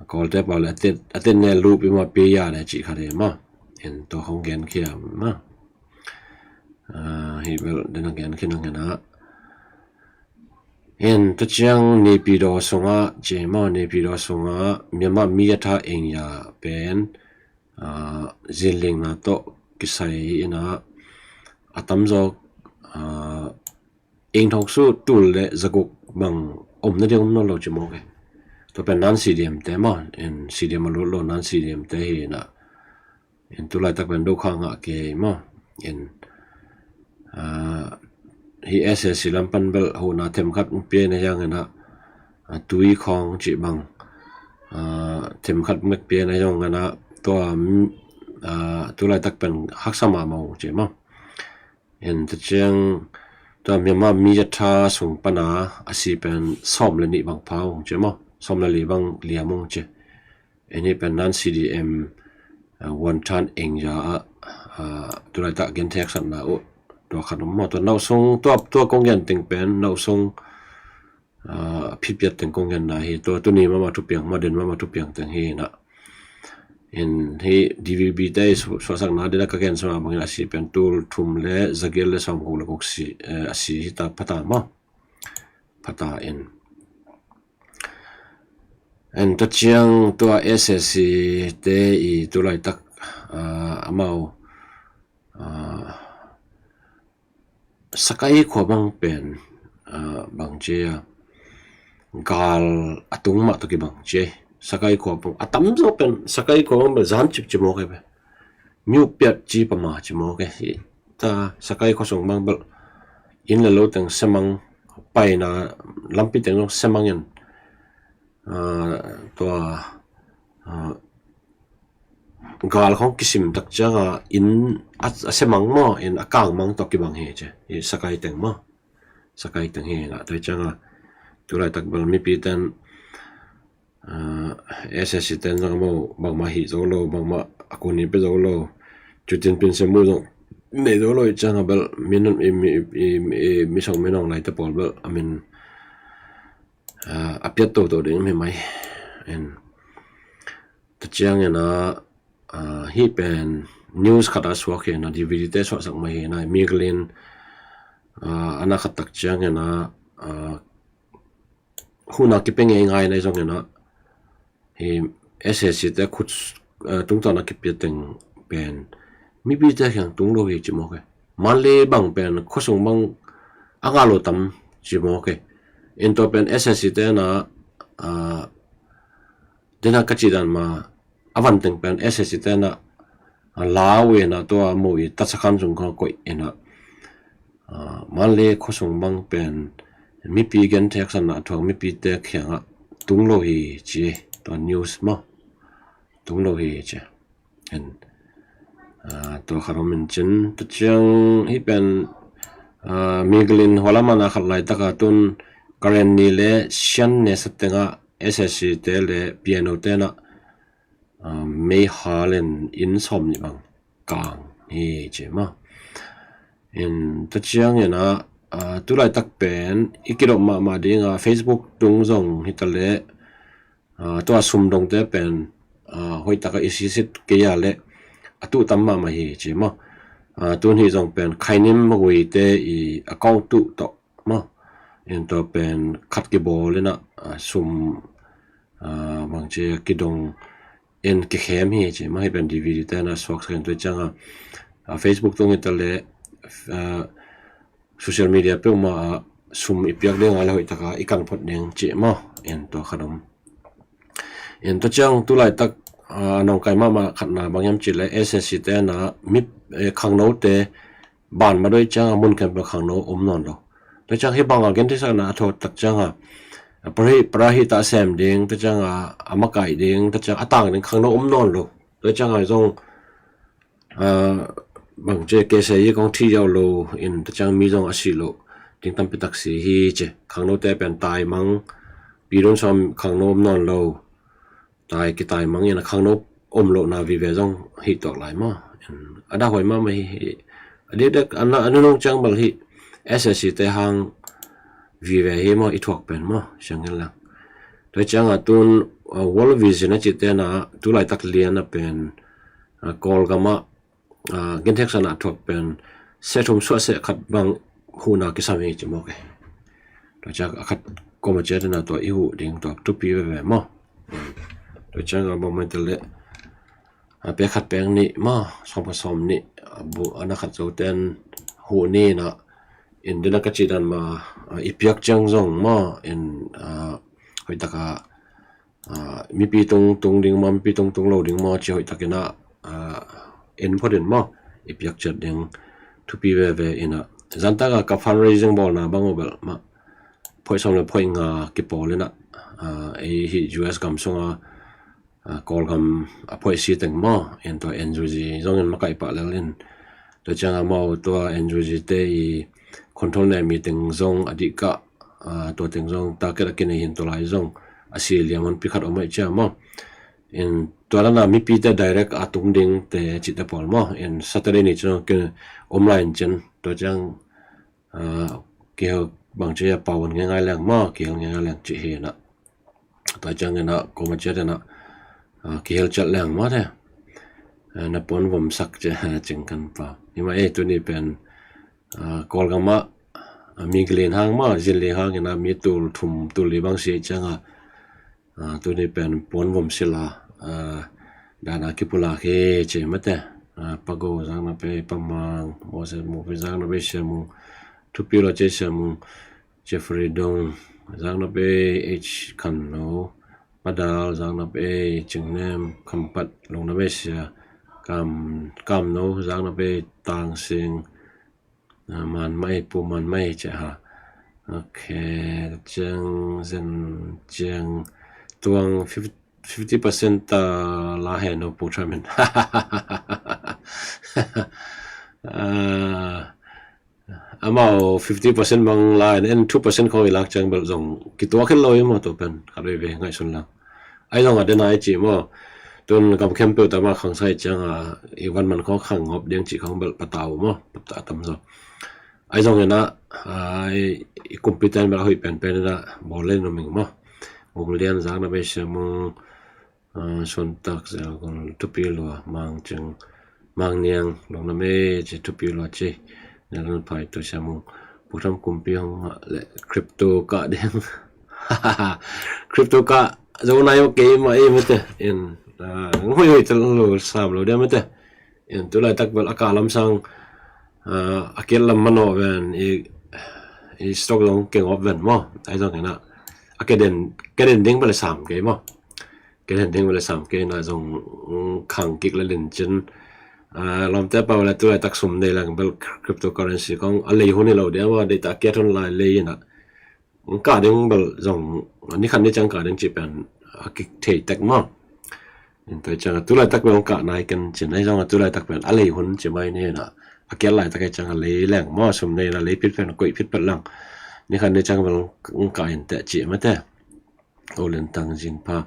Kawlte pau le a tet, a tet ne lup i ma pi ya le cih khat hi maw. En, tua hong gen khia maw. Ah, hi bel den a gen khin a ngen a. En, tua ciang Naypyidaw sungah ci maw, Naypyidaw sungah Myanmar mi a tha eng ya pen, ah, zinlingna tawh kisai ina a tamzaw, ah, eng thong su tul le zaguk bang om na ding om nawn lo ci maw kei. Tua pen non C D M te maw, en, C D M a lut lo non C D M te hi na. En, tu laitak pen do kha ngah kei maw. En, ah, hi S S C lam pan bel hona themkhat pia na hiang ina, ah, tui khong ci bang, ah, themkhat mek pia na hiang ina tua, mm, ah, tu laitak pen haksa mahmah ci maw. En, tua ciang tua Myanmar mi a tha sung pana a si pen sawm le nih bang pha ung ci maw, sawm le li bang liam ung ci. En, hi pen non C D M, ah, wonton eng ya ah, ah, tu laitak gen thek satna uh tua khat om maw. Tua nau sung tua, tua kong gen teng pen nau sung, ah, phipiat teng kong genna hi. Tua tuni mahmah thupiang, maw den mahmah thupiang teng hi na. En, hi D V B te su-, suahsakna dina ka gen sa mah bangin a si pen tul thum le zagiat le sawmguk le guk si, eh, a si hi ta pha ta maw. Pha ta en. En, tua ciang tua S S C te i tu laitak, ah, amau, ah, Sakai khua bang pen, ah, bang ci a, gal a tung mah tawh kibang ci. Sakai khua pong a tamzaw pen Sakai khua bang bel zan cip ci mawk e. Miu piat ci pama ci mawk e. Hi ta Sakai khua sung bang bel inn le lo teng semang, paina lampi teng zong semang in, tua gal khong kisim tak cianga inn a, a semang maw, inn a kangmang tawh kibang hi ci. Hi Sakai teng maw, Sakai teng hi na. Tua cianga tulaitak bel mipi ten, SSC ten zong maw, bangmah hih zo lo, bangmah a kun in pe zo lo, cutin pinse mu zong nei zo lo i cianga bel min, i mi, i, i, i mi song min ong lai te pawl bel a min a piat toto ding hi mai. En ta ciang ena, hi pen news khat a suak hi ena, DVD te suaksak mai hi ena, Miglin ana khat tak ciang ena, huna kipe ngei ngai na i zong ena, hi SSC te khut tungtawn a kipia teng pen mipite kiang tung lo hi ci mawk e. Manle bang pen khuasung bang a ngah lo tam ci mawk e. Ento pen SSC te na, dena ka ci dan ma a van teng pen SSC te na, lau ena tua mo i tatsakhan sung kha koih ena, Manle khuasung bang pen mipi genthek sana a thuak mipite kiangah tung lo hi ci, tua news maw, tung lo hi ci. En tua khat om in cin, tua ciang hi pen Miglin hualamana khat laitaka tun Karen ni le Sian ne sa tengah SSC te le PNO te na meihal in inn sawm nih bang kang hi ci maw. En ta ciang ena, tulaitak pen i kidop mahmah dinga Facebook tung zong hi ta le, tua sumdongte pen hoihtaka i sisit kei a le a tuh tam mahmah hi ci maw. Tun hi zong pen Khainim Magui te i account tuh tawh maw. En tua pen khat kibawl ena, sum bangci kidong en kikhem hi ci maw. Hi pen DVD te na suaksak en tua cianga Facebook tung hi ta le, social media peuhmah a sum i piak dinga le hoihtaka i kan phot ding ci maw. En tua khat om. En tua ciang tulaitak a nongkai mahmah khatna bang hiam ci le SSC te na mi, khangnote ban ma doi cianga mun khempeuh khangno om nawn lo. Tua ciang hi banga gentheisakna a thuak tak cianga para hi ta sem ding, tua cianga a makaih ding, tua ciang a tang ding khangno om nawn lo. Tua cianga zong bangci kese hi kong thi ziau lo in tua ciang mi zong a si lo ding tampi tak si hi ci. Khangnote pen taimang, pidun sawm khangno om nawn lo. Tai kitaimang in a khangno om lohna vive zong hi tuak lai maw. A dahhuai mahmah hi, hi. A dikdek a nunung ciang bal hi SSC te hang vive hi maw i thuak pen maw, siangin lang. Tua cianga tun World Vision a cihte na tulaitak lian a pen Kawlgam ah gentheisakna thuak pen seh thum suah seh khat bang huhna kisam hi ci mawk e. Tua ciang a khat koma ciat ena tua i huh ding tua thupi veve maw. Tua cianga bang mai ta le, a pek khat pek nih maw, sawm khat sawm nih, a bu ana khat zo ten huh ni na, in dena ka ci dan ma, i piak ciang zong maw, in hoihtaka mipi tung tung ding maw, mipi tung tung lo ding maw ci hoihtakin a en phot in maw, i piak ciat ding thupi veve ina. Zantaka ka fundraising bawlna bang uh bel mah phoih sawm le phoih nga kipawl ina, ei hi US gam sunga Kawlgam a phoih si teng maw, en tua NUG zongin makaih pah lel in. Tua cianga maw tua NUG te i control ne mi teng zong a dihkah, tua teng zong target a kinei hin tua lai zong a si liam honpi khat om aih cia maw. In tua lana mipite direct a tung ding te cihte pawl maw. In Saturday ni cin om lai in cin tua ciang kihel bang ci a pau on ngeingai leng maw, kihel ngeingai leng cih hi na. Tua ciang ina koma ciat ina kihel ciat leng maw te. Na puan vom sak cia cing kan pau. Hima ei tuni pen Kawlgam ah mi glen hang maw, zin li hang ina mi tul thum tul li bang si cianga tuni pen puan vom sila dana kipulak hi ci mate. Pago zang na pe pamang, Moses mu pe zang na pe siamung, thupi lo ci siamung, Jeffrey Dong, Zaknop ei, H Khan No, Padal, Zaknop ei, Cingnem, Khampat, Lungnam ei Sia, Kam, Kam No, Zaknop ei, Tang Sing, ah, Man Mai, Pu Man Mai, ci ha. Ok, Ciang Zen, Ciang Tuang, fif-, fifty percent ta la he no Pu Thamin. Ah, amau fifty percent bang la en, en two percent khong i lak ciang bel zong kituak khin lo i maw, tua pen khat veve ngaihsun lang. Ai zong a dena i ci maw, tun kam khempeuh ta ma khang sai ciang a, i van man khong khang ngop ding ci khong bel patau maw, patau tam zo. Ai zong ina, ai, i kumpi ten bel a hoih penpen ina bawl le numing maw. Gum Lian, Zaknop ei Sia Mung, ah, Suantak Zel Gol, Thupi Lua, Mang Cing, Mang Niang, Lungnam ei ci, Thupi Lua ci, Niang Lun Phai, Tua Sia Mung, Pu Tham Kumpi Hong le crypto kah ding. Crypto kah zo nai ma kei ma ei mate. In, ah, ngoi ngoi tal lo sam lo dia mate. In tulaitak bel a kah lamsang, ah, a kiat lam mano ven i, i stock zong kengop ven maw. Ai zong ina a keden, keden ding bel sam kei maw. Keden ding bel sam kei na zong, mm, khang kik le lin cin. Ah, lawmte pau le tulaitak sum nei lang bel cryptocurrency kong a lei hun hi lo dia maw, deita a kiat hun lai lei ina. Kah ding bel zong, ni khat ni ciang kah ding ci pen a kik thei tek maw. In tua ciang a tulaitak bel kah nai ken cin ai zong a tulaitak pen a lei hun ci mai ni na. A kiat laitak ai ciang a lei leng maw, sum nei na lei phit pen koih phit pen lang. Ni khat ni ciang bel kah in teh ci mate. Olian Tang Zin Pha.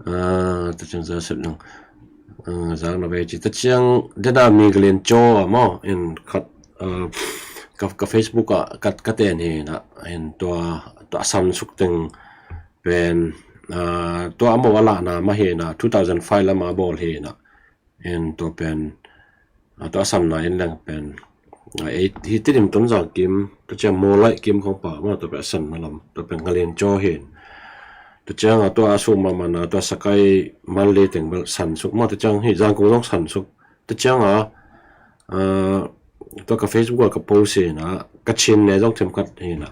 Ah, ta ciang za sep nang. Ah, Zaknop ei ci. Ta ciang dena Mi Glen Cho a maw. In khat, ah, ka, ka Facebook ah ka, ka ten hi na. In tua, tua a san suk teng pen, ah, tua a mo a lahna ma hi na, two thousand five lam a bawl hi na. In tua pen, ah, tua a sanna in leng pen, ah, ei, hi Tedim Tonzang kim, tua ciang Mawlaih kim khong pa maw, tua pen a sanna lam, tua pen Nga Lian Cho hi. Tua ciang a tua a suk mahmah na, tua sakai Mandalay teng bel san suk maw, tua ciang hi Zangkong zong san suk. Tua ciang a, ah, tua ka Facebook ah ka post hi na, ka Chin ne zong themkhat hi na.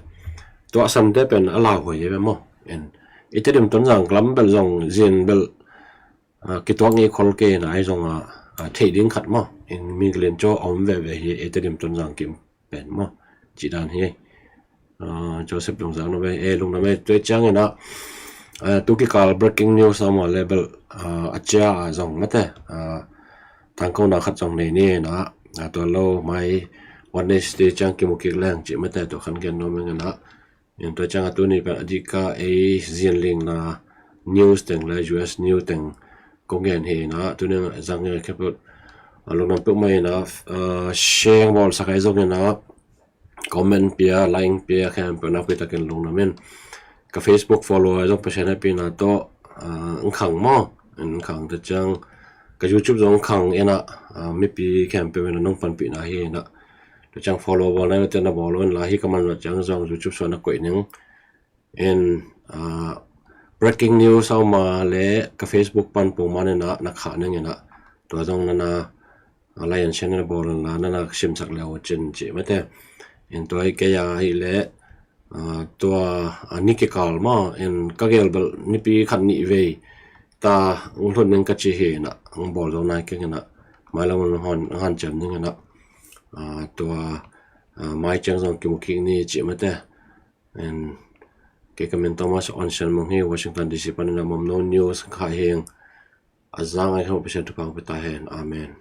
Tua a sante pen a lauhuai hi ve maw. In, i Tedim Tonzang lam bel zong zin bel, ah, kituak ngei khol kei na ai zong a, ah, theih ding khat maw. In Mi Glen Cho a om veve hi, ei Tedim Tonzang kim pen maw. Ci dan hi. Ah, Joseph Lungzang no ve, eh, Lungnam ei, tua ciang ina, ah, tu kikal breaking news a maw le bel, ah, a cia a zong mate, ah, tangkona khat zong nei ni ina, ah, tua lo mai Wednesday ciang kimu kik leng ci mate, tua khan gen nuam ing ina. In tua ciang a tuni pen a dika ei zinlingna news teng le U S news teng kong gen hi na, tuni zang nge kheput, ah, lungnam peuh mai na, ah, share bawl sak ai zong ina, comment pia, like pia, khempeuh na pui takin lungnam in. Ka Facebook follow ai zong Pasian hehpihna tawh, ah, ng khang maw, ng khang ta ciang ka YouTube zong khang ina, ah, mipi khempeuh ina nong panpihna hi ina. Tua ciang follow bawl nai mate na bawl lo in la hi ka man lo ciang zong YouTube suan na koih ning. In, ah, breaking news a om a le ka Facebook pan pong man ina na khah ning ina. Tua zong nana, ah, like and share na bawl in la nana simsak le ho cin ci mate. In tua hi kei a hi le, ah, tua, ah, ni kikal maw, in ka gel bel nipi khat nih vei ta ng hlun ning ka ci hi na, ng bawl zo nai keng ina, mai lam hon, hon cem ning ina, ah, tua, ah, mai ciang zong kimu kik ni ci mate. And kei ka min Thomas Onsen Mung hi, Washington D C pan ina Mamno News kha hing, a zang ai khong Pasian thupha pia ta hen. Amen.